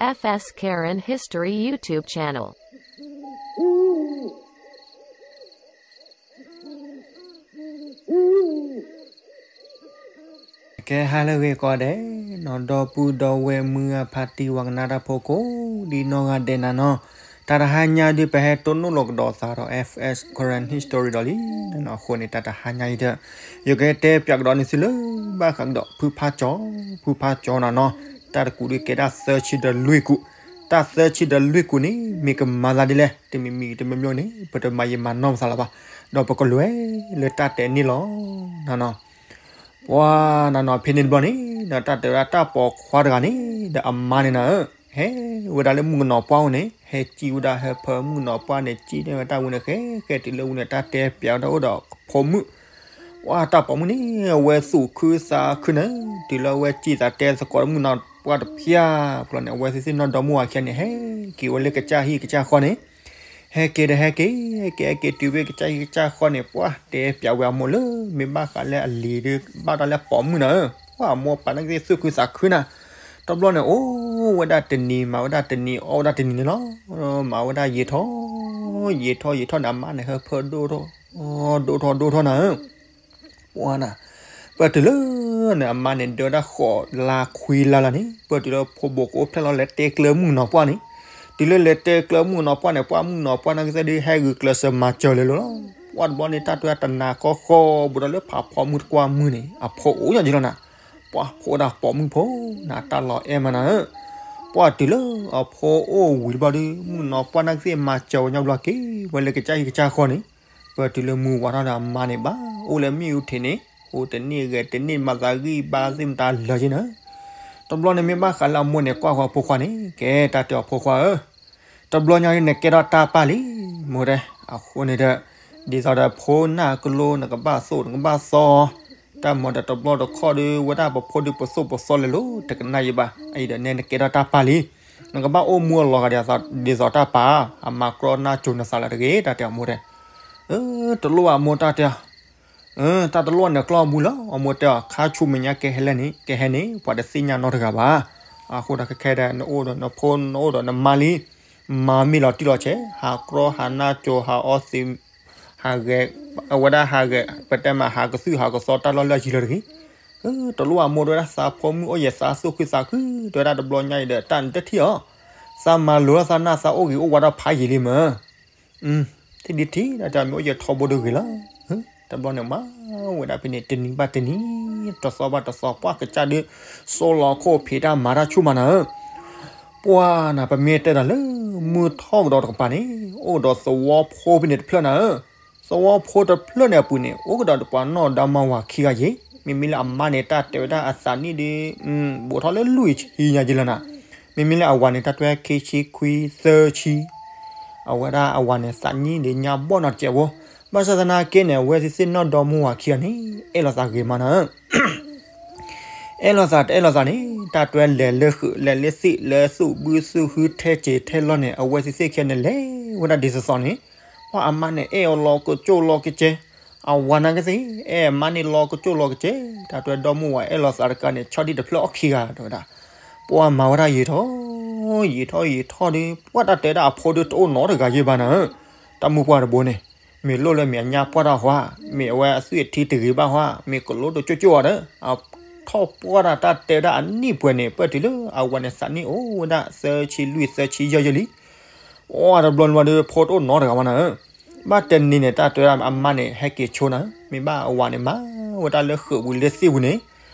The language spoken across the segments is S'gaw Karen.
F S Karen History YouTube channel. ကဲ ဟါလၢအဂ့ၤကိးဂၤဒဲးနီၤ, ဒီပုၢ်ဒီဝဲၢ်မုၢ်အဖါတံၢ်ဝၤကနၣ်တၢ်ဖိကိးဒံနီၢ်ဂၤဒဲးနၤနီၤ, တၢ်တဟါညါဒုးပဟဲတိၢ်နီၣ်လီၤကဒီးသးဒီး F S Karen History ဒီးလံနီၤ, အဃိန့ၣ် တၢ်တဟါညါအံၤဒီး ယကတဲပၠးကဒီးန့ၣ်သုလၢ ဘၣ်ဃးကဒီး ဖုဖါကၠီ, ဖုဖါကၠီနၤနီၤ, တၢ်တကူးဒုးကဲဒၣ်သၢဆံဒီးလွံၢ်ကူး, တၢ်သၢဆံဒီးလွံၢ်ကူးန့ၣ် မ့ၢ်ကမၤသးဒ်လဲၣ်, တမံၤမံၤတမံၤမံၤန့ၣ် ပတမၤယံာ်မၤနီၢ်ပသးလၢၤဘၣ်, ဒီးပကလဲၤလၢတၢ်တဲန့ၣ်လီၤနၤနီၤ. ပှၤနၤနီၤ ဖဲန့ၣ်တဘျီန့ၣ် တၢ်တဲဝဲဒၣ်တၢ်ပိာ်ခွါတဂၤန့ၣ် ဒီးအမါန့ၣ်နၤဧၢ, ဟဲဝဲဒၣ်လၢမုၣ်ကနီၤပှၢ်အိၣ်န့ၣ် ဟဲစံၣ်ဝဲဒၣ်ဟၢဖၢမုၣ်ကနီၤပှၢ်န့ၣ် စံၣ်န့ၢ်ဝဲတၢ်ဝံၤန့ၣ် ဃဲဃဲတုၤလၢဝံၤန့ၣ် တၢ်တဲပၠးဝဲဒၣ်အိၣ်ဒီးဖိမုၣ် ပှၤတၢ်ပိာ်မုၣ်န့ၣ် အဝဲသူၣ်ခုသးခုနၤ, တုၤလၢအဝဲစံၣ်သးတဲသကိးမုၣ်ကနီၤပှၢ်တဖၠၣ်ဘျီန့ၣ် အဝဲသ့ၣ်သ့ၣ်နီၢ်ဒီမါဝၤခံဂၤန့ၣ် ဟဲက့ၤဝဲလၢကစၢ်ဟံၣ်ကစၢ်ဃီန့ၣ် ဟဲက့ၤဒီးဟဲက့ၤ, ဟဲက့ၤဟဲက့ၤတုၤဝဲကစၢ်ဟံၣ်ကစၢ်ဃီန့ၣ် ပှၤတဲပၠးဝဲအမိၢ်လၢ မ့ၢ်ဘၣ်ဃးလၢအလံၤဒီး ဘၣ်တၢ်လၢပိာ်မုၣ်နၤဧၢ, ပှၤအမိၢ်ပၢ်နာ်က့သ့ၣ်သူၣ်ခုသးခုနၤ, တဘျီန့ၣ် အိၣ်ဝဲဒၣ်တနံၤ မၤဝဲဒၣ်တနံၤ အီၣ်ဝဲဒၣ်တနံၤန့ၣ်လီၤ, မၤဝဲဒၣ်ယံာ်ထီၣ်, ယံာ်ထီၣ်ယံာ်ထီၣ်န့ၣ် အမါန့ၣ် ဟၢဖၢဒိၣ်ထီၣ်, ဒိၣ်ထီၣ်ဒိၣ်ထီၣ်နၤဧၢ ပှၤနၤ, ပၢၢ်တုၤလၢန့ၣ် အမါန့ၣ် ဒၢဝဲဒၣ်ဃိးလါခွံလါလီၤန့ၣ် ပၢၢ်တုၤလၢဖိဘိးကအိၣ်ဖျဲၣ်လီၤလဲၤတဲကျၢၤမုၣ်ကနီၤပှၢ်န့ၣ်, တုၤလၢလဲၤတဲကျၢၤမုၣ်ကနီၤပှၢ်န့ၣ် ပှၤမုၣ်ကနီၤပှၢ်နာ်က့သ့ၣ်ဒုး ဟဲဂုာ်ကျဲးစၢးမၤစၢၤလၢာ်လီၤ, ပှၤတဘျီန့ၣ် တၢ်တဲတနၤကီၢ်ဃီ ဘူးဒီးလၢဖးဖီမုၣ်တကွၢ်မုၣ်န့ၣ် အဖိအိၣ်ညါက့ၤလီၤနၤ, ပှၤဖိဒၣ်ပိာ်မုၣ်ဖိနၤ တၢ်လီၤအဲၣ်မးနၤဧၢ ပှၤတုၤလၢအဖိအိၣ်ဝံၤတဘျီဒီး မုၣ်ကနီၤပှၢ်နာ်က့သ့ၣ်မၤစၢၤဝဲညီဘျီက့ၤ ဝဲလၢကစၢ်ဟံၣ်ကစၢ်ဃီန့ၣ်, ပၢၢ်တုၤလၢမုၢ်ဝါထီၣ်ဒီးအမါန့ၣ်ဘၣ် အိၣ်လၢမ့ၣ်အူထံးန့ၣ် ဟိတန့ၢ်ဂဲၤတန့ၢ် မၤသးဂံၢ်ဘါသ့ၣ်မတၤလၢာ်က့ၤနၤ, တဘျီန့ၣ် မ့ၢ်ဘၣ်ဃးလၢအမိၢ်န့ၣ် ကွၢ်ဃီၤဖိခွါန့ၣ် ကဲ တၢ်တဲအီၤဖိခွါဧၢ တဘျီညါဒ်နကဲထီၣ်တၢ်ပၢ်လံ, မိၢ်တဲ, အဃိန့ၣ်ဒီး ဒ်သိးဒီးဖိနၢ်ကလိ နကဘၣ်သိၣ် နကဘၣ်သီ, တၢ်မၤဒီးတဘျီတခီၣ်ဒီး ဝဲဒၣ်ပဖိဒုးပသိၣ်ပသီလဲၤလိၤ တကနၣ်ယံာ်ဘၣ်, အအံၤဒီးနဲနကဲထီၣ်တၢ်ပၢ်လံ, နကဘၣ်အိၣ်မူအလီၤဂာ်ဒ်သိးတၢ်ပၢ်, အမၤကြီနၢ်ကၠိၤနသးလၢတဂ့ၤ တၢ်တဲအမိၢ်တဲ, တလိၣ်ဘၣ်မိၢ်တၢ်တဲ တၢ်တလိၣ်န့ၣ်ကျီၢ်အမူလီၤ, အမိၢ်တဲအီၤ ခါဆူမဲာ်ညါကဟဲလဲၣ်န့ၣ် ကဟဲန့ၣ် ပှၤတသ့ၣ်ညါနီတဂၤဘၣ်, အဃိဒီးခဲခဲဒီး နအိၣ်ဒီးနဖိ နအိၣ်ဒီးနမါလံ, မၤမ့ၢ်လီၤတံၢ်လီၤဆဲး ဟးကြီဟးနၢ်ကၠိၤ ဟးအီသံး, ဟးဂဲၤ, အဝဲဒၣ်ဟးဂဲၤ ပတဲမး ဟးကသုၣ်ဟးကသီတၢ်လီၢ်လၢအယံၤလၢတဂ့ၤ, တလိၣ်ဘၣ်မိၢ်တဲဝဲဒၣ် သးဖိမုၣ်အိၣ်ယဲၢ်သးသူၣ်ခုသးခု တဲဝဲဒၣ်တဘျီညါအံၤဒီး တၢ်နတထံၣ်အီၤ, သးမၤလိာ်သးနၢ်သးအိၣ်ဂ့ၤအိၣ်ဝါဒီးဖးယံာ်လံမၢ် ထံၣ်ဒ်ထံၣ် တၢ်တဲမ့ၢ်အိၣ်ယဲၢ်ထီဘိဒုးဂ့ၤလီၤ, တဘျီန့ၣ်မၤဝဲဒၣ်ဖဲန့ၣ် တနံၤဘၣ်တနံၤ တသီဘၣ်တသီ ပှၢ်ကစၢ်ဒုး စိလီၤခိၣ်ဖံးတၢ်မၤတၢ်ဆူၣ်မးနၤဧၢ, ပှၢ်နၤ ပမ့ၢ်တဲတၢ်လၢ မုၢ်ထီၣ်ကဒီးတကပၤန့ၣ် အိၣ်ဒီးသဝီဖိဖဲန့ၣ်တဖျၢၣ်နၤဧၢ, သဝီဖိတဖျၢၣ်န့ၣ်အပူၤန့ၣ် အိၣ်ကဒီးပှၤနီၢ်ဒီမါဝၤခံဂၤယ့ၢ်, မ့မ့ၢ်လၢအမါန့ၣ် တၢ်တဲဝဲဒၣ်အသးနံၣ်ဒီး ဘူးထီၣ်လၢလွံၢ်ဆံညါယ့ၢ်လီၤနၤ, မ့မ့ၢ်လၢအဝၤန့ၣ် တၢ်တဲခံဆံခွံသၢဆံ, အဝဲဒၣ်အဝၤန့ၣ် သးနံၣ်ဒီးညါဘီၣ်နီတစဲးဖိ, ဘၣ်ဆၣ်သနာ်က့န့ၣ် အဝဲသ့ၣ်သ့ၣ်နီၢ်ဒီမါဝၤခံဂၤန့ၣ် အဲၣ်လိာ်သးဂ့ၤမးနၤဧၢ အဲၣ်လိာ်သးတအဲၣ်လိာ်သးန့ၣ် တၢ်တဲလဲၤလၢဃုာ်လဲၤလၢသ့ၣ် လၢသူၣ်ဘုသူၣ်ဟုထဲစ့ၤထဲလီၢ်န့ၣ် အဝဲသ့ၣ်သ့ၣ်ခံဂၤန့ၣ် လဲၤဝဲဒၣ်ဒ်သိးသိးန့ၣ်, ပှၤအမါန့ၣ် အဲၣ်အီၤလီၤကစိၢ်လီၤကစဲး, အဝၤနာ်က့သ့ၣ် အဲၣ်အမါန့ၣ်လီၤကစိၢ်လီၤကစဲး, တၢ်တဲဒီမါဝၤအဲၣ်လိာ်သးတကးန့ၣ် ဆီဒံၣ်တဖျၢၣ်အီၣ်ခံဂၤ တဲဝဲဒၣ်, ပှၤမၤဝဲဒၣ်ယံာ်ထီၣ် ယံာ်ထီၣ်ယံာ်ထီၣ်ဒီး ပှၤတၢ်တဲဒၣ်အဖိဒုးတအိၣ်နီတဂၤယ့ၢ်ဘၣ်နၤဧၢ, တၢ်မုၢ်ပှၢ်တဘိန့ၣ် မ့ၢ်လိၣ်လၢမ့ၢ်အညါပှၢ်တၢ်ဟါ, မ့ၢ်အဝဲအသွံၣ်အထံတဂ့ၤဘၣ်ဟါ, မ့ၢ်ကလိတကၠိၣ်ကၠိၣ်အီၤဒီး အထီၣ်ပှၢ်တၢ်တၢ်တဲဝဲဒၣ်အနံၣ်ပှဲၤန့ၣ် ပၢၢ်တုၤလၢအဝၤန့ၣ် သးနံၣ်အိၣ်ဝဲဒၣ်သၢဆံလွံၢ်သၢဆံယဲၢ်ယဲၢ်လံ, အိၣ်တဘျီန့ၣ်ဒီး ဖိတအိၣ်နီတဂၤဘၣ်နၤဧၢ, ဘၣ်တနံၤန့ၣ် တၢ်တဲဝဲဒၣ်အမါန့ၣ် ဟဲက့ၤဆိနၤဧၢ, မ့ၢ်ဘၣ်အဝၤန့ၣ်မၤဝဲတၢ်လၢဃုာ်ဝံၤလၢသ့ၣ်ပူၤန့ၣ်,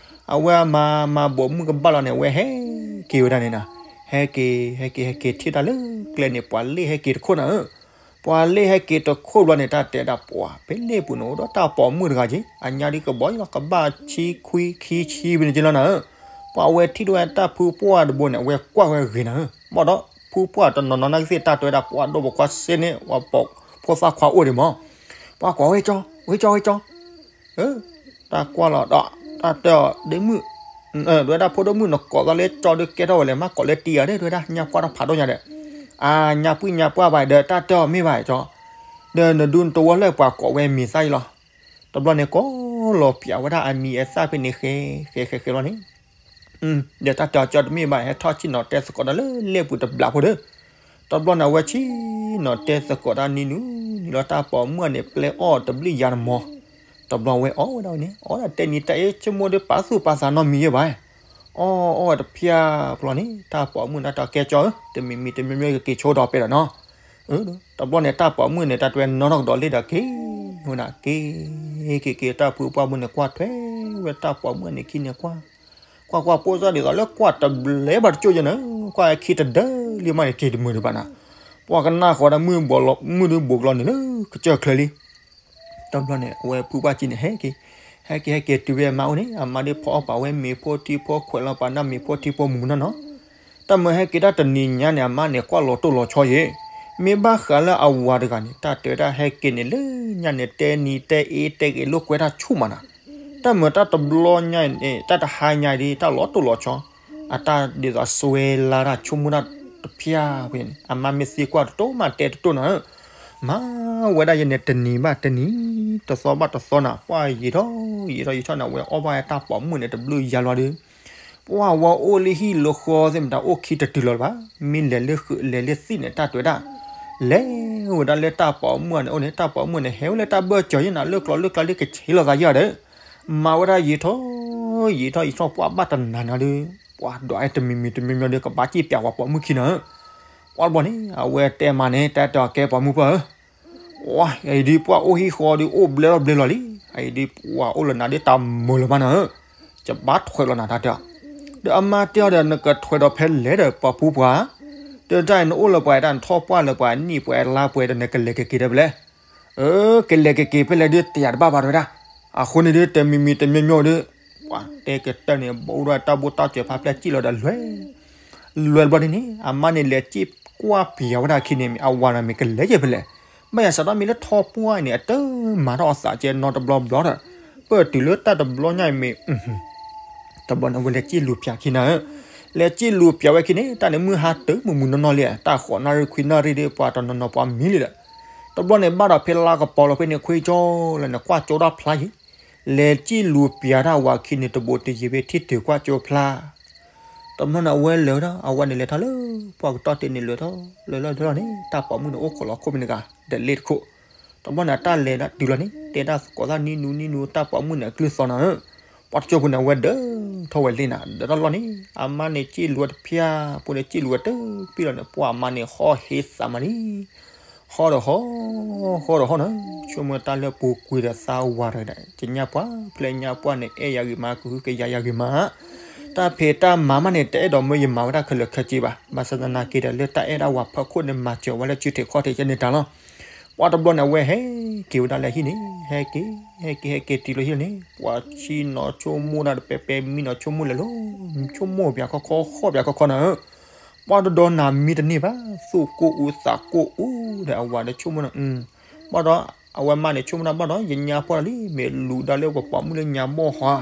အဝဲမၤမၤဘိးမုၢ်ကဘၣ်လီၤန့ၣ် အဝဲဟဲက့ၤဝဲဒၣ်န့ၣ်နၤ, ဟဲက့ၤ ဟဲက့ၤ ဟဲက့ၤထံၣ်တၢ်လၢကျဲန့ၣ် ပှၤလ့ၣ်ဟဲက့ၤတခိၣ်နၤဧၢ ပှၤလ့ၣ်ဟဲက့ၤတခိၣ်ဘျီန့ၣ် တၢ်တဲဒၣ်ပှၤ ဖဲလ့ၣ်ပူၤန့ၣ် အိၣ်ဒီးတၢ်ပိာ်မုၣ်တဂၤက့ၤ အညါဒ်ကဘီယူၤလီၤ ကဘၣ်ဆံခွံခံဆံဖဲန့ၣ်က့ၤလီၤနၤဧၢ, ပှၤအဝဲထံၣ်ဒိဝဲတၢ်ဖုပှၢ်တဘိန့ၣ် အဝဲကွၢ်ဝဲဂ့ၤနၤဧၢ, ဘၣ်ဒီး ဖုပှၢ်တနီၤနီၤနာ်က့သ့ၣ် တၢ်တဲဝဲဒၣ်ပှၤဒိၣ်ပိာ်ခွါစ့န့ၣ် ပှၤပိာ်ဖိသၣ်ခွါအိၣ်ဒံးမး, ပှၤကွၢ်ဝဲကၠီ ဝဲကၠီ ဝဲကၠီ တၢ်ကွၢ်လီၤဒီး တၢ်တဲအီၤ ဒ့မုၣ်, တဲဝဲဒၣ်ဖိဒိၣ်မုၣ် နကိးသးလၢကၠီဒီးကဲထီၣ်ဝဲလဲၣ် မ့ၢ်ကိးလၢတံၤဧါ တဲဝဲဒၣ် ညါပှၢ်တၢ်ဖးဒိၣ်ညါဒီး, အါ ညါပှၢ်ညါပှၢ်ဘၣ်ဒီး တၢ်တဲအီၤမ့ၢ်ဘၣ်ကၠီ, ဒီးနဒူနတဝီလၢပှၤကိးဝဲမံၤသၣ်အံၤလီၤ, တဘျီန့ၣ်ကိးလီၤပၠးဝဲဒၣ်အမံၤအသၣ်ဖဲန့ၣ် ဃဲ ဃဲ ဃဲ ဃဲလီၤန့ၣ် ဒီးတၢ်တဲအီၤကၠီတမ့ၢ်ဘၣ် ဟဲထီၣ်ဆ့ၣ်နီၤတဲသကိးတၢ်လၢလ့ၣ်ပူၤတဘျီဖိဒီး, တဘျီန့ၣ် အဝဲဆ့ၣ်နီၤတဲသကိးတၢ်နံၤနူၤနံၤလီၤ တၢ်ပိာ်မုၣ်န့ၣ် ပျဲအီၣ်တဘျုးယၤတမီၤ, တဘျီဝဲအီၣ်ဝဲဒၣ်ဝဲန့ၣ် အီၣ်ဒၣ်တဲနံၤတဲအ့ ဆိကမိၣ်ဒီးပာ်သူၣ်ပာ်သးနီတမံၤယဲဘၣ်, အီၣ်အီၣ်ဝဲတဖျၢၣ်ဘျီန့ၣ် တၢ်ပိာ်မုၣ်န့ၣ် တၢ်ကဲကၠီဧၢ တမံၤမံၤတမံၤမံၤကက့ၤဆိဒီးပဲဒီးနီၤ တဘျီန့ၣ် တၢ်ပိာ်မုၣ်န့ၣ် တၢ်တဲဝဲနီၢ်ထီၣ်ကဒီးလ့ၣ်ဒီးက့ၤ, ဝဲဒၣ်က့ၤ, က့ၤက့ၤတၢ်ဖုပှၢ်မုၣ်န့ၣ် ကွၢ်ထွဲဝဲတၢ်ပိာ်မုၣ်န့ၣ်ခံန့ၣ်ကွၢ်, ကွၢ်ကွၢ်ပိၢ်စၢ်ဒ်သိးလၢကွၢ်တဘျဲဘၣ်တကၠိၢ်ယဲန့ၣ်, ကွၢ်ခံတဒၢလံမးန့ၣ် က့ၤတမုာ်ဒံးဘၣ်နၤ, ပှၤကနၣ်ဃီဒၣ်မုၢ်ဒုဘိးကျီန့ၣ်လၢကစၢၢ်ချၢလံ တဘျီန့ၣ် အဝဲဖုပှၢ်ကံန့ၣ် ဟဲက့ၤ, ဟဲက့ၤဟဲက့ၤတုၤဝဲအမါအိၣ်န့ၣ် အမါဒ်ဖီအီၣ်ပာ်ဝဲမ့ၤဖိထံဖိခွဲးလီၤပာ်နၢ်မ့ၤဖိထံဖိမုၢ်မုၢ်နီၢ်နီၢ်, တၢ်မုၢ်ဟဲက့ၤတၢ်တနံၤညါန့ၣ် အမါန့ၣ် ကွၢ်လီၤတိၢ်လီၤဆီယဲ, မ့ၢ်ဘၣ်ဃးလၢအဝၤတဂၤန့ၣ် တၢ်တဲဝဲဒၣ်ဟဲက့ၤန့ၣ်လၢညါန့ၣ် တဲနံၤတဲအ့တဲဂ့ၤလိာ်ကွဲတၢ်ဆူၣ်မးနၤ, တၢ်မုၢ်တၢ်တဘျီညါအံၤ တၢ်တဟါညါအံၤဒ် တၢ်လီၤတိၢ်လီၤဆီ, အတၢ်ဒ်သိးစွဲလၢတၢ်ဆိကမိၣ်တၢ်တဖျၢၣ်ဝဲန့ၣ် အမါမ့ၢ်သံကွၢ်တတိၢ်မးတဲတတိၢ်နၤဧၢ မၤဝဲဒၣ်ယဲန့ၣ် တနံၤဘၣ်တနံၤ, တသီဘၣ်တသီနၤ ပှၢ်ယံာ်ထီၣ်ယံာ်ထီၣ်ယံာ်ထီၣ်န့ၣ် အဝဲအီၣ်ဘၣ်တၢ်ပိာ်မုၣ်န့ၣ် တဘျုးယၤလီၤဒီး, ပှၢ်ဝဲအိၣ်လၢဟံၣ်လၢဃီသ့ၣ်မတၤ အိၣ်ခံတတုၤလီၤလၢၤဘၣ်, မ့ၢ်လဲၤလၢဃုာ်လဲၤလၢသံၣ်န့ၣ် တၢ်တဲဝဲဒၣ်, လဲၤဝဲဒၣ်လၢတၢ်ပိာ်မုၣ်န့ၣ်အိၣ်န့ၣ် တၢ်ပိာ်မုၣ်န့ၣ် ဟဲဝဲလၢတၢ်ဘၢၣ်စၢၤယဲနၤ လၢကျီလၢကျါလၢကဆ့လိာ်သးယဲဒီး, မၤဝဲဒၣ်ယံာ်ထီၣ်ယံာ်ထီၣ်ယံာ်ထီၣ် ပှၢ်ဘၣ်တနၤနၤဒီး, ပှၢ်ဒိးအဲၣ်တမံၤမံၤတမံၤမံၤဒီး ကဘၣ်စံၣ်ပၠးဝဲပိာ်မုၣ်ခံနၤဧၢ, ပှၢ်တဘျီန့ၣ် အဝဲတဲမးန့ၣ် တၢ်တဲအီၤကဲပိာ်မုၣ်ပှၢ်ဧၢ ဝဲ အံၤဒ်ပှၢ်အိၣ်ဟံၣ်ဃီဒီး အိၣ်ဘျဲလီၤဘျဲလီၤလံ, အံၤဒ်ပှၢ်အိၣ်လၢနၤဒ်တၢ်မုာ်လၢၤဘၣ်နၤဧၢ, ယဘၣ်ထွဲးလီၤနၤတၢ်တဲအီၤ, ဒီးအမါတဲအီၤဒီး နကထွဲးဒီးဖဲလဲၣ်ဒီး ပှၤဖိပှၢ်, တဲတၢ်အံၤနအိၣ်လၢပှၤတၢ်နထီၣ်ပှၢ်လၢပှၤနံၣ်ပှဲၤလါပှဲၤဒီး နကလဲၤကက့ၤဒီးဖဲလဲၣ်, အၢ ကလဲၤကက့ၤဖဲလဲၣ်ဒ်တယာ်တဘၣ်ဘၣ်တဲဝဲဒၣ်, အဃိန့ၣ်ဒ်တမံၤမံၤတမံၤမံၤဒီး, ပှၤတဲကတၢၢ်န့ၣ် ဘၣ်အိၣ်ဒီးတၢ်ဘိၣ်တၢ်စၢၤဖးဖျဲၣ်စံၣ်လီၤဒီးလွဲၢ် လွဲၢ်တဘျီဒ်န့ၣ် အမါန့ၣ်လဲၤစံၣ်ကွၢ်ပၠးဝဲဒၣ်အခံန့ၣ် အဝၤန့ၣ်မ့ၢ်ကလဲၤယဲၢ်ဖဲလဲၣ်, ဘၣ်ယၤစးထီၣ်မ့ၢ်လၢထီၣ်ပှၢ်အံၤန့ၣ် အတမၤထီၣ်အသးကဲနီတဘျီဘျီဒီး, ပၢၢ်တုၤလၢတၢ်တဘျီညါအံၤမ့ၢ် တဘျီန့ၣ် အဝဲလဲၤစံၣ်လူၤပၠးခံနၤဧၢ, လဲၤစံၣ်လူၤပၠးဝဲခံန့ၣ် တၢ်န့ၣ်မုၢ်ဟါတုၤမုၢ်မုၢ်နီၢ်နီၢ်လံ, တၢ်ဃိးနၣ်ရံၣ်ခွံနၣ်ရံၣ်ဒီး ပှၤတနီၤနီၤပှၤမံလံဒီး, တဘျီန့ၣ် ဘၣ်ဒီးဖဲလါကပီၤလီၤဖဲန့ၣ် ခွ့ကၠီလၢန့ၣ် ကွၢ်ကၠိတၢ်ဖျါယံၤ လဲၤစံၣ်လူၤပၠးတၢ်ဝၤခံန့ၣ် တဘိးတယံၤဖဲ ထံၣ်တုၤကွၢ်ကၠိဖျါ, တဘျီန့ၣ် အဝဲလဲၤဝဲဒၣ် အဝဲန့ၣ်လဲၤထီၣ်လၢ ပှၢ်ကတီၢ်တ့ၢ်န့ၣ် လဲၤထီၣ်လၢလၢလီၢ်န့ၣ် တၢ်ပိာ်မုၣ်န့ၣ် အိၣ်ခိးလီၤခိၣ်ဖဲန့ၣ်တဂၤ ဒီးလ့ၣ်တခိၣ်, တဘျီန့ၣ် အတၢ်လဲၤဒၣ်တုၤလီၤန့ၣ် တဲဒၣ်သကိးသၣ်နံၤနူၤနံၤနူၤ တၢ်ပိာ်မုၣ်န့ၣ် အကလုၢ်သီနၤဧၢ, ပှၢ်တကၠိဖိန့ၣ် အဝဲဒၢးထီၣ်ဝဲလ့ၣ်နၤ ဒၢးထီၣ်လီၢ်န့ၣ် အမါန့ၣ်စံၣ်လူၤဝဲတဖျၢၣ် ဖိန့ၣ်စံၣ်လူၤဝဲတပံၢ်လီၤန့ၣ် ပှၢ်အမါန့ၣ် ဟီၣ်ဟ့သးမးလံ ဟီၣ်ဒီးဟီၣ်, ဟီၣ်ဒီးဟီၣ်နၤ, ဆိကမိၣ်တၢ်လၢပူၤကွံာ်ဒီးသးဝးတဂၤဒီး ကညၣ်ပှၢ် ဖျဲညၣ်ပှၢ်န့ၣ် အဲၣ်ယၤဂ့ၤမး ကဟုကယာ်ယၤဂ့ၤမး, တၢ်ဖံးတၢ်မၤမးန့ၣ် တအဲၣ်ဒိးမၢယမၤဝဲဒၣ်ခဲလၢာ်ခဲဆ့ဘၣ်, ဘၣ်ဆၣ်သနာ်က့ဒီး လၢတၢ်အဲၣ်ဒၣ်ဝၤဖီခိၣ်န့ၣ် မၤစၢၤဝဲလၢစုထံးခီၣ်ထံးကဲန့ၣ်တၢ်လီၤ. ပှၢ်တဘျီန့ၣ် အဝဲဟဲက့ၤဝဲဒၣ်လၢဟံၣ်န့ၣ် ဟဲက့ၤ ဟဲက့ၤ ဟဲက့ၤတုၤလၢဟံၣ်န့ၣ် ပှၢ်ဆ့ၣ်နီၤဆိကမိၣ်ဒၣ်တပဲပဲ မံနီၤဆိကမိၣ်လဲၤလီၤ, ဆိကမိၣ်ပၠးခီခီ ဟီၣ်ပၠးခီခီနၤဧၢ ပှၢ်တဒီနၤမံတန့ၢ်ဘၣ်, သူၣ်ကိၢ်အူသးကိၢ်အူဒီး အဝၤဒီးဆိကမိၣ်နၤ, ဘၣ်ဒီး အဝဲမါန့ၣ်ဆိကမိၣ်နၤ ဘၣ်ဒီး ယညါပှၢ်လံ မ့ၢ်လူၤဒၣ်လၢပှၤပိာ်မုၣ်လၢညါဘီၣ်ဟီ,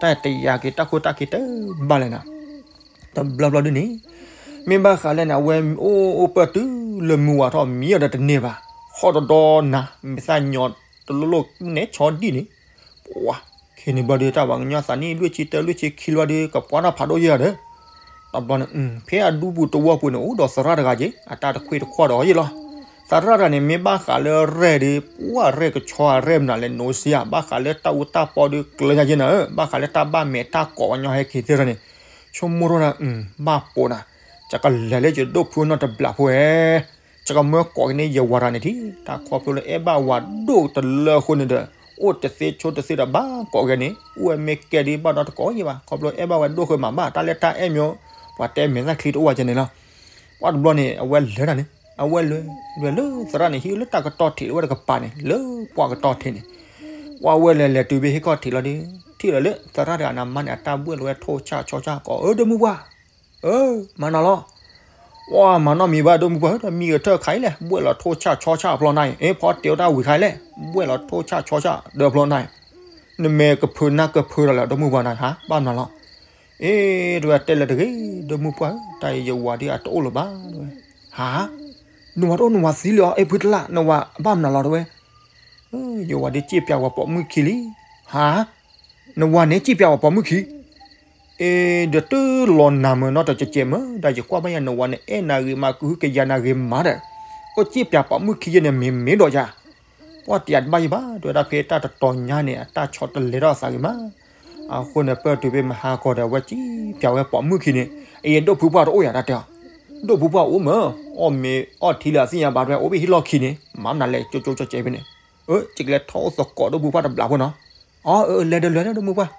တၢ်တယာ်က့ၤတၢ်ခိၣ်တၢ်ခံတဘၣ်လဲၣ်နၤ, တဘျီဘျီဒ်န့ၣ် မ့ၢ်ဘၣ်ဃးလဲၣ်န့ၣ် အဝဲအိၣ်အိၣ်ပၢၢ်တုၤလၢမုၢ်ဝါထီၣ် မံအီၤဒီးတန့ၢ်ဘၣ်, ဟီၣ်တဒီနၤ မ့ၢ်သၣ်ညီတလိၣ်လိၣ်နဲဆီဒံၣ်န့ၣ် ပှၢ် ခံန့ၣ်ဘျီဒီး တၢ်ပှၤကညီသးနံၣ်လွံၢ်ဆံတၢ လွံၢ်ဆံခံလီၤဒီး ကပှၢ်တၢ်ဖးဒိၣ်ယဲၢ်ဒီး, တဘျီန့ၣ် ဖဲအဒူပူၤတဝီပူၤန့ၣ် အိၣ်ဒီးသရၣ်တဂၤက့ၤ အတၢ်တခွံတခွီၣ်ဒီးယဲၢ်လီၤ. သရၣ်တဂၤန့ၣ် မ့ၢ်ဘၣ်ဃးလၢရဲၣ်ဒီး ပှၢ်ရဲၣ်ကဆီအရဲၣ်မနုၤလဲၣ် နိစံယါ ဘၣ်ဃးလၢတၢ်အူတၢ်ပီဒီး ကျၢၤညါယဲၢ်နၤဧၢ, ဘၣ်ဃးလၢတၢ်ဘၣ်မဲာ်တၢ်ကိးပှၤကညီဟဲက့ၤသ့ၣ်တဖၣ်န့ၣ် ဆိကမိၣ်ထီၣ်နၤ ဘၣ်ပိာ်နၤ, ယကလဲၤလၢယဒိၣ်ဖုနီၢ်တဘျးဖိဧဲ ယကမၢကိးက့ၤန့ၢ်ယဝၤတဂၤန့ၣ်ထံၣ်, တၢ်ခီဖျိလၢအဲၣ်ဘၣ်ဝၤဒိၣ်တလၢအဃိန့ၣ်ဒီး အိၣ်တသ့ဆိတသ့ဒီးဘၣ်ကိးက့ၤန့ၣ် အိၣ်ဝဲမ့ၢ်ကဲဒ်ဘၣ်ဒီးတကိးယဲၢ်ဘၣ်, ခီဖျိအဲၣ်ဘၣ်ဝဲဒိၣ်ဃဲမးဘၣ် တၢ်လၢတၢ်အဲၣ်မ့ၢ် ပှၤတဲမဲာ်သၣ်ချံတအိၣ်ဝဲကဲန့ၣ်လီၤ. ပှၢ်တဘျီန့ၣ် အဝဲလဲၤတၢ်န့ၣ် အဝဲလဲၤ လဲၤလၢသရၣ်န့ၣ် ဟံၣ်လၢတၢ်ကတီၢ်ထံးလၢဝဲတကပၤန့ၣ် လၢပှၢ်ကတီၢ်ထံးန့ၣ် ပှၢ်ဝဲလဲၤလဲၤတုၤဖဲဟ့ၣ်ခီၣ်ထံးလီၤဒီး ထံၣ်လီၤလၢသရၣ်တဂၤန့ၣ် အမါန့ၣ် အတၢ်ဘှဲၣ်လီၤဝဲထိၣ်ဆၣ်ဆီဆၣ်ကိး အၢ ဒိၣ်မုၢ်ပှၢ် အၢ မၤနီၤလီၤ. ပှၢ်မၤနီတမံၤဘၣ် ဒိၣ်မုၢ်ပှၢ်ဧၢ, တမံၤဂဲၤထၢၣ်ခါအံၤလဲၣ်, ဘှဲၣ်လီၤထိၣ်ဆၣ်ဆီဆၣ်အဖျီနၤအံၤ, အ့ ဖီတဲဝဲတၢ်ဝံၤခါအံၤလဲၣ်, ဘှဲၣ်လီၤထိၣ်ဆၣ်ဆီဆၣ်ဒီးအဖျီနၤအံၤ, နမဲာ်ကဖုးနၢ်ကဖုးဒီးလၢ ဒိၣ်မုၢ်ပှၢ်နၤဧါ, ဘၣ်မနုၤလီၤ. အ့ တဲဝဲတဲလၢတဂ့ၤ ဒိၣ်မုၢ်ပှၢ်ဧၢ, တၢ်အံၤယဝၤဒ်အတအိၣ်လၢၤဘၣ် တဲဝဲ. ဟါ နဝၤတအိၣ် နဝၤသံလံအီၤ, အ့ ဖုတလၢ် နဝၤဘၣ်မနုၤလီၤ တဲဝဲ. ယဝၤဒ်စံၣ်ပၠးဝဲပိာ်မုၣ်ခံလံ. ဟါ နဝၤန့ၣ်စံၣ်ပၠးဝဲပိာ်မုၣ်ခံ အ့ ဒီးတုၤလီၤနၤမ့ၢ်နီတကဲးကဲးမ့ၢ် ဒီးယကွၢ်ဘၣ်ယၤနဝၤန့ၣ် အဲၣ်နၤဂ့ၤမး ကဟုကယာ်နၤဂ့ၤမးဒီး အိၣ်စ့ၣ်ပၠးပိာ်မုၣ်ခံယဲၢ်န့ၣ် မ့ၢ်မ့ၢ်ဒီးယၤ ပှၢ်တယးတဘၣ်ယဘၣ် တဲဝဲဒၣ်ဖဲတၢ်တတီၤညါန့ၣ် အတၢ်ဆီတလဲထီၣ်အသးဂ့ၤမး. အဃိန့ၣ် ပၢၢ်တုၤဖဲမဟါကီးဒီး အဝဲစ့ၣ်ပၠးဝဲပိာ်မုၣ်ခံန့ၣ် အအံၤဒိၣ်ဖုပှၢ်တအိၣ်ယၤ တၢ်တဲအီၤ, ဒိၣ်ဖုပှၢ်အိၣ်မ့ၢ် အီၣ်မ့ၤအီထံလၢအသ့ၣ်ညါဘၣ် တဲဝဲအိၣ်ဖဲဟံၣ်လီၢ်ခံန့ၣ် မၤမနုၤလဲၣ် ကၠိကၠိကၠဲးကၠဲးဖဲန့ၣ်, အၢ ယကလဲၤထီၣ်အိၣ်သကိးဒိၣ်ဖုပှၢ်တဘျီဖိနီၤ. အီ အၢ လဲၤဒီးလဲၤဒီး ဒိၣ်မုၢ်ပှၢ်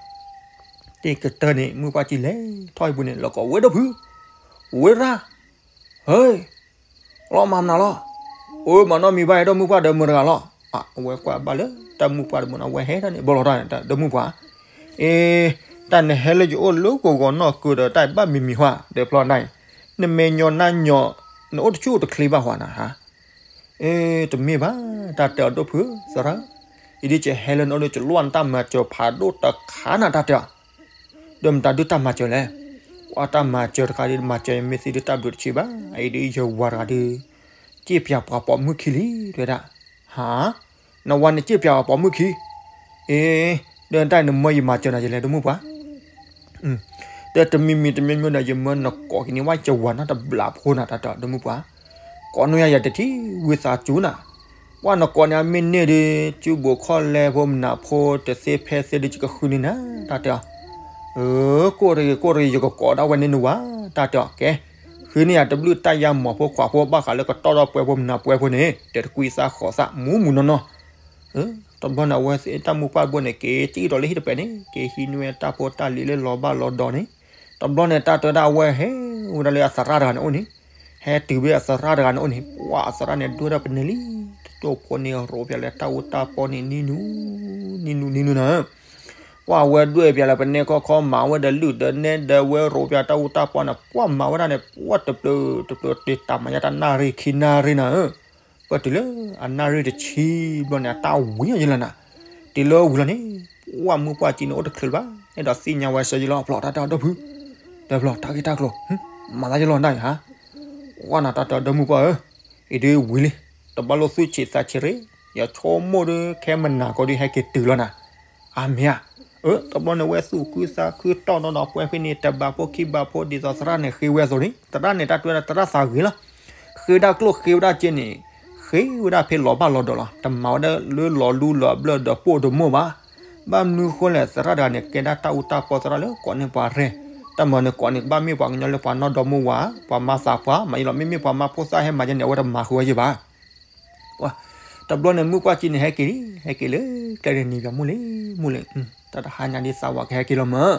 တ့ၢ်ကတၢၢ်န့ၣ် မုၢ်ပှၢ်စံးလဲၤထီၣ်ဟံၣ်ပူၤန့ၣ် လီၤကိးဝဲဒိၣ်ဖု, ဝဲရၣ်, ဟဲ, လီၤမၤမနုၤလီၤ, အိၣ်မၤနီတမံၤဘၣ် ဒိၣ်မုၢ်ပှၢ်ဒီးမုၢ်တဂၤလီၤ. အဝဲကွၢ်ဘၣ်လၢ တၢ်မုၢ်ပှၢ်တမုၢ်နီၤ အဝဲဟဲထီၣ်န့ၣ် ဘီလီၤတၢ်န့ၣ် ဒိၣ်မုၢ်ပှၢ်, အ့ တၢ်နဟဲလၢယအိၣ်လၢဂီၤဂီၤနီၢ်ကၢဒီး တၢ်ဘၣ်မံၤမံၤဟါ ဒီးဖျီနၤအံၤ, နမဲာ်ညိးနါညိး နအိၣ်တဆူၣ်အိၣ်တချ့ဘၣ်ဟါနၤဟါ အ့ တမ့ၢ်ဘၣ် တၢ်တဲအီၤဒိၣ်ဖုသရၣ်, အံၤဒ်ကဟဲလၢနအိၣ်ဒီး ကလိၣ်နတၢ်မၤစၢၤဖးဒိၣ်တခါနၤ တၢ်တဲအီၤ, ဒီးမတၤဒုးတၢ်မၤစၢၤလဲၣ်. ပှၤတၢ်မၤစၢၤတခါဒုး မၤစၢၤယမ့ၢ်သ့ဒုးတၢ်ဘျုးတဆံးဘၣ်. အံၤဒ်ယဝၤတဂၤဒုး စ့ၣ်ပၠးပှၤပိာ်မုၣ်ခံလံ တဲဝဲဒၣ်, ဟါ, နဝၤန့ၣ်စ့ၣ်ပၠးပှၤပိာ်မုၣ်ခံ, အ့ ဒီးတၢ်နမၢယမၤစၢၤနၤယလဲၣ် ဒိၣ်မုၢ်ပှၢ် ဒီးတမံၤမံၤတမံၤမံၤဒီး ယမၢနကိးက့ၤန့ၢ်ဝဲယဝၤနီတဘျီဖိနၤ တၢ်တဲအီၤ ဒိၣ်မုၢ်ပှၢ်, ကိးန့ၢ်ယၤယတထံၣ်ဝံသးစူၤနၤ, ပှၢ်နကိးန့ၢ်အမ့ၢ်န့ၢ်ဒုး စုဘိးခီၣ်လဲဖိမနုၤဖိတသ့ဖဲသ့ဒုး ယကဃုန့ၢ်နၤ တၢ်တဲအီၤ, အၢ ကိၢ်တဂ့ၤ ကိၢ်တဂ့ၤ ယကကိးဒၣ်ဝဲန့ၢ်နဝၤ တၢ်တဲအီၤ ကဲ, ဃုန့ၢ်ယၤတဘျုးတၢ်ယါမီၤဖိခွါဖိ ဘၣ်ဃးလၢကတီၢ်ထီၣ်ပှဲၤဖိမနုၤပှဲၤဖိန့ၣ် တဲတကွံသးဃိးသး မူးမူးနီၢ်နီၢ် တဘျီန့ၣ် အဝဲသ့ၣ်တၢ်မုၢ်ပှၢ်တဘိန့ၣ် က့ၤစံၣ်ထီၣ်လၢဟံၣ်တပဲာ်န့ၣ် က့ၤဟံးန့ၢ်ဝဲတၢ်ဖိတၢ်လံၤလၢလီၤဘၣ်လီၤဒီးန့ၣ်, တဘျီန့ၣ် တၢ်တဲဝဲဒၣ်အဝဲဟဲဝဲဒၣ်လၢအသရၣ်တဂၤန့ၣ်အိၣ်န့ၣ်, ဟဲတုၤဖဲအသရၣ်တဂၤန့ၣ်အိၣ်န့ၣ် ပှၢ်အသရၣ်န့ၣ်ဒွဲၣ်ဒၣ်ပနဲလံ, တတိၢ်ဖိန့ၣ်ရိးပၠးလၢတၢ်အူတၢ်ပီန့ၣ် နံၤနူၤ, နံၤနူၤ နံၤနူၤနၤ ပှၢ်ဝဲဒွဲၣ်ပၠးလၢပနဲခီခီ မၤဝဲဒီးလုၢ်ဒီးနဲဒီးဝဲရိးပၠးတၢ်အူတၢ်ပီန့ၣ် ပှၢ်မၤဝဲဒၣ်န့ၣ် ပှၢ်တပျၢၤတပျၢၤတ့ၢ်တၢ်မၤယါတၢ်နၣ်ရံၣ်ခံနၣ်ရံၣ်နၤဧၢ, ပှၢ်တုၤလၢအနၣ်ရံၣ်တဆံဘျီန့ၣ် အတၢ်ဝံၤယလီၤနၤ, တုၤလၢဝံၤလီၤန့ၣ် ပှၢ်မုၢ်ပှၢ်ကံန့ၣ်အိၣ်တချုးလၢၤဘၣ် အဲၣ်ဒိးသ့ၣ်ညါဝဲဆၢယလီၤ ဖျီတၢ်တဲအီၤဒိၣ်ဖု, ဒီးဖျီတၢ်ဂ့ၢ်တၢ်ကျိၤ, မၤသးယလီၤနၤအံၤဟါ, ပှၢ်နတၢ်တဲအီၤဒိၣ်မုၢ်ပှၢ်ဧၢ, အံၤဒုးဝံၤလံ, တဘၣ်လိၣ်သူၣ်ဆံးသးဆံးရ့, ယဆိကမိၣ်ဒီး ခဲမနၤကီဒုးဟဲက့ၤတုၤလီၤနၤ, အမ့ၢ်ဧါ, အၢ တဘျီန့ၣ် ဝဲသူၣ်ခုသးခုတီၢ်နီၢ်ဒီးပှဲၤဖဲန့ၣ် တဘးဖိခံဘးဖိဒ်သိးသရၣ်န့ၣ်ဃ့ဝဲအသိးန့ၣ် သရၣ်န့ၣ်တၢ်တဲဝဲဒၣ်သရၣ်သးဂ့ၤလီၤ, ဃ့ဒၣ်ကျိၣ်ဃ့ဝဲဒၣ်က့န့ၣ်, ဃ့ဝဲဒၣ်ဖဲလီၤဘၣ်လီၤဒီးလီၤ တမၤဝဲဒၣ်လၢလီၤလူလီၤဘျၢၣ်ဒီးပိၢ်ဒီးမိၢ်ဘၣ်, ဘၣ်မနုၤဃိလဲၣ် သရၣ်တဂၤန့ၣ် ကဲဒၣ်တၢ်အူတၢ်ပီသရၣ်လၢကိးန့ၢ်ပှၤရဲၣ်, တၢ်မၤန့ၣ်ကိးန့ၢ်ကဘၣ်မ့ၢ်ပှၤကညီလၢပှၤနီၢ်ဒီမါဝၤ, ပှၤမါသးပှၢ် မၤယလီၤ မ့မ့ၢ်ပှၤမါဖိသၣ်ဟဲမၤယဲန့ၣ် အဝဲတမၤဃုာ်ဝဲယဲဘၣ် ပှၢ်, တဘျီန့ၣ် မုၢ်ပှၢ်ကံန့ၣ် ဟဲက့ၤလံ, ဟဲက့ၤလၢကျဲန့ၣ်နံၤပၠး မိၢ်လံ, မိၢ်လံ, တၢ်တဟါညါဒ်သးဝးကဟဲက့ၤလီၤမး,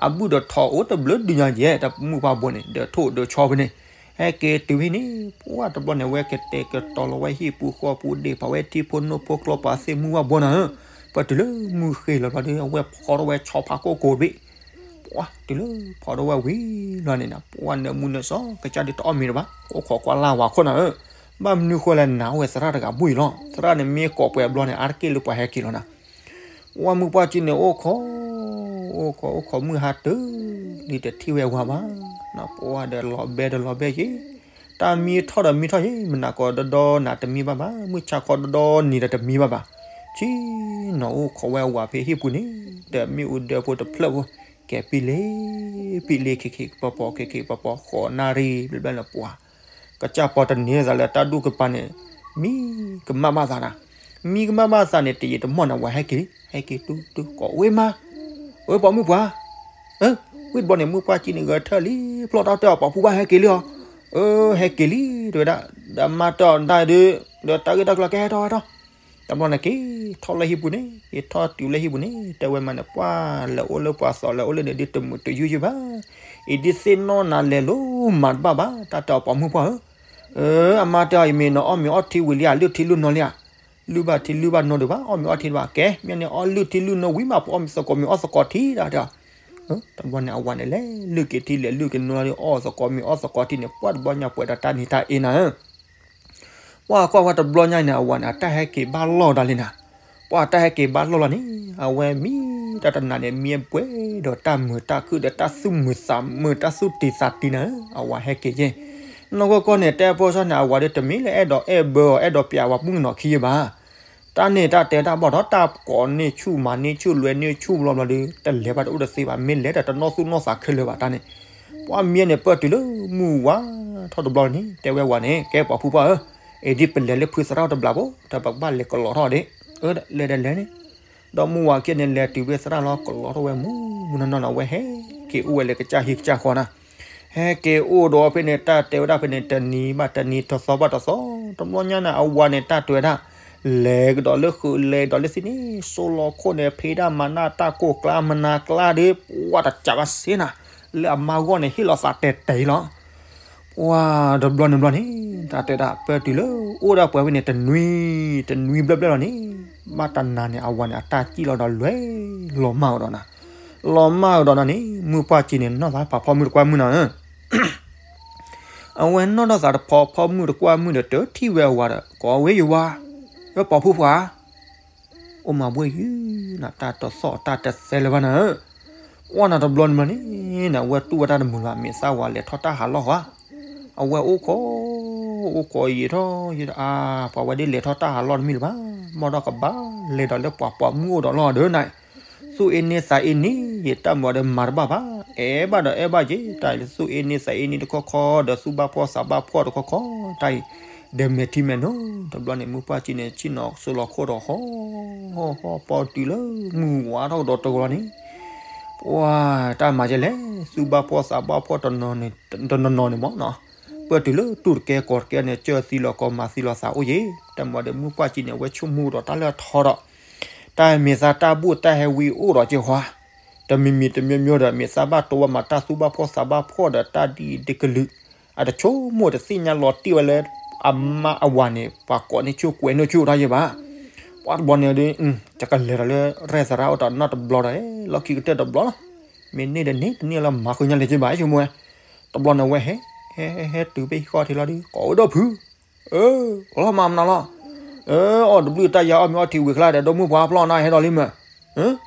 အဘုၣ်ဒီးထိးအိၣ်တဘျုးဒုညါယဲ တၢ်မုၢ်ပှၢ်ဘိန့ၣ် ဒီးထိၣ်ဒီးဆီဖဲန့ၣ်, ဟဲက့ၤတုၤဖဲန့ၣ်, ပှၢ်တဘျီန့ၣ် ဝဲကတဲာ်ကတီၤလီၤဝဲဟံၣ်ပူၤဃီပူၤဒ့ၣ်ဖးဝဲထံဖိနိဖိကျိပှၤသ့ၣ် မုၢ်ပှၢ်ဘိနၤဧၢ, ပှၢ်တုၤလၢမုၢ်ဃ့လီၤဘျီဒီး အဝဲဖီထီၣ်ဝဲဆီဖါကိၢ်ကိၢ်တဘ့ၣ် ပှၢ်တုၤလၢဖီထီၣ်ဝဲဝံၤလီၤန့ၣ်နၤ ပှၢ်နၢမူနၢစီၤ ကစၢ်ဒုးတအီၣ်မ့ၤတဘၣ် အိၣ်ခိးကွၢ်လၢ်ဝၤခိၣ်နၤဧၢ, ဘၣ်မနုၤဃိလဲၣ် နၤအိၣ်ဝဲသရၣ်တဂၤဘူၣ်အံၤလီၤ သရၣ်န့ၣ်မ့ၢ်ကိးပှဲၤဘျီန့ၣ် အါတက့ၢ်လၢပှၤဟဲက့ၤလီၤနၤ, ပှၢ်မုၢ်ပှၢ်ကံန့ၣ် အိၣ်ခိး, အိၣ်ခိး အိၣ်ခိးမုၢ်ဟါတုၤ ဒ်တထံၣ်ဝဲဝၤဘၣ်, ပှၢ်ဒီးလီၤဘဲဒီးလီၤဘဲယ့ၣ်, တၢ်မံထီၣ်ဒီးမံထီၣ်ယ့ၣ် မနၤကိးဒီဒီနၤတမံဘၣ်ဘၣ် မုၢ်ဆါခီဒီဒီနံၤဒီးတမံဘၣ်ဘၣ်, ဆ့ၣ်နီၤအိၣ်ခိးဝဲဝၤဖဲဟံၣ်ပူၤန့ၣ်, ဒီးမ့ၣ်အူဒၢဖိတဖျၢၣ်ဖိ, ကဲပံလ့, ပံလ့ခံခံပီၤပီၤ ခံခံပီၤပီၤ ဃိးနၣ်ရံၣ်ဘျဲၣ်ဘျဲၣ်န့ၣ်ပှၢ်, ကစၢ်ပီၤတန့ၢ်သးလၢတၢ်ဒူၣ်ကပၤန့ၣ်, မံကမၣ်ဘၣ်သးနၤ, မံကမၣ်ဘၣ်သးန့ၣ် တယံာ်တမီၢ်န့ၣ် ဝၤဟဲက့ၤလံ ဟဲက့ၤတုၤတုၤကိးဝဲမါ, အၢ ပိာ်မုၣ်ပှၢ်, ဝံၣ်တဘျီန့ၣ် မုၢ်ပှၢ်ကံန့ၣ် ဂဲၤထၢၣ်လံ, ဖျီၣ်တၢ်တဲအီၤ ပိာ်မုၣ်ပှၢ်ဟဲက့ၤလံအီၤ, အၢ ဟဲက့ၤလံ တဲဝဲဒၣ်, ဒီးမါတဲအီၤတၢ်ဒုး, ဒီးတၢ်ဂ့ၢ်တၢ်ကျိၤကဲဟဲထီၣ်ဟဲထီၣ်, တဘျီန့ၣ်က့ၤထီၣ်လၢဟံၣ်ပူၤန့ၣ်, က့ၤထီၣ်တုၤလၢဟံၣ်ပူၤန့ၣ် တဲဝဲမါန့ၣ် ပှၢ်လဲၤအိၣ်လၢပှၤသီးလဲၤအိၣ်လၢန့ၣ်ဒုးတမုာ်တယုၢ်ယုၢ်ဘၣ်, အံၤဒုးသ့ၣ်နီၣ်နၤလဲၤလိၤမၤတဘၣ်ဘၣ် တၢ်တဲအီၤပိာ်မုၣ်ပှၢ်ဧၢ, အၢ အမါတဲအီၤ အံၤမ့ၢ်နအီၣ်မ့ၤအီထံဝံၤလံဧါ လုၢ်ထံလုၢ်နိလံဧါ, လုၢ်ဘၣ်ထံလုၢ်ဘၣ်နိဒုးဘၣ် အီၣ်မ့ၤအီထံဒုးဘၣ် ကဲ မ့ၢ်န့ၣ်အီလုၢ်ထံလုၢ်နိဝံၤမး ပအီၣ်မ့ၤသကိးမ့ၤအီၣ်သကိးထံဒၣ်တဲအီၤ, တဘျီန့ၣ် အဝၤန့ၣ်လဲၤလုၢ်က့ၤထံလဲၤလုၢ်က့ၤနိဒီးအီၣ်သကိးမ့ၤအီၣ်သကိးထံန့ၣ် ပှၢ်တဘျီညါပှဲၤဒီးတၢ်နံၤတၢ်အ့နၤဧၢ ပှၢ်ကွၢ်ဝဲတဘျီညါန့ၣ် အဝၤန့ၣ် အတၢ်ဟဲက့ၤဘၣ်လီၢ်ဒၣ်လံနၤ, ပှၢ်တၢ်ဟဲက့ၤဘၣ်လီၢ်လီၤန့ၣ် အဝဲမံတၢ်တနၤန့ၣ် မံဘှဲဒီးတၢ်မုာ်တၢ်ခုၣ်ဒီးတၢ်သူၣ်မုာ်သးမုာ်တၢ်သူၣ်တံၢ်သးတံၢ်နၤဧၢ, အဝၤဟဲက့ၤယဲၢ်, နီၢ်ကီၢ်ကီၢ်န့ၣ် တဲဖိဆီန့ၣ် အဝၤဒီးတမ့ၢ်လၢအဲၣ်ဒိးအဲၣ်ဘၢအီၤ အဲၣ်ဒိးပျးဝၤမုၣ်ကနီၤခံယဲၢ်ဘၣ် တၢ်န့ၣ်တၢ်တဲတၢ်ဘၣ်ဒီး တၢ်ကိးန့ၢ်ဆူၣ်မၤန့ၢ်ဆူၣ်လွဲန့ၢ်ဆူၣ်ဘျီဘျီဒီး တလဲၤဘၣ်တအိၣ်တသ့ဘၣ်, မ့ၢ်လဲၤဒီးတနီၢ်သူၣ်နီၢ်သးခဲလၢာ်ဘၣ်တၢ်န့ၣ်. ပှၤမ့ၢ်န့ၣ်ပၢၢ်တုၤလၢမုၢ်ဝါထီၣ်တဘျီန့ၣ် တဲဝဲဝၤန့ၣ် ကဲပှၤဖုပှၢ်ဧၢ, အံၤဒ်ပလဲၤလၢဖုသရၣ်တဘျီဘၣ် တၢ်ပကဘၣ်လဲၤကလီၤထီၣ်ဒၣ်, အၢ လဲၤဒီးလဲၤန့ၣ်. ဒီးမုၢ်ဝါခံန့ၣ် လဲၤတုၤဖဲသရၣ်လီၤကလီၤထီၣ်ဝဲမူမူနီၢ်နီၢ်န့ၣ် အဝဲဟဲက့ၤအိၣ်ဝဲလၢကစၢ်ဟံၣ်ကစၢ်ဃီန့ၣ် ဟဲက့ၤအိၣ်ဒီးဖဲန့ၣ် တၢ်တဲဝဲဒၣ်ဖဲန့ၣ် တနံၤဘၣ်တနံၤ တသီဘၣ်တသီ, တဘျီညါန့ၣ် အဝၤန့ၣ် တၢ်တဲဝဲဒၣ် လဲၤကဒီးလၢဃုာ်လဲၤဒီးလၢသ့ၣ်န့ၣ် စိလီၤခိၣ်န့ၣ် ဖံးတၢ်မၤနၢ်တၢ်ကိၢ်ကျါမနၤကျါဒီး ပှၤတစးဘၣ်စ့နၤ, လၢအမါဂီၢ်န့ၣ် ဟ့ၣ်လီၤသးတဲာ်တဲာ်လီၤ. ပှၤတဘျီန့ၣ်ဘျီန့ၣ် တၢ်တဲဒၣ်ပၢၢ်တုၤလၢ အိၣ်ဒၣ်ပှဲၤဝဲန့ၣ် တနွံ တနွံဘျဲၣ်ဘျဲၣ်လီၤန့ၣ်, ဘၣ်တနၤန့ၣ် အဝၤန့ၣ် အတၢ်စံၣ်လီၤဒီးလွဲၢ် လီၤမၢ်ကဒီးနၤ, လီၤမၢ်ကဒီးနၤန့ၣ် မုၢ်ပှၢ်စံးန့ၣ် နီၢ်သးဖးဖီမုၢ်တကွၢ်မုၢ်နၤဧၢ အဝဲနီၢ်ဒီးသးတဖီဖီမုၢ်တကွၢ်မုၢ်ဒီး တထံၣ်ဝဲအဝၤဒီး ကိးဝဲယဝၤ, ဝဲပီၤဖုပှၤ, အိၣ်မၤဘှ့ၣ်ယုၢ်နၤ တၢ်တသီၣ်တၢ်တသဲလၢၤဘၣ်နၤဧၢ, ပှၢ်နၤတဘျီန့ၣ်ဘျီန့ၣ် အဝဲတူၢ်ဝဲတၢ်တမုာ်လၢၤဘၣ် မ့ၢ်သးဝၤလဲၤထီၣ်တၢ်ဟးလီၢ်ဧါ, အဝဲအိၣ်ခိး အိၣ်ခိးယံာ်ထီၣ်ယံာ်အါ, ပှၤဝဲဒ်လဲၤထီၣ်တၢ်ဟးလီၢ်တမံၤလၢၤဘၣ်, မ်ဒီးကဘၣ်လဲၤဒီးလၢပှၤပိာ်မုၣ်အိၣ်ဒီးလီၢ်ဒီးနၤ သူၣ်အ့န့သးအ့န့ ယတၢ်မၤဒီးမၤတဘၣ်ဘၣ်, အဲၣ်ဘၣ်ဒီးအဲၣ်ဘၣ်က့ၤ, တၢ်အံၤလၢသူၣ်အ့န့သးအ့န့တခီခီ ဒီးသူၣ်ဘၣ်ဖှီၣ်သးဘၣ်ဖှီၣ်တခီခီ, တၢ်အံၤ ဒီးမဲာ်ထံမဲာ်နိ, တဘျီန့ၣ် မုၢ်ပှၢ်စံးန့ၣ် ဆ့ၣ်နီၤစိလီၤခိၣ်ဒီးဟီၣ်ဟီၣ်ဟီၣ် ပီၤတုၤလၢမုၢ်ဝါထီၣ်ကဒီးတဂီၤန့ၣ်, ပှၤတၢ်မၤကဲလဲၣ်, သူၣ်ဘၣ်ဖှီၣ်သးဘၣ်ဖှီၣ်တနီၤနီၤန့ၣ်မ့ၢ်နီၤ, ပၢၢ်တုၤလၢတူၢ်တကဲကီးတကဲန့ၣ် ကၢၢ်သံလီၤကီးမၤသံလီၤသးအိၣ်ယံၤ, တၢ်မၤဒီးမုၢ်ပှၢ်စံးန့ၣ် အဝဲဆိကမိၣ်ဒီးတၢ်လၢအထီဒီး တၢ်မ့ၢ်သးတၢ်ဘူၣ်တၢ်ဟဲဝံအိၣ်ဒီးက့ၤဟီ, တမံၤမံၤတမံၤမံၤဒီး မ့ၢ်သးဘၣ်တိဝဲမၤတၢ်သူၣ်ဘၣ်ဖှီၣ်သးဘၣ်ဖှီၣ်ဒီးတၢ်ဒ်အံၤဒ်ကလုာ်, အတဆိကမိၣ်တသ့ၣ်ညါလီၤတံၢ်ဝဲလၢ အမါအဝၤန့ၣ် ပှၤကိးန့ၢ်ဆူၣ်ကွဲးန့ၢ်ဆူၣ်တၢ်ယဲဘၣ်, ပှၤတဘျီန့ၣ်ဒီး ယကလဲၤဒီးလၢရဲၣ်သရၣ်အိၣ်ဒီးနီၢ်တဘျီဒီး လီၢ်ခံကတၢၢ်တဘျီလီၤ, မ့ၢ်န့ၢ်ဒီးန့ၢ် တန့ၢ်လၢမၤဃုာ်ညါလဲၤက့ၤဘၣ် ဆိကမိၣ်ဝဲ, တဘျီန့ၣ်ဝဲဟဲ ဟဲဟဲတုၤဖဲဟံၣ်ဃီထံးလီၤဒီး ကိးဝဲဒီပုၢ်ဖု အၢ လီၤမၤမနုၤလီၤ, အၢ အီၣ်တဘျုးတၢ်ယါအီၣ်မ့ၤအီထံဝံၤကျါဒီး ဒီမုၢ်ပှၢ်ဖျီၣ်နၤဟဲဒီးလံမ့ၢ်,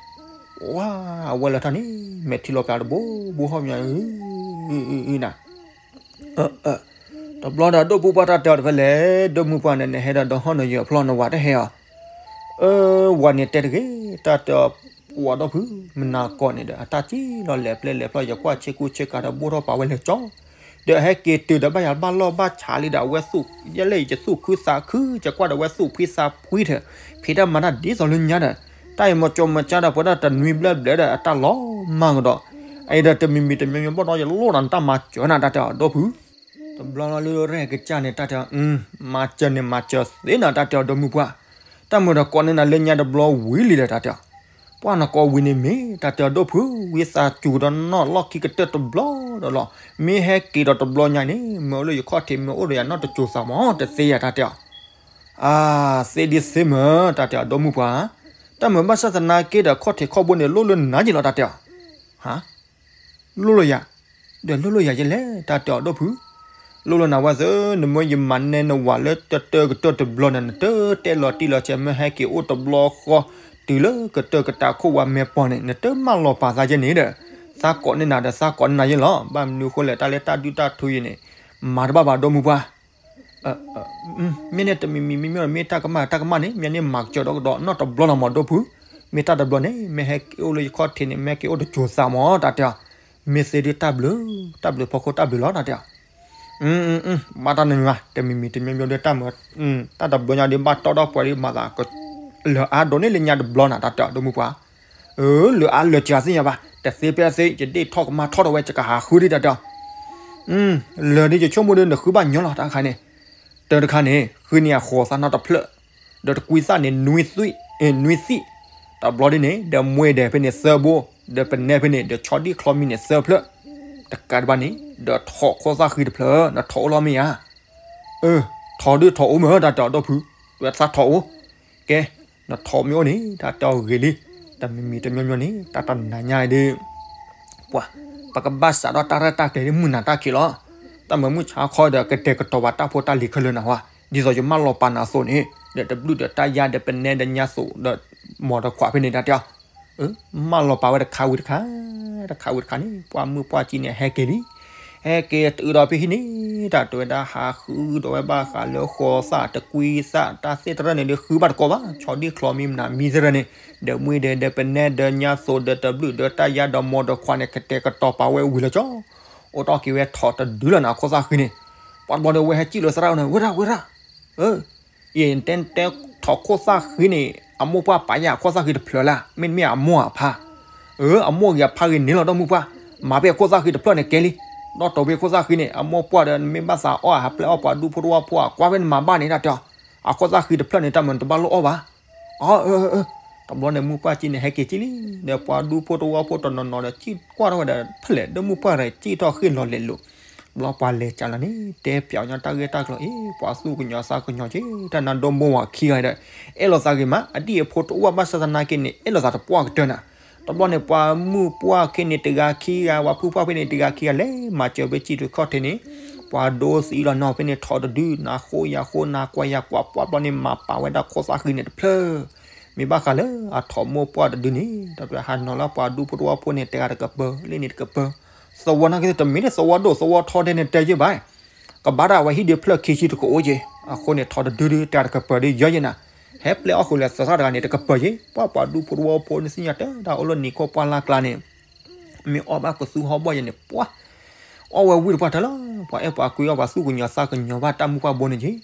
ဝါအဝဲလၢထီၣ်န့ၣ် မဲာ်ထံလီၤပျးတဘိဘိဟီၣ်မး, န တဘျီဒီး ဒီပုၢ်ပှၢ်တၢ်တဲအီၤတဖဲလဲၣ်, ဒီမုၢ်ပှၢ်န့ၣ် နဟဲဒီးဒီဟီၣ်နယၢၤဖျီၣ်နဝၤတဟဲအီၤ, အၢ ဝၤန့ၣ်တဲတဂ့ၤ, တၢ်တဲအီၤ ဝၤဒီပုၢ်ဖု မနၤကိးန့ၣ်ဒီး အတၢ်စံၣ်လီၤလဲၤပျဲလဲၤဖျီၣ် ယကွၢ်ဆ့ကူဆ့ကၤဒီးဘိၣ်ထီၣ်ပာ်ဝဲလဲၤကၠီ, ဒီးအဟဲက့ၤတုၤဒီးဘၣ်ယၤဘၣ်လီၢ်ဘၣ်ဆးလံဒီး အဝဲသူၣ်ယဲလဲၣ် ယသူၣ်ခုသးခု ယကွၢ်ဒီးအဝဲသူၣ်ဖှံသးဖှံထဲ, ဖံးတၢ်မၤတၢ်ဒ်သိးလၢညါဒီး, တၢ်အံၤမၤကၠီမၤကၠါဒီး ပှၤဒၣ်တနွံဘျဲၣ်ဘျဲၣ်ဒီး အတၢ်လီၤမၢ်ကဒီး, အအံၤဒီးတမံၤမံၤတမံၤမံၤဘၣ်ဒီး ယလိၣ်နၤနတၢ်မၤစၢၤနၤ တၢ်တဲအီၤ ဒီပုၢ်ဖု တဘျီလီၤလၢရဲၣ်ကစၢ်န့ၣ် တၢ်တဲအီၤ မၤစၢၤန့ၣ်မၤစၢၤသ့နၤ တၢ်တဲအီၤ ဒီမုၢ်ပှၢ်, တၢ်မၤဒီးကိးန့ၢ်နၤလၢညါတဘျီဝံၤလံဒီး တၢ်တဲအီၤ, ပှၢ်နကိးဝံၤန့ၣ်မ့ၢ် တၢ်တဲအီၤ ဒီပုၢ်ဖု ဝံသးစူၤဒီးနီၢ်လီၢ်ခံကတၢၢ်တဘျီဒီးလီၤ, မ့ၢ်ဟဲက့ၤဒီးတဘျီညါန့ၣ် မ့ၢ်အိၣ်လၢယခီၣ်ထံး မ့ၢ်အိၣ်ဒီးယနီၢ်တစိၤသးမး တသ့ယၤ တၢ်တဲအီၤ, အါ သ့ဒ်သ့မ့ၢ် တၢ်တဲအီၤ ဒီမုၢ်ပှၢ်, တၢ်မၤဘၣ်ဆၣ်သနာ်က့ဒီး ခီၣ်ထံးခီၣ်ဘိန့ၣ် လိၣ်လၢနၤက့ၤလီၤ တၢ်တဲအီၤ ဟါ လိၣ်လၢယၤ, ဒီးလိၣ်လၢယၤယဲလဲၣ် တၢ်တဲအီၤ ဒီပုၢ်ဖု, လိၣ်လၢနၤဝဲသ့ၣ် နမ့ၢ်ယမၤနဲနဝၤလၢတတၢၢ်ကတၢၢ်တဘျီန့ၣ် နတတဲလီၤတံၢ်လီၤဆဲး မ့ၢ်ဟဲက့ၤအိၣ်တဘျီဃီ တုၤလၢကတၢၢ်ကတၢၢ်ခိၣ်ဝါမဲာ်ပီၤန့ၣ် နတမၢလီၤပာ်သးယဲန့ၣ်ဒီး သးကိးန့ၢ်နၤဒီး သးကိးန့ၢ်နၤယဲလီၤ, ဘၣ်မနုၤဃိလဲၣ် တၢ်လၢတၢ်ဒုၣ်တၢ်ထူယဲန့ၣ် မၤတဘၣ်ဘၣ် ဒီမုၢ်ပှၢ် မ့ၢ်န့ၣ်တမံၤမံၤမံၤမ့ၢ် မ့ၢ်တၢ်ကမၣ်တၢ်ကမၣ်န့ၣ် မ့ၢ်န့ၣ်မၤကစၢၤဒီးကဒီးနီၢ်တဘျီလီၤမး ဒီပုၢ်ဖု, မ့ၢ်တၢ်တဘျီန့ၣ် မ့ၢ်ဟဲက့ၤအိၣ်လၢယခီၣ်ထံးန့ၣ် မ့ၢ်ဟဲက့ၤအိၣ်တစိၤသးမး တၢ်တဲအီၤ, မ့ၢ်သ့ဒုးတၢ်ဘျုး, တၢ်ဘျုးဖီခိၣ်တၢ်ဘျုးလီၤ တၢ်တဲအီၤ, ဘၣ်တၢ်နညီ တမံၤမံၤတမံၤမံၤဒီးတၢ်မၤ, တၢ်တဘျီညါဒီး ဘၣ်တီဒီးပှဲၤဒီးမၤသး လၢအါဒိးန့ၢ်လၢညါတဘျီနၤ တၢ်တဲအီၤ ဒီမုၢ်ပှၢ်, လၢအါလၢာ်စှၤသ့ၣ်ညါဘၣ် တသ့ဖဲသ့ ယဒ့ၣ်ထီၣ်ကမၣ်ထီၣ်ဒီးဝဲ ယကဟးဃုဒံး တၢ်တဲအီၤ လၢာ်ဒီးယဆိကမိၣ်ဒီးနဃုဘၣ်ညီလီၤ တၢ်တခါန့ၣ်, တၢ်တခါန့ၣ် ဃုန့ၢ်အဃိးသၣ်နီတဖျၢၣ်, ဒီးတကွံသၣ်န့ၣ် နွံသံၣ်, တဘျီဒ်န့ၣ် ဒီးမှဲဒီးဖဲန့ၣ်သၢဘိ, ဒီးပနဲဖဲန့ၣ် ဒီးဆီဒံၣ်ချီမံန့ၣ်သၢဖျၢၣ်, တကးဒံးဘၣ်န့ၣ် ဒီးထိးခိၣ်သၣ်ဃံတဖျၢၣ် နထိးအိၣ်လီၤမ့ၢ်ဧါ, ထိးဒုးထိးအိၣ်မ့ၢ် တၢ်တဲအီၤ ဒီပုၢ်ဖု, ဝဲသးထိးအိၣ်, ကဲ, နထိးမ့ၢ်အိၣ်န့ၣ် တၢ်တဲအီၤဂ့ၤလံ, တမံၤမံၤတမံၤမံၤန့ၣ် တၢ်တနၤညါဒီး ပှၤ, ပကဘၣ်စးထီၣ်တၢ်ရဲၣ်တၢ်ကျဲၤဒ်မုၢ်နၤတၢ်ခံးလီၤ, တၢ်မၤမုၢ်ဆါခီဒီး ကတဲာ်ကတီၤဘၣ်တၢ်ဖိတၢ်လံၤခဲလၢာ်နၤဝဲ, ဒ်သိးယမၢလီၤပာ်နၤအသိးန့ၣ်, ဒီးတဘျုးဒီးတၢ်ယါဒီးပနဲဒီးညါသိးဒီး မီၤဒီးခွးဖဲန့ၣ် တၢ်တဲအီၤ, မၢလီၤပာ်ဝဲတခါဝံၤတခါ, တခါဝံၤတခါန့ၣ် ပှၢ်မုၢ်ပှၢ်ကံန့ၣ် ဟဲက့ၤလံ, ဟဲက့ၤတုၤဒီးဖဲဟံၣ်န့ၣ် တၢ်တဲဝဲဒၣ်ဟးဃုဒီးဝဲဘၣ်ဃးလၢဃီသၣ်တကွံသၣ် တၢ်သ့ၣ်တရၢၣ်န့ၣ် ဒုးဃုဘၣ်တကိးဘၣ် ဆီဒံၣ်ချီမံမနၤမံသ့ၣ်တရၢၣ်န့ၣ် ဒီးမှံဒီး ဒီးပနဲဒီးညါသိးဒီးတဘျုးဒီးတၢ်ယါဒီးမီဒီးခွါန့ၣ် ကတဲာ်ကတီၤပာ်ဝဲဝံၤလီၤကၠီ အိၣ်ထီၣ်က့ၤဝဲထီၣ်တဒုလီၤနၤ ခိၣ်သၣ်ဃံန့ၣ် ပှၤတဘျီန့ၣ် ဝဲဟဲစံၣ်လၢသရၣ်န့ၣ် ဝဲဒၣ် ဝဲဒၣ် အ့ တဲတဲထီၣ်ခိၣ်သၣ်ဃံန့ၣ် အမိၢ်ပှၢ်ပာ်ယၤခိၣ်သၣ်ဃံတဖျၢၣ်လၢ် မ့တမ့ၢ်အမိၢ်အဖါ, အၢ အမိၢ်ဂ့ၤအဖါဂ့ၤန့ၣ်လီၤ ဒီမုၢ်ပှၢ်, မၤဖဲခိၣ်သၣ်ဃံတဖျၢၣ်န့ၣ်ကဲလံ, ဒီးတီၢ်ဖဲခိၣ်သၣ်ဃံန့ၣ် အမိၢ်ပှၢ်ဒီးနမ့ၢ်ဘၣ်သးအီၣ် ဟးပျဲအီၣ်ပှၤဒူဖိတဝီဖိ ကွၢ်ဖဲနမၤဘၣ်န့ၣ် တၢ်တဲအီၤ, အခိၣ်သၣ်ဃံတဖျၢၣ်န့ၣ် တၢ်မၤနတဘၣ်လိၣ်အီၣ်ဘၣ်, အၢ အၢ အၢ တဘျီန့ၣ် မုၢ်ပှၢ်က့န့ၣ် ဟဲက့ၤက့လံ, ဒီးပှၤဒူဖိတဝီဖိတနီၤနီၤဒီး စံၣ်ကွၢ်ထီၣ်ဝဲဒီး ဖဲလဲၣ် ဒီမုၢ်ပှၢ်ဒီး စံၣ်ထီၣ်ဃ့ၢ်လီၤလဲၤလိာ်, ဘျီပှၤလဲၤကၢ်လီၤန့ၣ် တဲပၠးအီၤညီတၢ်ဂ့ၢ်တၢ်ကျိၤအ့ၣ် ပှၤသူၣ်ကညီၤသးကညီၤက့ တၢ်နါဒိၣ်မိၢ်ဝၤခံဂၤဒီး အဲၣ်လိာ်သးဂ့ၤမး အဒံၣ်အဖိတအိၣ်ဘၣ်ဆၣ်သနာ်က့န့ၣ် အဲၣ်လိာ်သးတပှၢ်ကတၢၢ်နၤ, တဘျီန့ၣ် ပှၤမုၢ်ပှၢ်ခဲန့ၣ်တဂၤခံဂၤ ပှၤဖုပှၢ်ဖဲန့ၣ်တဂၤခံဂၤ လဲၤမၤစၢၤဖဲစံၣ်တခီၣ်ထံးန့ၣ်, ပှၤဒိသံလီၤနီၤဖဲန့ၣ် ထီၣ်တဒု နၤဃိယၤဃိ နၤကွၢ်ယၤကွၢ် ပှၤဘျီန့ၣ် မၤပာ်ဝဲဒၣ်ခိၣ်သၣ်ဃံန့ၣ်တဖျၢၣ် မ့ၢ်ဘၣ်ဃးလၢအထီၣ်မိၢ်ပှၢ်တဒုန့ၣ် တၢ်တဟးနီၤလၢပှၤဒူဖိတဝီဖိန့ၣ် တဂၤတကပၤ လၢန့ၣ်တကပၤ, သဝီနာ်က့ တမ့ၢ်လၢသဝီဒိၣ်သဝီထီဒဲန့ၣ်တဲယ့ၢ်ဘၣ်, ကဘၣ်ဒၣ်ဝဲဟံၣ်ဒုးဖျၢၣ်ခံဆံတကအိၣ်က့, အဃိန့ၣ် ထီၣ်တဒုဒု တဂၤတကပၤဒုးယဲယ့ၢ်နၤ, ဟဲပျဲအီၣ်ဃုာ်လၢသရၣ်တဂၤန့ၣ် တကပၤယ့, ပှၤပှၤဒူဖိတဝီဖိန့ၣ်သ့ၣ်ညါတဲဒၣ်အိၣ်လၢနံၤခိၣ်ပှၢ်လၢ်ကျါန့ၣ် မ့ၢ်အီၣ်ဘၣ်ကသူဟီၣ်ဘီၣ်ယဲန့ၣ် ပှၤ အီၣ်ဝဲဝံၣ်တပှၢ်တၢၢ်လီၤ, ပှၤအဲၣ်ပှၤကွံအီၣ်ပှၤသူၣ်ကညီၤသးကညီၤဘၣ်တၢ်မုၢ်ပှၢ်ဘိန့ၣ်က့,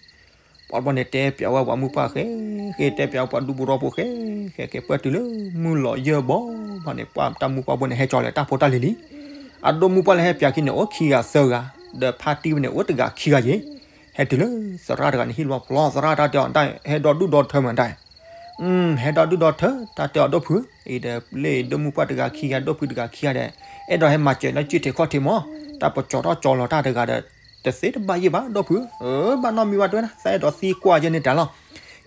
ပှၤဘျီန့ၣ်တဲပၠးဝဲပှၤမုၢ်ပှၢ်ဃဲ, ဃဲတဲပၠးဝဲပှၤဒူဖိတဝီဖိဃဲ, ဃဲက့ၤပၢၢ်တုၤလၢမုၢ်လီၤယၢၢ်ဘီ, ဘျီန့ၣ် ပှၤတၢ်မုၢ်ပှၢ်ဘိန့ၣ် ဟဲကၠီၤလၢတၢ်ဖိတၢ်လံၤလံ, အဒိၣ်မုၢ်ပှၢ်လၢဟဲပၠးခံန့ၣ် အိၣ်ခံဂၤသၢဂၤ, ဒီးဖါတံၢ်ဝဲန့ၣ် အိၣ်တဂၤခံဂၤယ့, ဟဲတုၤလၢသရၣ်တဂၤန့ၣ် ဟံၣ်လီၤဖျီ သရၣ်တၢ်တဲအီၤ ဟဲဒီဒူၣ်ဒီထၢမးတၢ် ဟဲဒီဒူၣ်ဒီထၢ တၢ်တဲအီၤဒိၣ်ဖု, အံၤဒီးလၢဒိၣ်မုၢ်ပှၢ်တဂၤခံဂၤ ဒိၣ်ဖုတဂၤခံဂၤဒီး အဲၣ်ဒိးဟဲမၤစၢၤလၢကၠံၣ်ထံးခီၣ်ထံးမး, တၢ်ပကၠီထီၣ်ကၠီလီၤတၢ်တဂၤဒီး တသ့တဘၣ်ယ့ၢ်ဘၣ် ဒိၣ်ဖု, ဘၣ်နီတမံၤဘၣ်တဲဝဲဒၣ် သးအဲၣ်ဒိးသံကွၢ်ယဲန့ၣ်တၢ်လီၤ,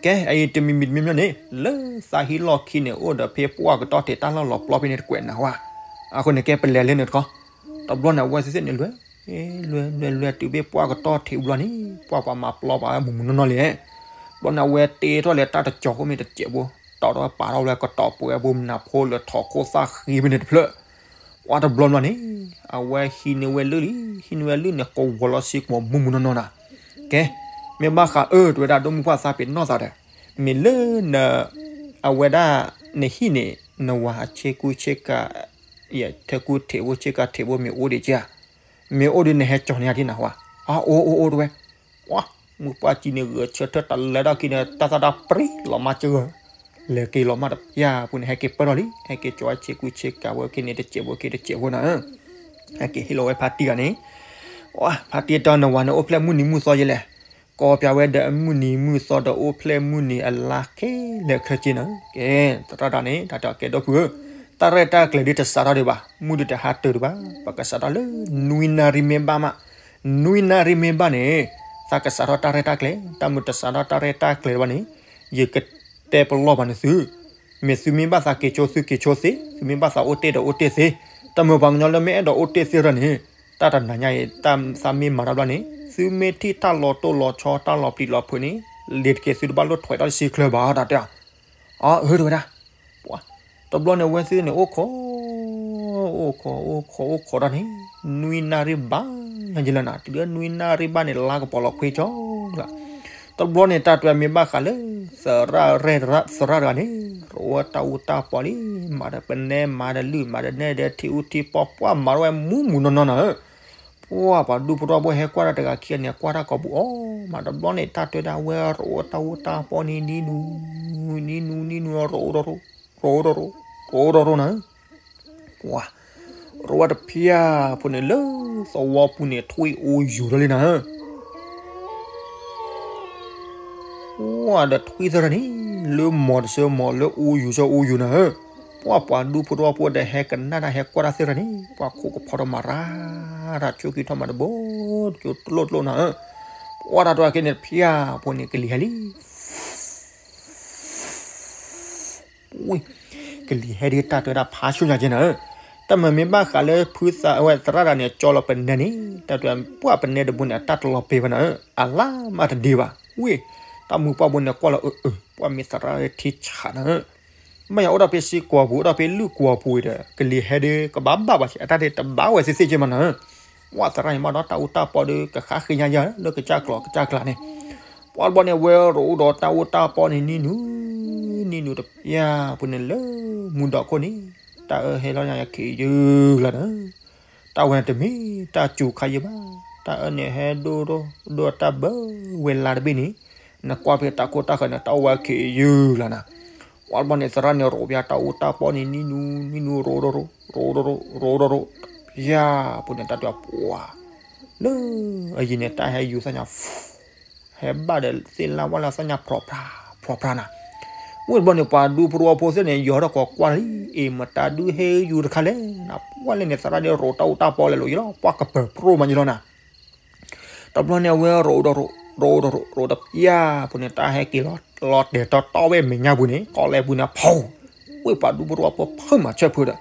ကဲ အံၤတမံၤမံၤတမံၤမံၤန့ၣ် လၢသးဟံၣ်လီၢ်ခံန့ၣ် အိၣ်ဒီးဖဲပှၢ်ကတီၢ်ထံးတၢ်လီၢ်လီၤပျီဖဲန့ၣ်တကွဲးနၤဝဲ, အဃိန့ၣ် ကဲပလဲၤလၢန့ၣ်တခီ, တဘျီန့ၣ် အဝဲသ့ၣ်န့ၣ်လွဲ လွဲ လွဲ လွဲတုၤဖဲပှၢ်ကတီၢ်ထံးဘျီန့ၣ် ပှၢ်ပှၤမၤပျီပှၤဝဲမုၢ်မုၢ်နီၢ်နီၢ်လံ, ဘျီန့ၣ် အဝဲတ့ထီၣ်လၢတၢ်တကၠီၤဃိမ့ၢ်တစဲးဖိ, တီၢ်ထီၣ်ပာ်ထီၣ်ဝဲကတီၤပှဲၤဘိမနၤဖိလၢထီၣ်ခိၣ်သၣ်ဃံဖဲန့ၣ်တဖျၢၣ်, ပှၢ်တဘျီဘျီန့ၣ် အဝဲဟံးန့ၢ်ဝဲလုၢ်လံ, ဟံးန့ၢ်ဝဲလုၢ်န့ၣ် ကဝီၤလီၤဆံကမီၤမုၢ်မုၢ်နီၢ်နီၢ်နၤ, ကဲ မ့ၢ်ဘၣ်ဃးအၢ တဲဝဲဒၣ်ဒိၣ်မုၢ်ပှၢ်သးပ့ၤနီၣ်သးဒီး, မ့ၢ်လၢန အဝဲဒၣ် နဟံၣ်န့ၣ် နဝၤအဆ့ကူဆ့ကၤ ယထၢကူထံးဖိဆ့ကၤထံးဖိမ့ၢ်အိၣ်ဒံးက့ဧါ, မ့ၢ်အိၣ်ဒီးနဟဲကၠီၤန့ၢ်ယၤဒ်နၤဝဲ, အအိၣ်အိၣ်အိၣ်တဲဝဲ, ပှၢ် မုၢ်ပှၢ်ကံန့ၣ်ဂုာ်ဆၢထၢၣ်တၢ်လဲၤထီၣ်ခံန့ၣ် တၢ်သၣ်တၢ်ပြံလီၤမၢ်စၢၤ, လဲၤက့ၤလီၤမၢ်တဖၠၣ်ပူၤန့ၣ် ဟဲက့ၤပၢၢ်ထီၣ်လံ, ဟဲက့ၤကၠီၤဝဲဆ့ကူဆ့ကၤဖိခဲန့ၣ်တစဲးဖိခဲတစဲးဖိနၤ, ဟဲက့ၤဟ့ၣ်လီၤဝဲဖါတံၢ်ဂၤန့ၣ်, ပှၢ် ဖါတံၢ်တဲနဝၤန့ၣ် အိၣ်ဖျဲၣ်မုၢ်နံၤမုၢ်သီယဲလဲၣ် ကိးပၠးဝဲဒီးအမုၢ်နံၤမုၢ်သီဒီးအိၣ်ဖျဲၣ်မုၢ်နံၤအလါခဲလၢာ်ခဲဆ့နၤ, ကဲ သရၣ်တၢ်န့ၣ် တၢ်တဲအီၤကဲဒိၣ်ဖုဧၢ, တၢ်ရဲၣ်တၢ်ကျဲၤဒ်တစးထီၣ်ဒံးဘၣ်, မုၢ်ဒ်တဟါတၢၤဒံးဘၣ်, ပကစးထီၣ်လၢ နွံနၣ်ရံၣ်မ့ၢ်ဘၣ်မး, နွံနၣ်ရံၣ်မ့ၢ်ဘၣ်န့ၣ်, သးကစးထီၣ်တၢ်ရဲၣ်တၢ်ကျဲၤ, တၢ်မုၢ်တစးထီၣ်တၢ်ရဲၣ်တၢ်ကျဲၤဘၣ်န့ၣ်, ယကတဲပလီၢ်ဘၣ်န့ၣ်သု မ့ၢ်သုမ့ၢ်ဘၣ်သးက့ၤဆိသုက့ၤဆိသ့, သုမ့ၢ်ဘၣ်သးအိၣ်တ့ၢ်ဒီးအိၣ်တ့ၢ်သ့, တၢ်မုၢ်ပှၤကညီလၢမ့ၢ်အဲၣ်ဒိးအိၣ်တ့ၢ်သ့ရၢ်န့ၣ်, တၢ်တနၤညါအံၤ တၢ်သးမ့ၢ်မၤတၢ်ဘျီန့ၣ် သုမ့ၢ်ထံၣ်တၢ်လီၤတိၢ်လီၤဆီတၢ်လီၤပျံၤလီၤဖုးန့ၣ်, လ့ၤတက့ၤသုတဘၣ်လိၣ်ထွဲးတၢ်တဆံချၢဘၣ် တၢ်တဲအီၤ, အၢ တဲဝဲဒၣ်, ပှၢ် တဘျီန့ၣ် အဝဲသ့ၣ်န့ၣ် အိၣ်ခိး အိၣ်ခိး အိၣ်ခိး အိၣ်ခိးတၢ်န့ၣ်, နွံနၣ်ရံၣ်ဘၣ်ညါယလၢနၤ, တုၤလၢနွံနၣ်ရံၣ်ဘၣ်န့ၣ် လါကပီၤလီၤခွံကၠီလီၤ. တဘျီန့ၣ် တၢ်တဲမ့ၢ်ဘၣ်ဃးလၢ သရၣ်ရဲၣ် သရၣ်တဂၤန့ၣ် ရိးဝဲတၢ်အူတၢ်ပီလံ, မၤဒီးပနဲ မၤဒီးလုၢ် မၤဒီးနဲဒီးထံအူထံပီ ပှၢ်မၤထီၣ်ဝဲမူးမူးနီၢ်နီၢ်နၤဧၢ. ပှၢ်ပှၤဒူဖိထီဘိဟဲကွၢ်တၢ်တဂၤခံဂၤန့ၣ် ကွၢ်တၢ်ကိးပူၤအီၤမး, တဘျီန့ၣ် တၢ်တဲဒၣ်ဝဲရိးဝဲတၢ်အူတၢ်ပီန့ၣ် နံၤနူၤ နံၤနူၤ နံၤနူၤ ရိးရိး ရိးရိး ရိးရိးရိးနၤဧၢ. ပှၤ ရိးဝဲတဖျၢၣ်ဖိန့ၣ်လၢသဝီပူၤန့ၣ် ထွံၣ်အိၣ်ယူၤထီၣ်လံနၤဧၢ. ပှၤဒီးထွံၣ်သ့ၣ်တဖၣ်န့ၣ် လၢမီၤတဆၢမီၤ လၢအိၣ်ယူၤဆၢအိၣ်ယူၤနၤဧၢ. ပှၤပှၤဒူဖိထီဖိဒီးဟဲကနၣ်တၢ်ဟဲကွၢ်တၢ်သ့ၣ်တဖၣ်န့ၣ် ပှၤခိၣ်ကဖီထီၣ်မၤရၣ် တၢ်ဆိၣ်ကံထီၣ်မၤတဘိ တကၠိတလိၣ်တလိၣ်နၤဧၢ. ပှၤတၢ်တဲက့ၤန့ၣ်တဖျၢၣ်ဖိန့ၣ် ကလံၤဟဲလံ ကလံၤဟဲဒ်တၢ်တဲဝဲဒၣ်ဖးဆူညါက့နၤဧၢ. တၢ်မၤမ့ၢ်ဘၣ်ဃးလၢဖုသးဝဲသရၣ်တဂၤန့ၣ် ကၠီလီၤပနဲန့ၣ် တၢ်တဲပှၢ်ပနဲတဘိန့ၣ် အတၢ်တလီၤပှဲၤဘၣ်နၤဧၢ, အလါမးတဒ့ဘၣ်. ဝ့ၢ် တၢ်မုၢ်ပှၢ်ဘိန့ၣ်ကွၢ်လီၤ အၢ အၢ ပှၢ်မ့ၢ်သရၣ်ထံဆးနၤဧၢ. မ့ၢ်ယအိၣ်ဒီးဖဲစ့ၢ်ကီးပူၤ အိၣ်ဒီးဖဲလုၢ်ကီးပူၤဒီး ကလံၤဟဲဒ်ကဘၣ်ဘၣ်ဘၣ်ဆ့ အတၢ်ဒ်တဘၣ်ဝဲသ့ၣ်သ့ၣ်က့မးနၤဧၢ. ပှၢ်သရၣ်န့ၣ်မးဒီးတၢ်အူတၢ်ပီဒီး ကဃါဃ့ညါယၤလၢကစၢ်ကျိာ်ကစၢ်ကျါန့ၣ်, ပှၢ်တဘျီန့ၣ် အဝဲရိးအိၣ်ဒီးတၢ်အူတၢ်ပီန့ၣ် နံၤနူ, နံၤနူတပျၢ်ပူၤန့ၣ်လၢ မူဒီးခိၣ်န့ၣ်, တၢ်အၢဟဲလီၤညါယၤခံးယုၢ်လီၤနၤ, တၢ်ဝဲန့ၣ်တမ့ၢ်တၢ်စူၤခါယံၤဘၣ်, တၢ်အၢန့ၣ်ဟဲဒိၣ်ဒိၣ်ဒိၣ်တၢ်ဘၢဝဲလါတဘ့ၣ်န့ၣ်, နကွၢ်ဖဲတၢ်ခိၣ်တၢ်ဃၢၤန့ၣ် တၢ်အိၣ်ဝဲခံးယုၢ်လီၤနၤ, ပှၢ်တဘျီန့ၣ် သရၣ်န့ၣ်ရိးပျၢ်တၢ်အူတၢ်ပီန့ၣ် နံၤနူ, နံၤနူရိးဒိၣ်ရိး, ရိးဒိၣ်ရိး, ရိးဒိၣ်ရိး, တပျၢ်ပူၤန့ၣ် တၢ်တဲပှၢ် လၢအယံၤန့ၣ် တၢ်ဟဲယူၤသၣ်ညါ ဟဲဘၣ်ဒီးသ့ၣ်လၢ်ဝၣ်လၢ်သၣ်ညါဖြီဖြါ, ဖြီဖြါနၤ, ဝ့ၢ်တဘျီန့ၣ် ပှၤဒူဖိတဝီဖိသ့ၣ်န့ၣ် ယီၤထီၣ်ကိးကွၢ်လံ, အ့ၣ် မတၤဒုးဟဲယူၤတခါလဲၣ်, နပှၢ်လဲၣ်န့ၣ် သရၣ်ဒုးရိးတၢ်အူတၢ်ပီလဲၤလိာ်ယလီၤ, ပှၢ်ကပၢၤပြိၣ်မးယလီၤနၤ တဘျီန့ၣ် အဝဲရိးဒိၣ်ရိး, ရိးဒိၣ်ရိး, ရိးတပျၢ်ပူၤန့ၣ် တၢ်ဟဲက့ၤလီၤတဲာ်တီတီဝဲမဲာ်ညါပူၤန့ၣ် ကီလဲပူၤန့ၣ်ဖီ, ဝ့ၢ်ပှၤဒူဖိတဝီဖိဖုးမၤဆၢၣ်ဖိဒီး,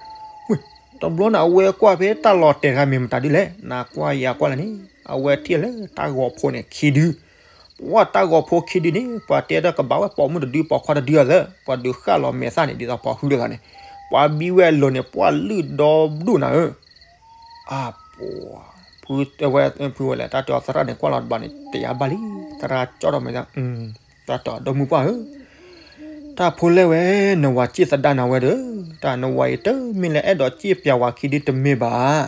ဝ့ၢ်, တဘျီန့ၣ်အဝဲကွၢ်ဖဲတၢ်လီၤတဲာ်တခါမ့ၢ်မတၤဒုးလဲၣ်, နကွၢ်ယၤကွၢ်လၢ်န့ၣ် အဝဲထံၣ်လၢတၢ်ဂီၤဖိန့ၣ်ခံဒု ပှၢ်တၢ်ဂီၤဖိခံဒုန့ၣ် ပှၤတဲဒီးကဘၣ်ဝဲပိာ်မုၣ်တဒုပိာ်ခွါတဒုအသး, ပှၤဒုးဃၣ်လီၤမဲာ်သၣ်န့ၣ် ဒ်သိးပိာ်ဟုလိာ်သးန့ၣ်, ပှၤဘံဝဲအလိၤန့ၣ် ပှၢ်လုၢ်ဒီဒူၣ်နၤဧၢ, အပှၤ, ဖုဝဲလဲၣ် တၢ်တဲအီၤသရၣ်န့ၣ် ကွၢ်လီၤတဘျီန့ၣ် တယၤဘၣ်လံ, သရၣ်ကၠီၣ်ထီၣ်မဲာ်သၣ်, တၢ်တဲအီၤဒီမုၢ်ပှၢ်ဧၢ တၢ်ဖိလဲၣ်ဝဲ, နဝၤစ့ၣ်သဒါနၤဝဲဒီး, တၢ်နဝၤအံၤတမ့ၢ်လၢအဲၣ်ဒိးစ့ၣ်ပျးဝၤခံဒုတမ့ၢ်ဘၣ်,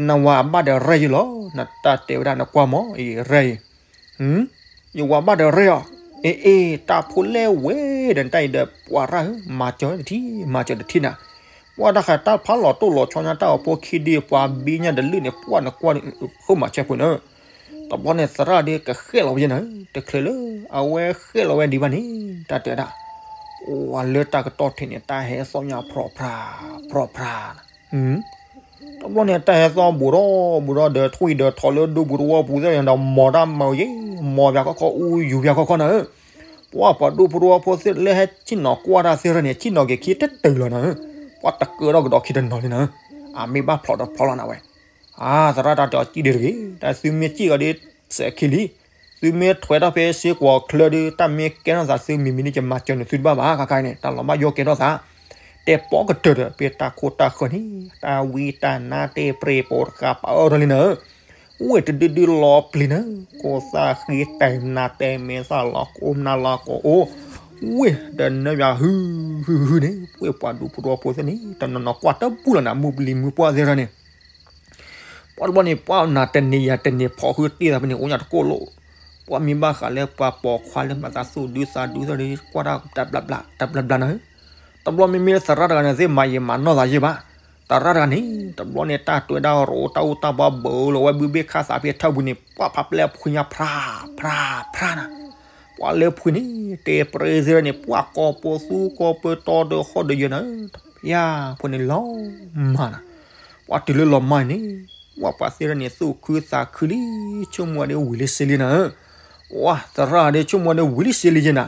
နဝၤအဘၣ်ဒီးရဲၣ်ယလီၤ, နတၢ်တဲဝဲဒၣ်နကွၢ်မးအံၤရဲၣ်အံၤ, ယဝၤဘၣ်ဒီးရဲၣ်အီၤ, အ့ၣ်အ့ၣ် တၢ်ဖိလဲၣ်ဝဲဒီး နတၢ်အံၤဒီးပှၤရၣ်ဧၢ, မၤစၢၤတထံၣ်, မၤစၢၤတထံၣ်နၤ, ပှၢ်တၢ်ဃးတၢ်ဖးလီၤတိၢ်လီၤဆီညါတၢ်ဂီၤဖိခံဒု ပှၤဘံညါတလုၢ်န့ၣ် ပှၢ်နကွၢ်ဖုးမၤဆၢၣ်ဖိနၤ တဘျီန့ၣ်သရၣ်ဒုးကဃဲၣ်လီၤဝဲယဲနၤ, တချုးလၢအဝဲဃဲၣ်လီၤဝဲဒံးဘၣ်န့ၣ် တၢ်တဲဒၣ်, ပှၢ်လၢတၢ်ကတီၢ်ထံးန့ၣ် တၢ်ဟဲသီၣ်ညါဖြီဖြါ, ဖြီဖြါ, တဘျီန့ၣ် တၢ်ဟဲသီၣ်ဘူးထီၣ်ဘူးထီၣ်ဒီး ထွံၣ်ဒီးထီၣ်လၢဒူပူၤတဝီပူၤသ့ၣ်ဒီး မီၤတၢ်မၤယဲ, မီၤပၠးခီခီ အူယူၤပၠးခီခီနၤဧၢ, ပှၢ်ပှၤဒူဖိတဝီဖိသ့ၣ်လၢဟဲဆ့ၣ်နီၤကွၢ်တၢ်သ့ၣ်ရၢန့ၣ် ဆ့ၣ်နီၤက့ၤခံတတုၤလီၤနၤဧၢ, ပှၢ်တကၢထီၣ်ကဒီးခံတနီၤလံနၤဧၢ, အမ့ၢ်ဘၣ်ဖျိးတဖျိးလီၤနၤဝဲ အါ သရၣ်တၢ်တဲအီၤစံၣ်ဒုတဂ့ၤ, တၢ်သုမ့ၢ်စံၣ်အီၤဒီး စဲးခံလံ, သုမ့ၢ်ထွဲထီၣ်ဖဲစ့ကွီၤချၢဒီး တၢ်မ့ၢ်ကဲထီၣ်သးသုမံၤမံၤန့ၣ် ယမၤစၢၤနသုတဘၣ်ဘၣ်, ခါခါအံၤန့ၣ် တၢ်လီၤဘၣ်ယိၣ်ကဲထီၣ်သး, တဲပီကတၢၢ်ဒီး ဖဲတၢ်ခိၣ်တၢ်ဃၢၤန့ၣ် တၢ်ဝံတၢ်နါတဲပြဲၢ်ပိာ်တဃာ်ပာ်အၢထီၣ်လံနၤဧၢ, ဝ့ၢ်တဒုဒုလီၤပျံၤနၤ, ခိၣ်သၣ်ဃံတဲမနၤတဲမဲာ်သၣ်လီၤကိၢ်မနၤလီၤကိၢ်အိၣ်, ဝ့ၢ်ဒီးနၢယၤဟုဟုဟုန့ၣ် ဝ့ၢ်ပှၤဒူဖိတဝီဖိသ့ၣ်န့ၣ် တနီၤနီၤကွၢ်တဘူၣ်လီၤနၤ မုၢ်ပလံၤမုၢ်ပှၢ်သ့ၣ်ရၢန့ၣ် ပှၢ်တဘျီန့ၣ် ပှၢ်နၤတန့ၢ်ယၤတန့ၢ်ဖီၣ်ဃုတ့ၢ်သးဖဲန့ၣ် အိၣ်ညါတကိၣ်လိာ်, ပှၢ်မ့ၢ်ဘၣ်ဃးလၢပှၤပိာ်ခွါလၢမၤသးသူၣ်ဒုသးဒုသ့ၣ်ဒီး ကွၢ်တၢ်တဘျးဘျးတဘျးဘျးနၤဧၢ, တဘျီမ့မ့ၢ်လၢသရၣ်တဂၤန့ၣ် သ့ၣ်မၤယံာ်မၤနီၢ်သးယံာ်ဘၣ်, သရၣ်တဂၤန့ၣ် တဘျီန့ၣ် တၢ်တွဲဒၣ်ရိးတၢ်အူတၢ်ပီဘၢလီၤဝဲဘုဘ့ၣ်ခါသးဖဲထၢပူၤန့ၣ် ပှၢ်ဖးပျဲၢ်ဖှံညါဖြါ, ဖြါ, ဖြါနၤ ပှၢ်လၢဖှံန့ၣ် တဲပြဲၢ်သ့ၣ်န့ၣ် ပှၢ်ကီၢ်ပူၤသူကီၢ်ပူၤတီဒီးဃီဒီးယဲနၤဧၢ, ယၤဖိန့ၣ်လီၤမၢ်နၤ, ပှၢ်တုၤလၢလီၤမၢ်န့ၣ် ပှၢ်ပှၤသ့ၣ်ရၢန့ၣ် သူၣ်ခုသးခုလံ, ဆိကမိၣ်ဝဲဒၣ်ဝံၤလံစ့လံနၤဧၢ, ပှၢ်သရၣ်ဒၣ် ဆိကမိၣ်ဝဲဒၣ်ဝံၤလံစ့လံယဲနၤ,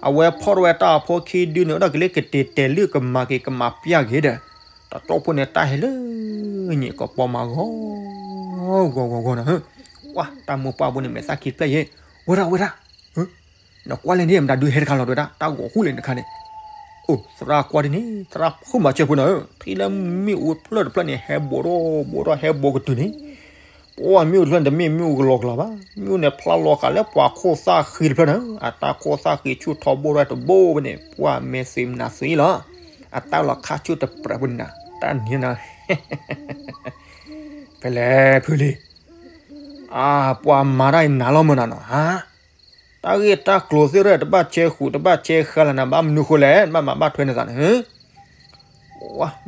အဝဲဖီၣ်ထီၣ်ဝဲတၢ်အဖိခံဒုန့ၣ် အိၣ်ဒၣ်က့ၤလၢကတဲာ်တဲာ်လုၢ်ကမၤက့ၤကမၤပျၢ်က့ၤဒီး တတီၢ်ဖိန့ၣ် တၢ်ဟဲလၢညံၣ်ကပီၤမၤဂီၤ ဂီၤဂီၤဂီၤနၤဧၢ, ပှၢ်တၢ်မိၢ်ပှၢ်ဖိန့ၣ် မဲာ်သၣ်ခံဖျၢၣ်ယဲ, ဝဲဒၣ်ဝဲဒၣ် နကွၢ်လဲၣ်န့ၣ် မတၤဒုးဟဲတခါလီၤတဲဝဲဒၣ် တၢ်ဂီၤဟူလံတခါန့ၣ်, အိၣ်သရၣ်ကွၢ်ဒ်န့ၣ် သရၣ်ဖုမၤစၢၤဖိနၤဧၢ, ထံၣ်လၢမ့ၣ်အူဖျၢၣ်တဖျၢၣ်န့ၣ် ဟဲဘိးထီၣ်ဘိးထီၣ်ဟဲဘိးကတုၤန့ၣ်, ပှၢ်မ့ၣ်အူတဖျၢၣ်န့ၣ် တမ့ၢ်မ့ၣ်အူကလီကလီဘၣ်, မ့ၣ်အူန့ၣ်ဖျါလီၤဃာ်လၢပှၤခိၣ်သၣ်ဃံတဖျၢၣ်နၤဧၢ, အတၢ်ခိၣ်သၣ်ဃံဆူၣ်ထီဘိၣ်ထီၣ်တဘိဘၣ်န့ၣ် ပှၢ်မဲာ်သ့ၣ်မနၤသ့လီၤ, အတၢ်လီၤခါဆူၣ်တပြဲးဖိန့ၣ်နၤ တၢ်န့ၣ်နၤ ဖဲလဲၣ်ဖုလံ, အၢ ပှၤမၤတၢ်အံၤနၤလီၤမၢ်နၤနီၤ, ဟါ, တၢ်ဂ့ၢ်တၢ်ကျိၤသ့ၣ်ရဲၣ် တဘၣ်ဆဲဃုာ် တဘၣ်ဆဲဃါလၢနၤ ဘၣ်မနုၤဃိလဲၣ် နဘၣ်မၤဘၣ်ထွဲနသးန့ၣ်,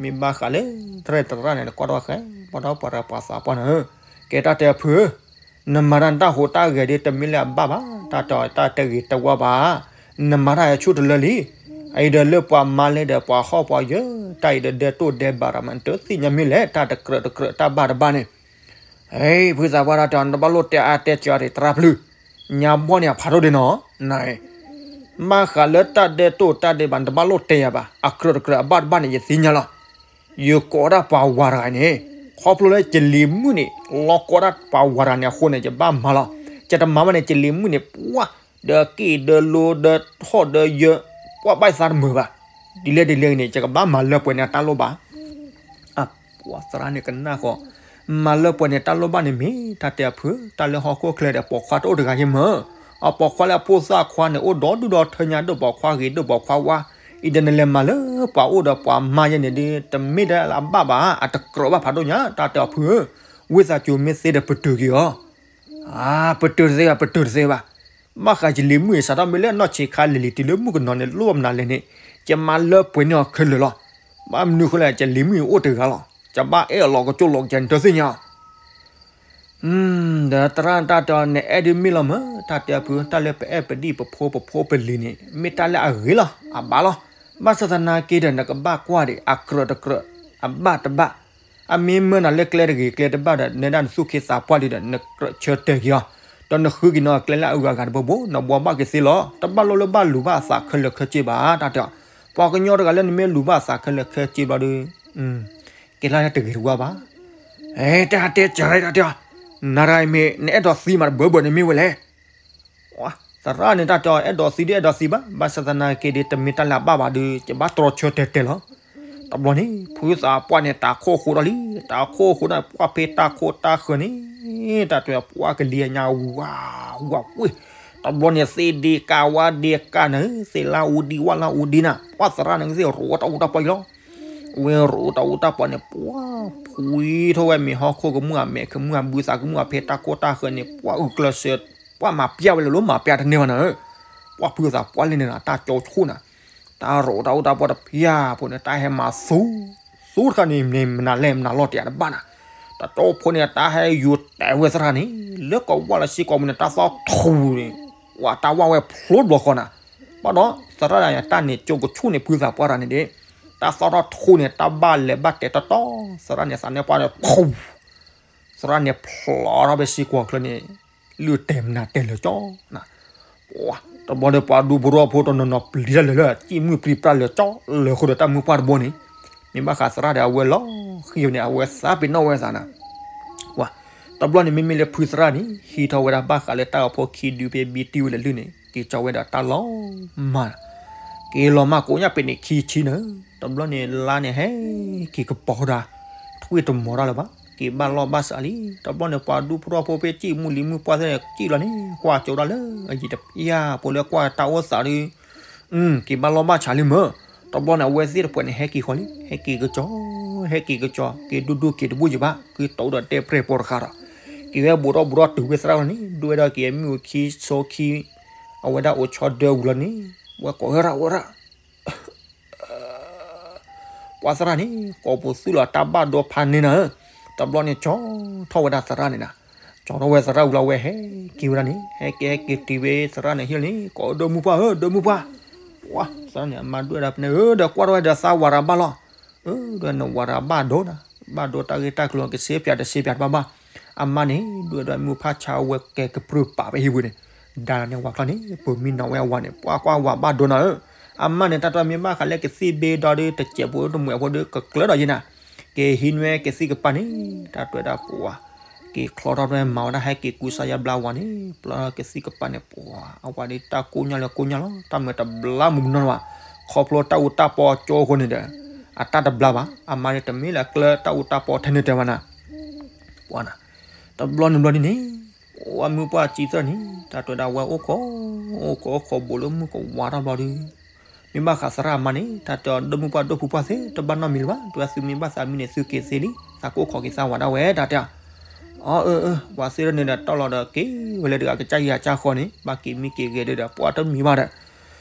မ့ၢ်ဘၣ်ဃးလၢ တရဲၣ်တရၣ်န့ၣ် နကွၢ်ထီၣ်ဃဲ ဘၣ်ဒီးပှၤရၢပှၤသးပှၢ်နၤဧၢ, ကဲတၢ်တဲဖုဧၢ, နမၤတၢ်နတၢ်ဟူးတၢ်ဂဲၤဒ်တမ့ၢ်လၢအဘၣ်ဘၣ်, တၢ်တဲတၢ်တဂ့ၤတဝါဘၣ်, နမၤတၢ်အဆူၣ်တလၢလံ, အအံၤဒီးလၢပှၤမါလဲဒီးပှၤဟီၣ်ပှၤယၢၤ, တၢ်အံၤဒီးဒဲတိၢ်ဒဲဘးရၤမး နတသ့ၣ်ညါမ့ၢ်လဲၣ် တၢ်တကြၢးတကြၢးတၢ်ဘၣ်တဘၣ်န့ၣ်, ဟဲ ဖုသးပှၢ်တၢ်တဲအီၤ နတဘၣ်လိၣ်တဲအါတဲစှၤဒံး သရၣ်ဖု, ညါဘီန့ၣ်အဖးထီၣ်ဒ်နီၤ, န ဘၣ်ဃးလၢတၢ်ဒဲတိၢ်တၢ်ဒဲဘး နတဘၣ်လိၣ်တဲယၤဘၣ်, အကြၢးတကြၢးအဘၣ်တဘၣ်န့ၣ် ယသ့ၣ်ညါလီၤ, ယကိးဒၣ်ပှၤဝၤတဂၤန့ၣ်, ခီဖျိလၢယလံၤမုၣ်န့ၣ် လီၤကိးဒၣ်ပှၤဝၤတဂၤန့ၣ်အဃိန့ၣ် ယဘၣ်မၤလီၤ, ယတမၤဘၣ်န့ၣ် ယလံၤမုၣ်န့ၣ် ပှၢ် ဒီးက့ၣ်ဒီးလိၤဒီးဟီၣ်ဒီးယၢၤ, ပှၢ်ဘၣ်ယသးတမုာ်ဘၣ်, ဒ်လဲၣ်ဒ်လဲၣ်ဂ့ၤန့ၣ် ယကဘၣ်မၤလၢပှဲၤန့ၣ်အတၢ်လိၣ်ဘၣ် အပှၤသရၣ်န့ၣ်ကနၣ်ဃီ, မၤလၢပှဲၤန့ၣ် တၢ်လိၣ်ဘၣ်န့ၣ်မ့ၢ် တၢ်တဲအဖု, တၢ်လၢဟီၣ်ခိၣ်ချၢဒီး ပိာ်ခွါတအိၣ်တဂၤယဲမ့ၢ်, အပိာ်ခွါလၢအဖိသၣ်ခွါန့ၣ် အိၣ်ဒီဒူၣ်ဒီထၢညါ ဒိၣ်ပိာ်ခွါဂ့ၤ ဒိၣ်ပိာ်ခွါဝါ, အံၤဒီးနလဲၤမၤလၢပှၤအိၣ်ဒီးပှၤမါယဲန့ၣ်ဒီး တမ့ၢ်တၢ်လၢအဘၣ်ဘၣ်, အတကြၢးဘၣ်ဖးဒိၣ်ညါ တၢ်တဲအဖုဧၢ, ဝံသးစူၤမ့ၢ်သ့ဒီးပတုာ်က့ၤအီၤ ပတုာ်တသ့ဘၣ် ပတုာ်တသ့ဘၣ်. ဘၣ်ဃးယလံၤမုၣ်အံၤ စးထီၣ်မ့ၢ်လၢနီၢ်ဆံးခါလံၤလံၤတုၤလၢမုၣ်ကနီၤန့ၣ် လိၣ်ဘၣ်မနုၤလဲၣ်န့ၣ်, ယမၤလၢပှဲၤန့ၢ်အီၤခဲလၢာ်လီၤ. ဘၣ်မနုၤဃိလဲၣ် ယလံၤမုၣ်အံၤအိၣ်တဂၤလီၤ. ယဘၣ်အဲၣ်အီၤလီၤကကၠိလီၤကဲန့ၣ်တသ့ၣ်ညါ ဒီးသရၣ်န့ၣ်တၢ်တဲအီၤ နအဲၣ်ဒုးမ့ၢ်လီၤမ့ၢ်, တၢ်တဲအဖု တၢ်လၢပအဲၣ်ပဒံၣ်ပဖိပဖိပလံၤန့ၣ် မ့ၢ်တၢ်လၢအဂ့ၤလီၤ အဘၣ်လီၤ. ဘၣ်ဆၣ်သနာ်က့ဒီး နကဘၣ်ကွၢ်ဒံး အကြၢးတကြၢး အဘၣ်တဘၣ်, အမ့ၢ်မၢနၤလၢကျဲတဂ့ၤကျဲတဘၣ်ဒီး နဲဒၣ်နသူၣ်က့သးပှၢ်လံဒီး နကြၢးဆၢတဲာ်က့ၤအီၤ, ဒီးနဃုက့ၤနီၤကျဲလၢအဂၤဂၤတဘိဘိ နဘှီဘၣ်က့ၤသ့လီၤ. တဘၣ်လိၣ်လၢဘၣ်လူၤဘၣ်အသးခဲလၢာ်ခဲဆ့ဘၣ် တၢ်တဲအီၤ. ပှၤကညီတဂၤလၢနမ့ၢ်လူၤဘၣ်အသးခဲလၢာ်ခဲဆ့ဘျီဒီး ကဲလၢတဂ့ၤတဝါဘၣ်. တၢ်တဲစရၢတၢ်တဲအီၤ, နၤတဂၤအံၤမ့ၢ် နအဲၣ်ဒိးသံမးတဘၢဘၢန့ၣ်မ့ၢ်ဝဲလဲၣ်. သရၣ်န့ၣ်တၢ်တဲအီၤ အဲၣ်ဒိးသံဒုးအဲၣ်ဒိးသံဘၣ်, ဘၣ်ဆၣ်သနာ်က့ဒီး တမ့ၢ်တၢ်လၢအဘၣ်ဘၣ်ဒီး ယဘၣ်တြီဆၢတဲာ်တဲာ်လီၤ. တဘျီန့ၣ် ဖုသးပှၢ်န့ၣ် တၢ်ခိၣ်ဃိးဒီးလံ, တၢ်ခိၣ်ဃိးဒီး ပှၢ်ဖဲတၢ်ခိၣ်တၢ်ဃၢၤန့ၣ် တၢ်တဲပှၢ်ကလံၤအညါ ဝး ဝးဝ့ၢ်, တဘျီန့ၣ် သ့ၣ်ဒ့ကၢ်ဝါဒ့ကၢ်န့ၣ် သ့ၣ်လၢအူဒံဝၣ်လၢအူဒံနၤ ပှၢ်သရၣ်န့ၣ်ကသ့ၣ်ရိးတၢ်အူတၢ်ပီၢ်အံၤလီၤ. ဝဲရိးတၢ်အူတၢ်ပီၢ်န့ၣ် ပှၢ်ဖှံထီၣ်ဝဲမ့ၢ်ဟီၣ်ခိၣ်ကမူၣ်အမဲာ် ကမူၣ်အဘုသးကမူၣ်အဖဲတၢ်ခိၣ်တၢ်ဃၢၤန့ၣ် ပှၢ်အုၣ်ကျၢၤစၢၤ ပှၢ်မၤပျၢ်ဝဲလၢလိၤ မၤပျၢ်တန့ၢ်ဘၣ်နၤဧၢ, ပှၢ်ဖုသးပှၢ်လၢန့ၣ်နၤ တၢ်ကၠီဆိၣ်နၤ, တၢ်ရိးတၢ်အူတၢ်ပီၢ်တဖၠၣ်ဖိန့ၣ် တၢ်ဟဲမၤသူ သူတခါန့ၣ် မနၤလဲၣ်မနၤလီၤတံၢ်တဘၣ်နၤ, တၢ်ကၠီဖိန့ၣ် တၢ်ဟဲယူၤတဲာ်ဝဲသရၣ်န့ၣ် လၢကဝၢ်လၢစ့ၢ်ကီးမူန့ၣ် တၢ်သီထူန့ၣ် ဝဲတၢ်ဝၢ်ဝဲဖျိတဘျီဃီနၤ, ဘၣ်ဒီး သရၣ်ဒၣ်ယတၢ်န့ၣ် ကၠိကဆူၣ်န့ၣ် ဖုသးပှၢ်တၢ်န့ၣ်ဒီး တၢ်သီထီၣ်ထူန့ၣ် တၢ်ဘၣ်လဲၤဘၣ်တဲာ်တီတီ သရၣ်န့ၣ် သးန့ၢ်ပှၢ်န့ၣ် သရၣ်န့ၣ်ဖျိထီၣ်ဖဲစ့ၢ်ကီးချၢန့ၣ် လုၢ်တဲာ်မနၤတဲာ်လၢာ်ကၠီနၤ, တဘျီဒီးပှၤဒူဖိထီၣ်ဖိတနီၤနီၤပျံၤတၢ်လၢာ်လၢာ် စံၣ်မုၢ်ပြံပြါလၢာ်ကၠီလၢာ်ဃိဒီးတၢ်မုၢ်ပှၢ်တဘိန့ၣ်, မ့ၢ်ဘၣ်ဃးသရၣ်ဒီးအဝဲလီၤဃံၤန့ၣ် အဝဲသးပ့ၤနီၣ်ဝဲသးနၤ တဘျီန့ၣ် မ့မ့ၢ်လၢဖုသရၣ်န့ၣ် ဟံးထီၣ်ဝဲဒၣ်ဘၣ်ဃးလၢတၢ်ဂီၤဖိခံဒုဖဲဘံတံၢ်ဝဲလၢာ်လၢာ်န့ၣ် က့ၤကၠီဝဲဒၣ်တၢ်လီၤမၢ်, က့ၤလီၤမၢ်ကိးညါပ့ၤန့ၣ်ခံဆံနၤ, တဘျီန့ၣ်လါန့ၣ်ဟဲက့ၤကပီၤဒၣ်, ထွံၣ်တမီၤတၢ်လၢၤဘၣ်, က့ၤဘၣ်လီၢ်ဘၣ်စးလံ, တဘျီန့ၣ် ပှၤဒူဖိထီၣ်ဖိဖဲစံၣ်မုၢ်လံၤမုၢ်ပှၢ်သ့ၣ်န့ၣ် စံၣ်လီၤန့ၣ် ကွၢ်ကၠိဒၣ်လၢအယံၤတဖၠၣ်ဖိလၢကွၢ်တၢ်အိၣ်သးဒီး က့ၤဘၣ်လီၢ်ဘၣ်ဆးလံမၢ်, တဘျီန့ၣ် အဝဲသ့ၣ်တဖၣ်န့ၣ် ဟဲက့ၤဃီလံ, ဟဲက့ၤကစီၤ, ဟဲက့ၤကစီၤ က့ၤဒူဒူက့ၤတဘူၣ်ယံၤဘၣ်, က့ၤတီဒီးတဲပြဲၢ်ပိာ်တဃာ်ဒီး, က့ၤဝဲဘူးထီၣ်ဘူးထီၣ်တုၤဝဲသရၣ်လီၤန့ၣ် ဒွဲၣ်ဒီးက့ၤအမုၢ်အခံဆိခံ, အဝဲဒၣ်အိၣ်ဆီဒၢဝံၤလီၤန့ၣ် ဝဲကိးဝဲရၣ်ဝဲရၣ် ပှၤသရၣ်န့ၣ် ကိးပူၤသူၣ်လီၤတၢ်ဘၣ်ဒိဖးန့ၢ်နၤဧၢ, တဘျီန့ၣ် ကၠီထီၣ်ဝဲဒၣ်သရၣ်န့ၣ်နၤ, ကၠီထီၣ်ဝဲသရၣ်ဝံၤလီၤ ဝဲဟဲက့ၤဝဲဒၣ်န့ၣ် ဟဲက့ၤဟဲက့ၤတုၤဝဲသရၣ်န့ၣ်ဟံၣ်လီၤန့ၣ် ကိးဒိၣ်မုၢ်ပှၢ်ဧၢ ဒိၣ်မုၢ်ပှၢ်, ပှၤသရၣ်န့ၣ် အမါဒွဲၣ်ဒၣ်ဖဲန့ၣ်ဧၢ ဒီးကွၢ်ထီၣ်ဝဲဒီးသးဝၤရၤဘၣ်လီၤ, ဒီးနဝၤရၤဘၣ်ဒိနၤ, ဘၣ်ဒိတၢ်ဂ့ၢ်တၢ်ကျိၤကစ့ပၠးတစ့ပၠးတဘၣ်ဘၣ်, အမါန့ၣ် ဒွဲၣ်ဒီးမုၢ်ဖးဆါဝဲကဲကပြုၢ်ပာ်ဖဲဟံၣ်ပူၤန့ၣ်, ဒါန့ၣ်ဝၤချီန့ၣ် ပမံနီၤဝဲအဝၤန့ၣ် ပှၤကွၢ်ဝၤဘၣ်ဒိနၤဧၢ, အမါန့ၣ် တၢ်တမ့ၢ်ဘၣ်ဃးလၢကသံၣ်ဘ့ဒီးဒီး တစဲးဖိတမှဲးဖိဒီး ကကျၢၤဒီးယဲနၤ, ကဟံးနွဲကသံၣ်ကပၤန့ၣ် တၢ်တွဲဒၣ်ပှၤ က့ၤချီထီၣ်တွဲမၤဝဲဒၣ် ဟဲက့ၤကူစါယါဘျါဝၤန့ၣ် ပျီကသံၣ်ကပၤန့ၣ် ပှၤ အဝၤဒ်တၢ်ကိၢ်ညီလၢကိၢ်ညီလီၤ တၢ်မၤတဘျါမုၢ်မနီၤဘၣ်, ခီဖျိတၢ်အူတၢ်ပီအကၠိအဃိန့ၣ်ဒီး အတၢ်တဘျါဘၣ်, အမါန့ၣ် တမ့ၢ်လၢကျၢၤတၢ်အူတၢ်ပီထဲန့ၣ်တဲဘၣ်နၤ, ပှၤနၤ, တဘျီန့ၣ်ဘျီန့ၣ်န့ၣ် ပှၤမုၢ်ပှၢ်စံးသၢန့ၣ် တၢ်တွဲဒၣ်ဝဲအိၣ်ခိး အိၣ်ခိးအိၣ်ခိးဘူးလၢမုၢ်ကဝါထီၣ်ဘျီဒီး မ့ၢ်ဘၣ်ဃးသရၣ်အမါန့ၣ် တၢ်တဲအီၤ ဒိၣ်မုၢ်ပှၢ်ဒိၣ်ဖုပှၢ်သ့ၣ် တဘၣ်နီတမံၤလၢၤဘၣ်, တဝဲသုမ့ၢ်ဘၣ်သးမံန့ၣ် သုက့ၤသ့လံ, သးကိၢ်ခိးက့ၤသးဝၤဒၣ်ဝဲတၢ်တဲအီၤ, အၢ အၢ ပှၤသ့ၣ်ဒၣ်န့ၣ်ဒီး တီၢ်လီၤဒီးက့ၤဝဲလၢတဂၤကစၢ်ယၤကစၢ်ဃီန့ၣ် ဘၣ်က့ၤမံက့ၤဂဲၤဒီး ပှၤတမံၤဘၣ်ဒီး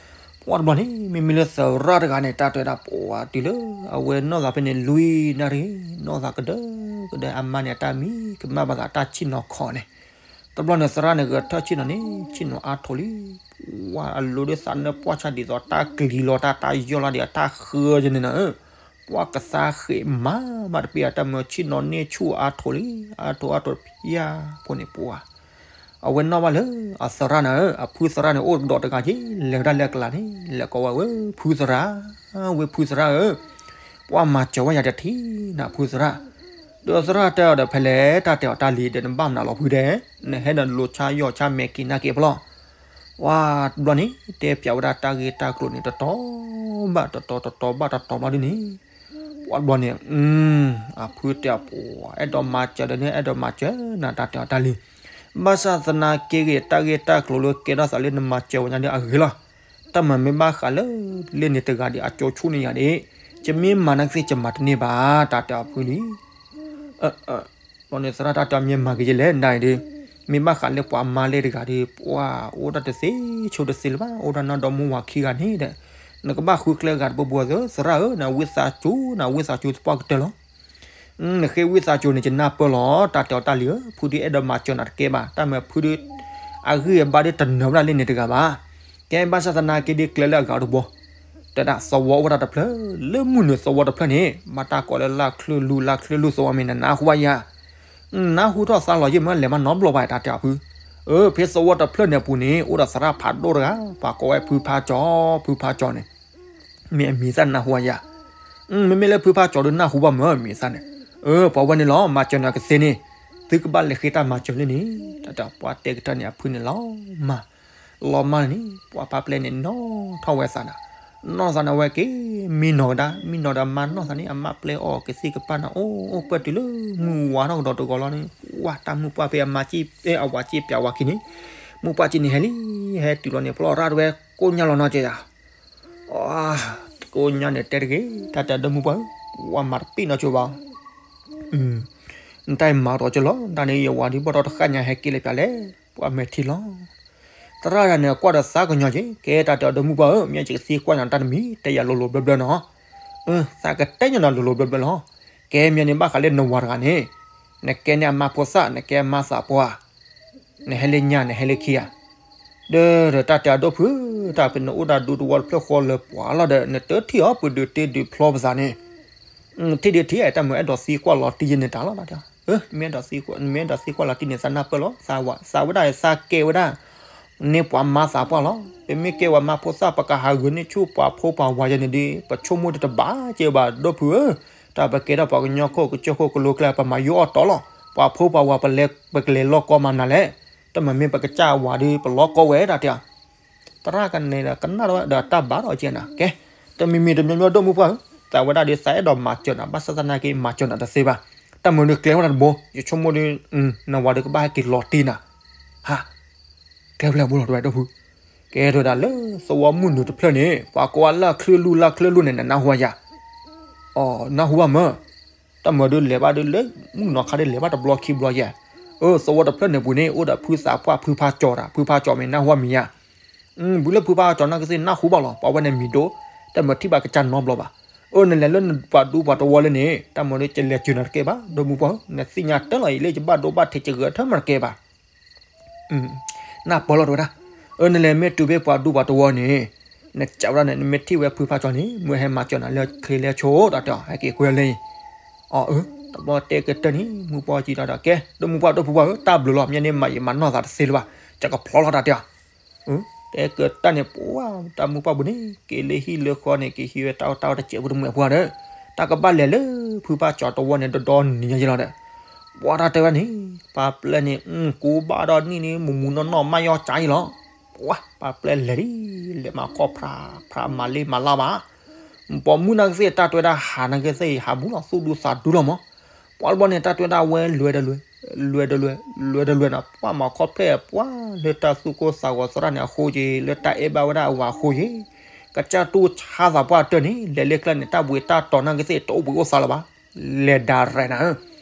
ပှၤတဘျီန့ၣ် မ့မ့ၢ်လၢသရၣ်တဂၤန့ၣ် တၢ်တဲဒၣ်ပှၤတုၤလၢ အဝဲနီၢ်သးဖဲန့ၣ် လွံၢ်နၣ်ရံၣ် နီၢ်သးကဒၢကဒၢ အမါန့ၣ် အတၢ်မံကမၣ်ဘၣ်သးတၢ်ဆ့ၣ်နီၤခီန့ၣ်, တဘျီန့ၣ် သရၣ်န့ၣ် ဂဲၤထၢၣ်ဆ့ၣ်နီၤန့ၣ် ဆ့ၣ်နီၤအါထီၣ်လံ, ပှၤအလိၤဒ်သးနၢပှၢ်ဆါဒ်သိးတၢ်ကလံၤလီၤ တၢ်တၢ်ယီၢ်လီၤဒ်အတၢ်ဃၢယဲန့ၣ်နၤဧၢ, ပှၤကသးဃ့မး ဘၣ်တပ့ၢ်အတၢ်မၢဆ့ၣ်နီၤန့ၢ်ဆူၣ် အါထီၣ်လံ, အါထီၣ်အါထီၣ်ဖၠၣ်ဖိန့ၣ်ပှၤ အဝဲနီၣ်ဘၣ်လၢ အသရၣ်နၤဧၢ, အဖုသရၣ်န့ၣ် အိၣ်ဒီးတဂၤက့ၤ လဲၤဝဲဒၣ်လၢအကျါန့ၣ် လဲၤကိးဝဲ ဝဲဖုသရၣ်, ဝဲဖုသရၣ်ဧၢ, ပှၤမၤစၢၤဝဲယၤတထံၣ်နၤဖုသရၣ်, ဒီးသရၣ်တဲအီၤဒီး ဖဲလဲၣ်တၢ်တဲအီၤတၢ်လံၤဒီး နဘၣ်မနုၤလီၤဖုဒဲး, နဟဲဒီးလိၤဆါယီၢ်ဆါမဲာ်က့ၤနၢ်က့ၤဖျီၣ်, ပှၤတဘျီန့ၣ် တဲပၠးဝဲဒၣ်တၢ်ဂ့ၢ်တၢ်ကျိၤန့ၣ် တတီၤဘၣ်တတီၤ တတီၤဘၣ်တတီၤဘျီဒ်န့ၣ်, ပ ပှၤဘျီန့ၣ် အဖုတဲအီၤ ပှၤအဲၣ်ဒိးမၤစၢၤဒီးန့ၣ် အဲၣ်ဒိးမၤစၢၤနၤ တၢ်တဲအီၤတၢ်လံ. ဘၣ်ဆၣ်သနာ်က့ဂ့ၤ တၢ်ဂ့ၢ်တၢ်ကျိၤလၢကဲထီၣ်သးလၢနမၤစၢၤဝဲညါဒီးအဂ့ၤလီၤ. တၢ်မၤမ့ၢ်ဘၣ်ဃးလၢလ့ၣ်န့ၣ်တဂၤဒီး အကၠိဆူၣ်န့ၢ်ယၤဒၣ်, ယမ့ၢ်မၤနာ်ကသ့ၣ် ယမၤတန့ၢ်ဘၣ် တၢ်တဲအီၤဖုလံ. ဘျီန့ၣ် သရၣ်တၢ်တဲအီၤမ့ၢ်မၤကယဲလဲၣ် နဒၣ်အံၤဒီး, မ့ၢ်ဘၣ်ဃးလၢပှၤမါလ့ၣ်တဂၤဒီး ပှၤအိၣ်ဒၣ်တသ့ဆိတသ့လၢၤဘၣ် အိၣ်ဒၣ်နီၢ်ဒီမါဝၤခံဂၤန့ၣ်ဒီး, နကဘၣ်ဃုကျဲဂၤတဘိဘိသၢ သရၣ်ဧၢ နဝံသးစူၤ နဝံသးစူၤသပှၢ်ကတၢၢ်လီၤ. နဃ့ဝံသးစူၤန့ၣ် ယနၢ်ပၢၢ်လီၤ တၢ်တဲအီၤတၢ်လံဧၢ, ဖုဒုးအဲၣ်ဒိးမၤစၢၤနၤတကဲဘၣ်, တၢ်မၤဖုဒုး အဂံၢ်အဘါဒုးတနၢၤဝဲဒၣ်လၢန့ၣ်တဂၤဘၣ်. ကဲဘၣ်ဆၣ်သနာ်က့ဒ်ကျဲလၢအဂၤတဘိ, တဲဒၣ်သဝီအိၣ်ဝဲဒၣ်တဖျၢၣ်, လၢမုၢ်နုာ်သဝီတဖျၢၣ်န့ၣ် ဘၣ်တၢ်ကိးလၢလၢ်ချၢၣ်လူၢ် လၢ်ချၢၣ်လူၢ်သဝီမ့ၢ်နနၢ်ဟူဘၣ်ယၤ နၢ်ဟူထီၣ်သါလီၤယ့ၢ်မ့ၢ်လဲၤမးနီတဘျီဘၣ် တၢ်တဲအီၤဖု, အၢ ဖဲသဝီတဖျၢၣ်န့ၣ်အပူၤန့ၣ် အိၣ်ဒီးသရၣ်ဖးဒိၣ်တဂၤ ပှၤကိးဝဲဖုဖါကၠီၤ, ဖုဖါကၠီၤန့ၣ် မ့ၢ်အမံၤသၣ်နၢ်ဟူယၤ, မ့မ့ၢ်လၢဖုဖါကၠီၤဒုးနၢ်ဟူဘၣ်မ့ၢ်မံၤသၣ်န့ၣ်, အၢ ပှၤဝဲန့ၣ်လီၤ မၤစၢၤနၤကသ့န့ၣ်, သုကဘၣ်လဲၤဃ့တၢ်မၤစၢၤလၢန့ၣ်, တၢ်တဲပှၤတဲကတၢၢ်န့ၣ် အဖုန့ၣ်လီၤမၢ်, လီၤမၢ်န့ၣ် ပှၤဖါပျဲၢ်န့ၣ် နီၣ်ထီၣ်ဝဲသးနၤ, နီၣ်သးန့ၣ် အဝဲက့ၤမံနီၤကဒါ, မံနီၤဒီးမါနီၣ်သးန့ၣ် အမါပျဲအီၤကသ့ၣ်ကပၣ်န့ၣ် အိၣ်အိၣ်ပၢၢ်တုၤလၢမုၢ်ဝါထီၣ်ကဒီးတဂီၤလီၤန့ၣ်, ဝါတၢ်မုၢ်ပှၢ်ဖဲအမါစ့ၢ် အဝၤစ့ၢ်ပျးဝၤခံန့ၣ်, မုၢ်ပှၢ်စ့ၢ်န့ၣ် ဟဲလံ ဟဲတုၤလီၤန့ၣ် ပလီၢ်ရၣ်တဝဲကိၣ်ညါလီၤနီၤကဲယၤ ကိၣ်ညါန့ၣ်တဲတဂ့ၤ တၢ်တဲဒိၣ်မုၢ်ပှၢ်ဧၢ, ဝဲမၤတပ့ၢ်နီတဘျီဘၣ်, နတၢ်အံၤမၤဒီးကလီၤ, တၢ်န့ၣ်ယဝၤဒုးဘီၣ်ထီၣ်တဃၣ်ညါ ဟဲက့ၤလၢပျၢၤလဲၣ်, ပှၤမဲာ်ထံလီၤ, သရၣ်တဂၤန့ၣ်ကွၢ်ဒီးသးကညီၤက့ၤ, ကဲတၢ်တဲဒိၣ်မုၢ်ပှၢ်ဧၢ, မ့ၢ်ယကသံကွၢ်ညီနတၢ်တမံၤ တဲယၤလိၤလိၤဘျၢဘျၢနီၤ, သးကတဲညီနၤလိၤလိၤဘျၢဘျၢလီၤ, ကဲမ့ၢ်န့ၣ်ဘၣ်ဃးလၢနဝၤတဂၤန့ၣ်, နကဲန့ၢ်အမါဖိသၣ် နကဲအမါသးပှၢ် နဟဲလၢညါ နဟဲလၢခံဧါ, ဒီးတၢ်တဲအဒိၣ်ဖု, တၢ်ပနအိၣ်ဒီးဒူသဝီတဖျၢၣ်ဃီလၢပှၤလီၤဒီး နတထံၣ်အီၤ ပဒုးတ့ဒုးဖျီပသးန့ၣ်, ထံၣ်ဒုးထံၣ် တၢ်မၤအဲၣ်ဒိးသံကွၢ်လီၤတံၢ်ယဲန့ၣ်တၢ်လီၤ, မ့ၢ်အဲၣ်ဒိးသံကွၢ်လီၤတံၢ်န့ၣ် သးနၢ်ပၢၢ်လီၤ, သးဝဲဒၣ်သးကဲဝဲဒၣ် န့ၢ်ပှၤမါသးပှၢ်လီၤ, ပမ့ၢ်ကဲဝဲမါဖိသၣ် ပကဟးဂီၤန့ၢ်ဆူၣ်ပှၤဖိပှၤဝၤယဲန့ၣ်ဒီး ပဆိကမိၣ်တဘၣ်ကဲဘၣ်ဒိၣ်ဖုဧၢ, တၢ်ပကဲထီၣ်ပှၤကညီခိၣ်ကစၢၢ်ခိၣ်ကလိကျဲ ပမၤယိၣ်အီၣ်တီလီၤ, ပှၤဖိပှၤဝၤ ပကလဲၤလီၢ်ကီမၤနၤလဲၣ်, တၢ်မၤမ့ၢ်ပကစၢ်ဝၤဒီး ပလီၢ်ကီဝဲဒၣ်တဲ သရၣ်ကန့ၣ်ဒီးကနၣ်ဒီးတၢ်ဘၣ်ဒီးကဲနၤ, ကဲ, တမံၤမံၤတမံၤမံၤဒိၣ်မုၢ်ပှၢ်ဧၢ, သးဝဲဒၣ်ဒီးသးအဲၣ်ဒိးမၤစၢၤနၤ ဘၣ်ဆၣ်သနာ်က့ မၤစၢၤနၤတသ့ဘၣ်, တၢ်မၤဒုးကျဲဝဲဒၣ်တဘိ, ယဆိကမိၣ်ဒီး နဝၤဒီးကဘၣ်ဟဲက့ၤလီၤတံၢ်နၤ, ဟါ, ကျဲဖျဲၣ်ဘိလီၤတဝဲဒိၣ်ဖု, ကဲထီၣ်ဝဲဒၣ်လၢသဝီမုၢ်နုာ်တဖျၢၣ်န့ၣ် ပှၤကိးဝဲလၢချၢၣ်လူၢ် လၢချၢၣ်လူၢ်န့ၣ် နနၢ်ဟူဧါယၤ, အီၤ နၢ်ဟူဘၣ်မၢ် တၢ်မၤဒုးလဲၤဘၣ်ဒုးလၢ မုၢ်နီၤခါဒုးလဲၤဘၣ်တဘျီခံဘျီယဲ, အၢ သဝီတဖျၢၣ်န့ၣ်ပူၤန့ၣ် အိၣ်ဒီးဖုသးပှၢ်ဖုဖါကၠီၤတၢ် ဖုဖါကၠီၤမ့ၢ်နၢ်ဟူမံၤယါ, ဘုလၢဖုဖါကၠီၤနာ်က့သ့ၣ်နၢ်ဟူဘၣ်လီၤ ပှၤဝဲန့ၣ်မံၤဒိၣ်, တၢ်မၤထံၣ်ဘၣ်ကစၢ်နီတဘျီဘၣ်, အၢ နလဲၤလၢပှၤဒူပှၤတဝီလၢန့ၣ် တၢ်မၤဒုးကလဲၤစၢၤနၤတကဲဘၣ် ဒီမုၢ်ပှၢ်ဧၢ, နသ့ၣ်ညါတၢ်လီၤအံၤလၢယဘၣ်ဒိဘၣ်ထံးကဂဲၤထၢမၤတကဲဘၣ် နၢ်ပၢၢ်လီၤတဝဲဒၣ်, အၢ နလဲၤမ့ၢ်တုၤဖဲပှၤဒူပှၤတဝီန့ၣ်, နစံးဝဲဒၣ်န့ၣ် နမ့ၢ်ထံၣ်ဝဲဖုဖါကၠီၤန့ၣ် မ့ၢ်ဟဲမၤစၢၤနၤလၢချ့လၢဆိတၢ်တဲအီၤ ဟဲက့ၤကွဲလၢအံၤ, အီၤ အၢ တဘျီတဲကတၢၢ်န့ၣ် မုၢ်ပှၢ်ကံဒီး ကဲ ဒီမုၢ်ပှၢ်ဒိၣ်ဖုပှၢ်ဧၢ တၢ်ဘျုးလီၤ မ့ၢ်န့ၣ်မၤယံာ်မၤနီၢ်သးတသ့လၢၤဘၣ်, ယကဖျီလီၤတၢ်တဲအီၤ တဲကတၢၢ်န့ၣ် ပှၤတၢ်မုၢ်ပှၢ်ပူၤန့ၣ် က့ၤလၢဟံၣ်လၢဃီန့ၣ် က့ၤဟံးဝဲတၢ်အီၣ်တၢ်အီတစဲးဖိတမှဲးပှၢ်ဒီး, တၢ်ကဘၣ်လဲၤလၢဖုဖါကၠီၤတဝီန့ၣ် ဒီဒီနံၤညါယဲလီၤဒီး, ပှၤတၢ်တဲဝဲန့ၣ် ပှၤပျဲၢ်န့ၣ် ကူဘၣ်ဒီးနံၣ်န့ၣ် မူးမူးနီၢ်နီၢ်မးယီၢ်ကၠါယဲလီၤ, ပှၤပျဲၢ်လဲၤဒံး လဲၤမၤခီၣ်ဖြး ဖြးမၤလ့မၤလါဘၣ် ပိာ်မုၣ်နာ်က့သ့ၣ် တၢ်တဲဝဲဒၣ်ဟးနာ်က့သ့ၣ် ဟးဘူးလီၤ သူၣ်ဒူသးဒူလီၤမး, ပှၤတဘျီန့ၣ် တၢ်တဲဝဲဒၣ်ဝဲလွဲဒီးလွဲ, လွဲဒီးလွဲ, လွဲဒီးလွဲန့ၣ် ပှၤမၤခီၣ်ဖျဲၣ် ပှၤလၢတၢ်သူၣ်ကိၢ်သးဂီၤသရၣ်န့ၣ်အဃိက့ၤ လၢတၢ်အဲၣ်ဘၣ်ဝဲဒၣ်အဝၤအဃိက့ၤ, ကစၢ်တူၢ်ဆါသးပှၢ်တၢၢ်န့ၣ် လဲၤလၢကျဲန့ၣ် တၢ်ဘှံးတၢ်တီၤနာ်က့သ့ၣ် တအိၣ်ဘှံးအိၣ်သါလၢၤဘၣ်, လဲၤဒၣ်ရဲၣ်နၤဧၢ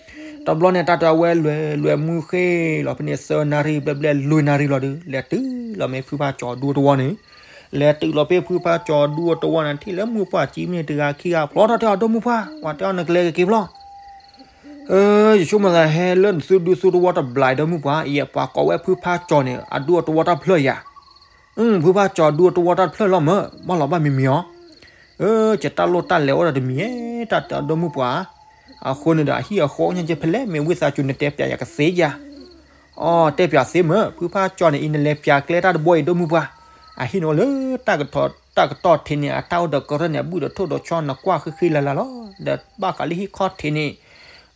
တဘျီန့ၣ် တၢ်တဲဝဲလွဲလွဲမုၢ်ဃ့လီၤဖဲန့ၣ် သၢနၣ်ရံၣ်ဘျဲၣ်ဘျဲၣ်လွံၢ်နၣ်ရံၣ်လီၤဒီး လဲၤတုၤလီၤမ့ၢ်ဖုဖါကၠီၤဒူတဝီန့ၣ်, လဲၤတုၤလီၤဖဲဖုဖါကၠီၤဒူတဝီန့ၣ် ထံၣ်လၢမုၢ်ပှၢ်ကံမ့ၢ်တဂၤခံဂၤဖျီထီၣ်တဲအီၤ ဒီမုၢ်ပှၢ် ပှၤတဲအီၤနကလဲၤက့ၤဖျီ ယဆိကမိၣ်သးဟဲလၢနသုဒူသုတဝီတဘျီဒီမုၢ်ပှၢ် ယဲပှၤကိးဝဲဖုဖါကၠီၤန့ၣ် အဒူအတဝီတၢ်ဖျၢၣ်ယၤ, ဖုဖါကၠီၤဒူအတဝီတၢ်ဖျၢၣ်လီၤမး ဘၣ်လီၤဘၣ်မံၤမံၤအီၤ, ယတၢ်လိၣ်တၢ်လဲၤအိၣ်ဒီးတမံၤဧဲ တၢ်တဲအီၤဒီမုၢ်ပှၢ်, အဃိန့ၣ်ဒီးအဟံၣ်အဃီညါကဖဲလဲၣ် မ့ၢ်ဝံသးစူၤနတဲပျးယၤကသ့ယၤ အီ တဲပျးသ့မး ဖုဖါကၠီၤန့ၣ်အံၤနလဲၤပျးကျဲတၢ်တဘိအံၤ ဒီမုၢ်ပှၢ်, အဟံၣ်န့ၣ်အိၣ်လၢ တၢ်ကတီၢ်ထံးန့ၣ် အတၢ်အိၣ်ဒီးကရၢၢ်န့ၣ် အဘုၣ်ဒီးထိၣ်ဒီးဆီ နကွၢ်ဃံဃံလၤလၤလီၤ, ဒီးဘၣ်ဃးလၢဟံၣ်ခီၣ်ထံးန့ၣ်,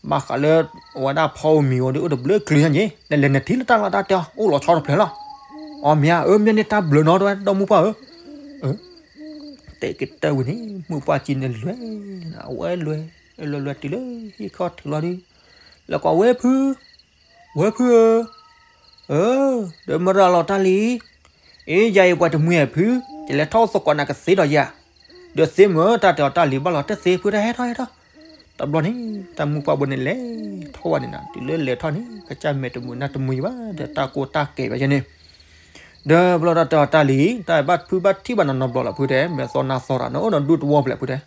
ဘၣ်ဃးလၢ အဝဲဒၣ်ဖီဧိၤမံၤဧိၤဒီး အိၣ်တဘျုးချုးညါက့ၤ နလဲၤနထံၣ်လၢတၢ်လီၢ်တၢ်တဲအီၤ အိၣ်လီၤဆီတဖျၢၣ်လီၤ, အီ မ့ၢ်ဧါ အၢ မ့ၢ်န့ၣ်တၢ်ဘျုးနီၤ တဲဝဲ ဒီမုၢ်ပှၢ်ဧၢ တဲကတၢၢ်ဝံၤန့ၣ် မုၢ်ပှၢ်ကံန့ၣ်လွဲ, အဝဲလွဲ, လွဲလွဲတုၤလၢဟံၣ်ခီၣ်ထံးလီၤဒုး, လဲၤကိးဝဲဖု, ဝဲဖုဧၢ, ဧၢ, ဒီးမရၤလီၤတၢ်လံ, အ့ ယၤအံၤပှၤတမှံၤအဖု, ယလဲၤထီၣ်အိၣ်သကိးနၤကသ့ဒီးယၤ, ဒီးသ့မ့ၢ်တၢ်တဲအီၤတၢ်လံၤဘၣ်လီၤ တသ့ဖုတၢ်ဟဲထီၣ်ဟဲထီၣ်, တဘျီန့ၣ် တၢ်မုၣ်ပှၢ်ဘိန့ၣ်လဲၤထီၣ်ဝဲန့ၣ်နၤ တုၤလၢလဲၤထီၣ်န့ၣ် ကစၢ်မဲာ်တမုာ်နၢ်တမုာ်ဘၣ် ဒီးတၢ်ကိၢ်တၢ်ကဲဘၣ်ယဲန့ၣ် ဒီးဘျီဒီးတဲအီၤတၢ်လံၤ တၢ်ဘၣ်ဖုဘၣ်ထံၣ်ဘၣ်နီၤနီၤဘျီလီၤဖုတဲ မဲာ်သီနါသီရၤ နအိၣ်ဒီးဒူၣ်တဝီဖျဲးဖုတဲ,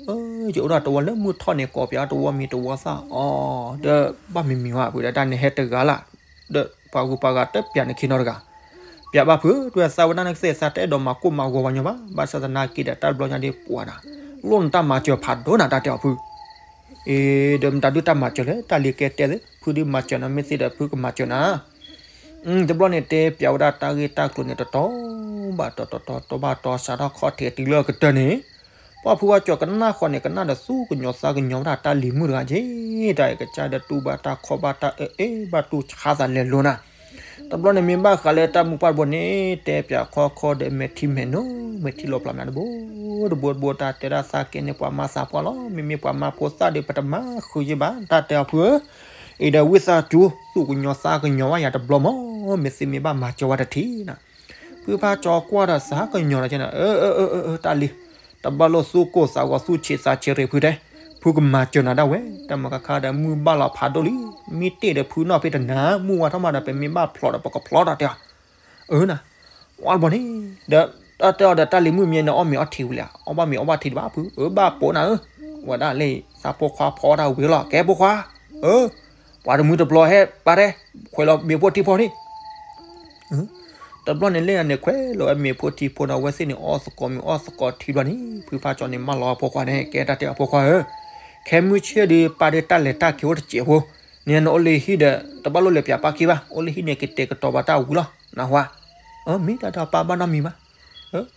ယအိၣ်ဒၣ်တဝီလၢမုၢ်ထီၣ်န့ၣ် ကိးပၠးတဝီမံၤတဝီသၣ်အီၤ ဒီးဘၣ်မံၤမံၤဝဲဖုတဲ တၢ်န့ၣ်ဟဲတဂၤလၢ်, ဒီးပှၤဂုၤပှၤဂၤတပျးန့ၣ်ခံနီတဂၤ, ပၠးဘၣ်ဖု တဝဲသးဝဲဒၣ်နကသ့ၣ်သးတအဲၣ်ဒိးမၤကိၢ်မၤဂီၤဝဲညီဘၣ် ဘၣ်ဆၣ်သနာ်က့ဒီးတၢ်တဘျီညါဒ်ပှၤနၤ, လိၣ်နတၢ်မၤစၢၤဖးဒိၣ်နၤတၢ်တဲအီၤဖု အ့ ဒီးမတၤဒုးတၢ်မၤစၢၤလဲၣ် တၢ်လံၤကဲတဲသ့ ဖုဒုးမၤစၢၤနၤ မ့ၢ်သ့ဒီးဖုကမၤစၢၤနၤ, တဘျီန့ၣ်တဲပၠးဝဲဒၣ်တၢ်ဂ့ၢ်တၢ်ကျိၤန့ၣ် တတီၤဘၣ်တတီၤ တတီၤဘၣ်တတီၤ စးထီၣ်ခီၣ်ထံးတုၤလၢအကတၢၢ်န့ၣ်, ပှၤဖုဝါကၠီၤကနၣ်ဃီန့ၣ် ကနၣ်ဒီးသူၣ်ကညီၤသးကညီၤဝဲဒၣ်တၢ်လံၤမုၣ်တဂၤက့ၤ, တၢ်အံၤကစၢ်ဒီးတူၢ်ဘၣ်တၢ်ခီၣ်ဘၣ်တၢ်အၢ အ့ ဘၣ်တူၢ်ဆါသးလဲၤလိၤနၤ တဘျီန့ၣ်မ့ၢ်ဘၣ်ဃးလၢတၢ်မုၢ်ပှၢ်တဘိန့ၣ် တဲပၠးခီခီဒီးမဲာ်ထံမဲာ်နိ မဲာ်ထံလီၤပျၢ်မးတဘိ, တဘိတဘိတၢ်တဲဒၣ်သးကဲန့ၣ် ပှၤမၤသးပှၢ်လီၤ မ့မ့ၢ်ပှၤမၤဖိသၣ်ဒီး ပတမၤဃုာ်ယဲဘၣ် တၢ်တဲအီၤဖုဧၢ, အံၤဒီးဝံသးစူၤ သူၣ်ကညီၤသးကညီၤဝဲယၤတဘျီမး, မ့ၢ်သ့မ့ၢ်ဘၣ်မၤစၢၤဝဲတထံၣ်နၤ, ဖုဖးကၠီၤကွၢ်ဒီးသးကညီၤဒီးကဲနၤ အၢ အၢ အၢ အၢ တၢ်လံၤ, တဘၣ်လိာ်သူၣ်ကိၢ်သးဂီၤသူၣ်ဆံးသးဆံးရ့ၣ်ဖုတဲ, ဖုကမၤစၢၤနၤဒၣ်ဝဲ တၢ်မၤခါခါဒီးမုၢ်ဘၣ်လီၤဖးဒိၣ်လံ, မ့ၢ်တ့ၢ်ဒီးဖုနီၣ်ဖဲတနၤ မုၢ်ဝါထီၣ်မးဒီး ပမ့ၢ်ဘၣ်ဖျိးဒီးပကဖျိးတၢ်တဲအီၤ, အၢနၤ, ဝဲတဘျီန့ၣ်, ဒီးတၢ်တဲအီၤဒီးတၢ်လံၤမုၣ်မ့ၢ်န့ၣ် အီၣ်မ့ၤအီထံဝံၤလံ, အီၣ်ဘၣ်မ့ၤအီဘၣ်ထံဒံးဘၣ်ဖု, အၢဘၣ်ပိာ်နၤဧၢ, ဝဲဒၣ်လၢသးဖိခွါဖီတၢ်ဝံၤလီၤ ကဲဖိခွါ, အၢ, ပှၤတမုၢ်တဘျီဟဲပာ်တဲ, ခွဲးလီၤမ့ၤဖိထံဖိန့ၣ် တဘျီန့ၣ်လၢန့ၣ် ခွဲးလီၤဝဲမ့ၤဖိထံဖိန့ၣ် အဝဲသ့ၣ်န့ၣ်အီၣ်သကိးမ့ၤအီၣ်သကိးထံဘျီန့ၣ် ဖုဖးကၠီၤန့ၣ်မၢလီၤအဖိခွါန့ၣ် ကဲတၢ်တဲအီၤဖိခွါဧၢ, ခဲမုၢ်ဆ့ၣ်ဒုးပာ်ဒီးတၢ်လဲၤတၢ်က့ၤအိၣ်တစဲးဖိ, န့ၣ်နအိၣ်လၢဟံၣ်ဒီး တဘၣ်လိၣ်လဲၤပၠးပာ်က့ၤဘၣ် အိၣ်လၢဟံၣ်န့ၣ် ကတဲာ်ကတီၤဘၣ်တၢ်ဝံၤလီၤ နၢ်ဟူဧါ, မ့ၢ်တၢ်တပာ်ဘၣ်နီတမံၤ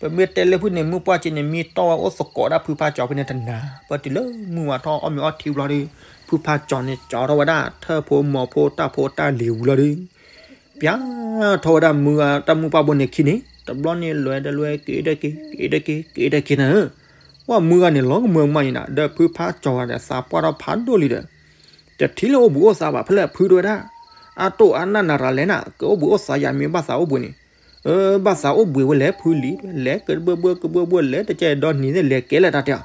ဘၣ် ပမ့ၢ်တဲလၢဖုန့ၣ် မုၢ်ပှၢ်ကၠီၤန့ၣ် မ့ၢ်တီၢ်ဝဲအိၣ်သကိးဒၣ်ဖုဖးကၠီၤဖဲန့ၣ်တနၤ, ပတုၤလၢမုၢ်ဝါထီၣ်အီၣ်မ့ၤအီထံဘျီဒီး ဖုဖးကၠီၤန့ၣ် ကၠီထီၣ်ဝဲဒၣ် ထၢၣ်ဖိမီၤဖိတၢ်ဖိတၢ်လံၤဝံၤလီၤဒီး ပၠးထီၣ်ဝဲဒၣ်မုၢ်ဂၤတၢ်မုၢ်ပှၢ်ဘိန့ၣ်ခံန့ၣ် တဘျီန့ၣ်လဲၤဒီးလဲၤက့ၤဒီးက့ၤ က့ၤဒီးက့ၤ က့ၤဒီးက့ၤနၤဧၢ, ဝဲမုၢ်ဂၤန့ၣ်လီၤကမၢကမၣ်အံၤနၤ ဒီးဖုဖးကၠီၤဂၤဒီးသးပှၢ်ထီၣ်ဖးဒိၣ်လံဒီး တထံၣ်လၢအိၣ်ဘှံးအိၣ်သါဘၣ်ဖဲလဲၣ်ဖုတဲဝဲဒၣ်, အတိၢ်အနၢ်နၤရၤလဲၣ်နၤ ကအိၣ်ဘှံးအိၣ်သါယၤမ့ၢ်ဘၣ်သးအိၣ်ဘှံးန့ၣ်, ဘၣ်သးအိၣ်ဘှံးဝဲလဲၣ်ဖုလံၤ လဲၤကဘၢဘၢကဘၢဘၢလဲၤတကဲဒီနံၤသ့ၣ်လဲၤကဲလဲၣ်တၢ်တဲအီၤ,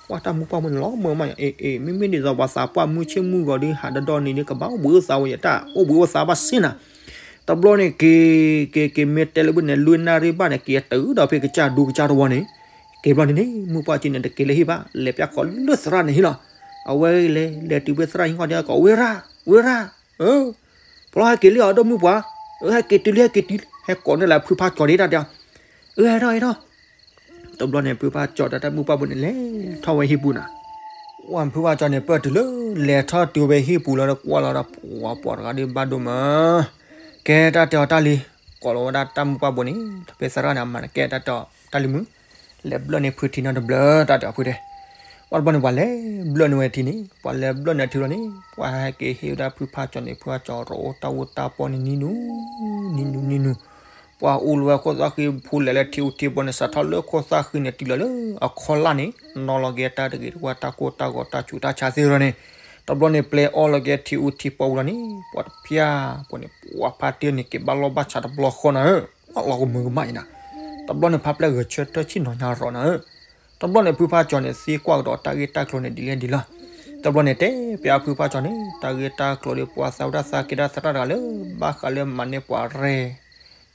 ပှၤတၢ်မုၢ်ပှၢ်ဘိန့ၣ်လီၤကမၢကမၣ်အံၤ အ့ အ့ မ့မ့ၢ်ဒ်သိးပှၤသးပှၢ်မုၢ်ဆ့ၣ်မုၢ်ဂီၤဒီးဟးဒီးဒီနံၤဒီး ကဘၣ်အိၣ်ဘှံးအိၣ်သါဘၣ်စ့ၢ်နၤ, တဘျီန့ၣ်က့ၤ က့ၤ က့ၤမ့ၢ်တဲလၢဖုန့ၣ် လွံၢ်နၣ်ရံၣ်ဘၣ်န့ၣ် က့ၤတၢ်ဒီးဖဲကစၢ်ဒူကစၢ်တဝီန့ၣ်, က့ၤဘျီန့ၣ်န့ၣ် မုၢ်ပှၢ်ကၠီၤန့ၣ် တက့ၤလၢဟံၣ်ဘၣ် လဲၤပၠးဃီၤလၢသရၣ်န့ၣ်ဟံၣ်လီၤ, အဝဲလဲၤ လဲၤတုၤဖဲသရၣ်ဟံၣ်ဃီဒီးကိးဝဲရၣ် ဝဲရၣ်, ဖျီဟဲက့ၤလံအီၤဒီးမုၢ်ပှၢ်, အၢ ဟဲက့ၤတုၤလံ ဟဲက့ၤတုၤလံ ဟဲကိးန့ၢ်လၢဖုဖးကၠီၤဒၣ်တၢ်တဲအီၤ, အၢ ဟဲထီၣ်ဟဲထီၣ်, တဘျီန့ၣ် ဖုဖးကၠီၤဒီးတၢ်မုၢ်ပှၢ်ဘိန့ၣ်လဲၤထီၣ်ဝဲဟံၣ်ပူၤနၤ, ဝဲဖုဖးကၠီၤန့ၣ် ပၢၢ်တုၤလၢ လဲၤထီၣ်တုၤဝဲဟံၣ်ပူၤလီၤဒီးကွၢ်လီၤဒီး ပှၤပှၤတဂၤဒုးဘၣ်ဒိၣ်မး ကဲတၢ်တဲအီၤတၢ်လံၤ, ကိးလီၤဝဲဒၣ်တၢ်မုၢ်ပှၢ်ဘိန့ၣ် ဖဲသရၣ်န့ၣ် အမၤန့ၣ် ကဲတၢ်တဲအီၤတၢ်လံၤမုၣ်, လဲၤဘျၢၣ်န့ၢ်ဖုထံနီတဘျၢတၢ်တဲအီၤဖုတဲ, ဝဲတဘျီန့ၣ် ပှၤလဲၤဘျၢၣ်န့ၢ်ဝဲထံန့ၣ် ပှၤလဲၤဘျၢၣ်န့ၢ်ထံလီၤန့ၣ် ပှၤဟဲက့ၤဟ့ၣ်ဝဲဒၣ်ဖုဖးကၠီၤန့ၣ် ဖုဖးကၠီၤရိၣ်အိၣ်တၢ်အူတၢ်ပီန့ၣ် နံၤနူၤ နံၤနူၤ နံၤနူၤ, ပှၤအူလီၤဝဲခိၣ်သၣ်ဃံဖိလဲၤလၢထံအူထံပီန့ၣ် စးထီၣ်လၢခိၣ်သၣ်ဃံန့ၣ် တုၤလီၤလၢအခီၣ်လာ်န့ၣ် နီၣ်လီၤက့ၤတၢ်တဂ့ၤတဝါတၢ်ကိၢ်တၢ်ဂီၤတၢ်ဆူးတၢ်ဆါသ့ၣ်ရၢန့ၣ်, တဘျီန့ၣ် ပျဲအီၣ်လီၤက့ၤထံအူထံပီဝံၤလီၤန့ၣ် ပှၤတဖၠၣ်ပှၤန့ၣ် ပှၤဖါတံၢ်န့ၣ် က့ၤဘၣ်လီၢ်ဘၣ်ဆးတဘျီဃီနၤဧၢ, လီၤကမၢကမၣ်အံၤနၤ, တဘျီန့ၣ် ဖါပျဲၢ်ဂဲၤဆၢထၢၣ်ဆ့ၣ်နီၤညါရီၤနၤဧၢ, တဘျီန့ၣ် ဖုဖးကၠီၤန့ၣ် သံကွၢ်ကဒီးတၢ်ဂ့ၢ်တၢ်ကျိၤန့ၣ် ဒ်လဲၣ်ဒ်လဲၣ်, တဘျီန့ၣ် တဲပၠးဖုဖးကၠီၤန့ၣ် တၢ်ဂ့ၢ်တၢ်ကျိၤဒီး ပှၤသးဝဲဒၣ်သးက့ၤဒၣ်သရၣ်တဂၤလၢ ဘၣ်ဃးလၢမၤန့ၢ်ပှၤရဲၣ်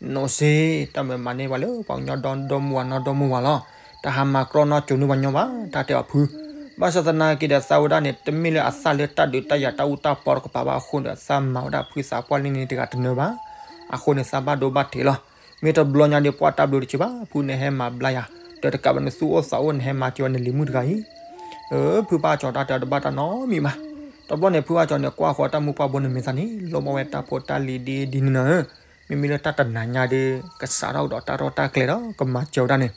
နီၢ်စ့, တၢ်မၤမၤန့ၢ်ပှၤလၢပှၤကညီဒီဒီမုၢ်ဝၤလီၤ, တၢ်ဟးမၤကြီနီၢ်ကၠိနုၢ်ပှၤညီဘၣ် တၢ်တဲအီၤဖု, ဘၣ်ဆၣ်သနာ်က့ဒီး သးဝဲဒၣ်န့ၣ် တမ့ၢ်လၢအသၣ်လၢတၢ်ဒုးတၢ်ယၤတၢ်အူတၢ်ပီတကပၤဘၣ်အဃိန့ၣ် သးမၤဝဲဒၣ်ဖုသးပှၢ်လံန့ၣ်တဂၤတနၢၤဘၣ်, အဃိန့ၣ် သးဘၣ်ဒိဘၣ်ထံးလီၤ, မ့ၢ်တဘျီညါဒီး ပှၤတၢ်ဘျုးတက့ၢ်ဘၣ် ဖုန့ၣ်ဟဲမၤဘျါယၤ, ဒီးတကးဘၣ်န့ၣ် သူၣ်အိၣ်သးအိၣ်န့ၣ် ဟဲမၤစၢၤဝဲနလံၤမုၣ်တဂၤအံၤ, ဖုဖးကၠီၤတၢ်တဲအီၤတဘၣ်တၢ်နီတမံၤဘၣ်, တဘျီန့ၣ် ဖုဖးကၠီၤန့ၣ် ကွၢ်ဃီၤတၢ်မုၢ်ပှၢ်ဘိန့ၣ်မ့ၢ်သးန့ၣ် လိၣ်ဘၣ်ဝဲတၢ်ဖိတၢ်လံၤဒ်ဒ်န့ၣ်နၤဧၢ, မ့မ့ၢ်လၢတၢ်တနၤညါဒီး ကစးထီၣ်ကဒီးတၢ်ရဲၣ်တၢ်ကျဲၤဒီး ကမၤစၢၤဝဲဒၣ်န့ၣ်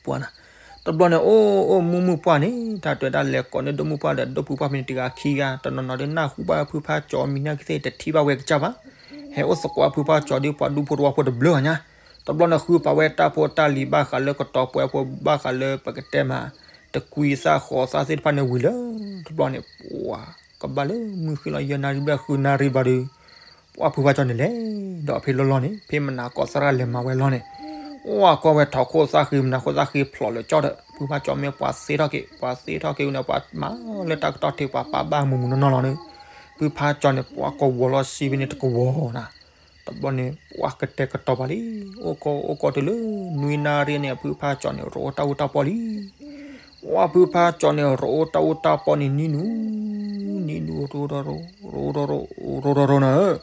ပှၤနၤ, တဘျီန့ၣ် အိၣ်အိၣ်မုၢ်မုၢ်ပှၢ်န့ၣ် တၢ်တဲဒၣ်လဲၤကိးန့ၢ်ဒိၣ်မုၢ်ပှၢ်ဒီး ဒိၣ်ဖုပှၢ်ဖဲန့ၣ်တဂၤခံဂၤ တနီၤနီၤဒီးနၢ်ဟူဘၣ်ဖုဖးကၠီၤမံၤနာ်က့သ့ၣ် တထံၣ်ဘၣ်ဝဲကစၢ်ဘၣ်, ဟဲအိၣ်သကိးဖုဖးကၠီၤဒီးပှၤဒူဖိတဝီဖိတဘျုးဂၤညါ, တဘျီန့ၣ် ဃုပာ်ဝဲတၢ်ဖိတၢ်လံၤဘၣ်ဃးလၢကတီၤပှဲၤဖိ ဘၣ်ဃးလၢပကတဲမး တကွံသၣ်ဃီသၣ်သ့ၣ်တဖၣ်န့ၣ်ဝံၤလၢတဘျီန့ၣ် ပှၤကဘၣ်လၢမုၢ်ဃ့လီၤယဲၢ်နၣ်ရံၣ်ဘျဲၣ်ဃုနၣ်ရံၣ်ဘျီဒီး ပှၤဖုဖါကၠီန့ၣ်လဲၤဒီးဖဲလီၢ်လီၢ်န့ၣ် ဖဲမနၤကိးသရၣ်လဲၤမၤဝဲလီၢ်န့ၣ် ပှၤကွၢ်ဝဲထီၣ်ခိၣ်သၣ်ဃံ မနၤခိၣ်သၣ်ဃံဖျိးလၢကၠီဒီး ဖုဖါကၠီမ့ၢ်ပှၤသ့ထီၣ်က့ၤ ပှၤသ့ထီၣ်က့ၤဝံၤန့ၣ် ပှၤမၤလၢတၢ်ကတီၢ်ထံး ပှၤပာ်ဘၣ်မူးမူးနီၢ်နီၢ်လီၤန့ၣ် ဖုဖါကၠီန့ၣ် ပှၤကဝီၤလီၤစံးဖဲန့ၣ်တကဝီၤနၤ တဘျီန့ၣ် ပှၤကတဲာ်ကတီၤပှၤလံ, အိၣ်ကီအိၣ်ကီတုၤလၢ နွံနၣ်ရံၣ်န့ၣ် ဖုဖါကၠီန့ၣ် ရိးတၢ်အူတၢ်ပီလံ. ပှၤဖုဖါကၠီန့ၣ် ရိးတၢ်အူတၢ်ပီန့ၣ် နံၤနူၤ နံၤနူၤ ရိးထီၣ်ရိး ရိးထီၣ်ရိး ရိးထီၣ်ရိးနၤဧၢ,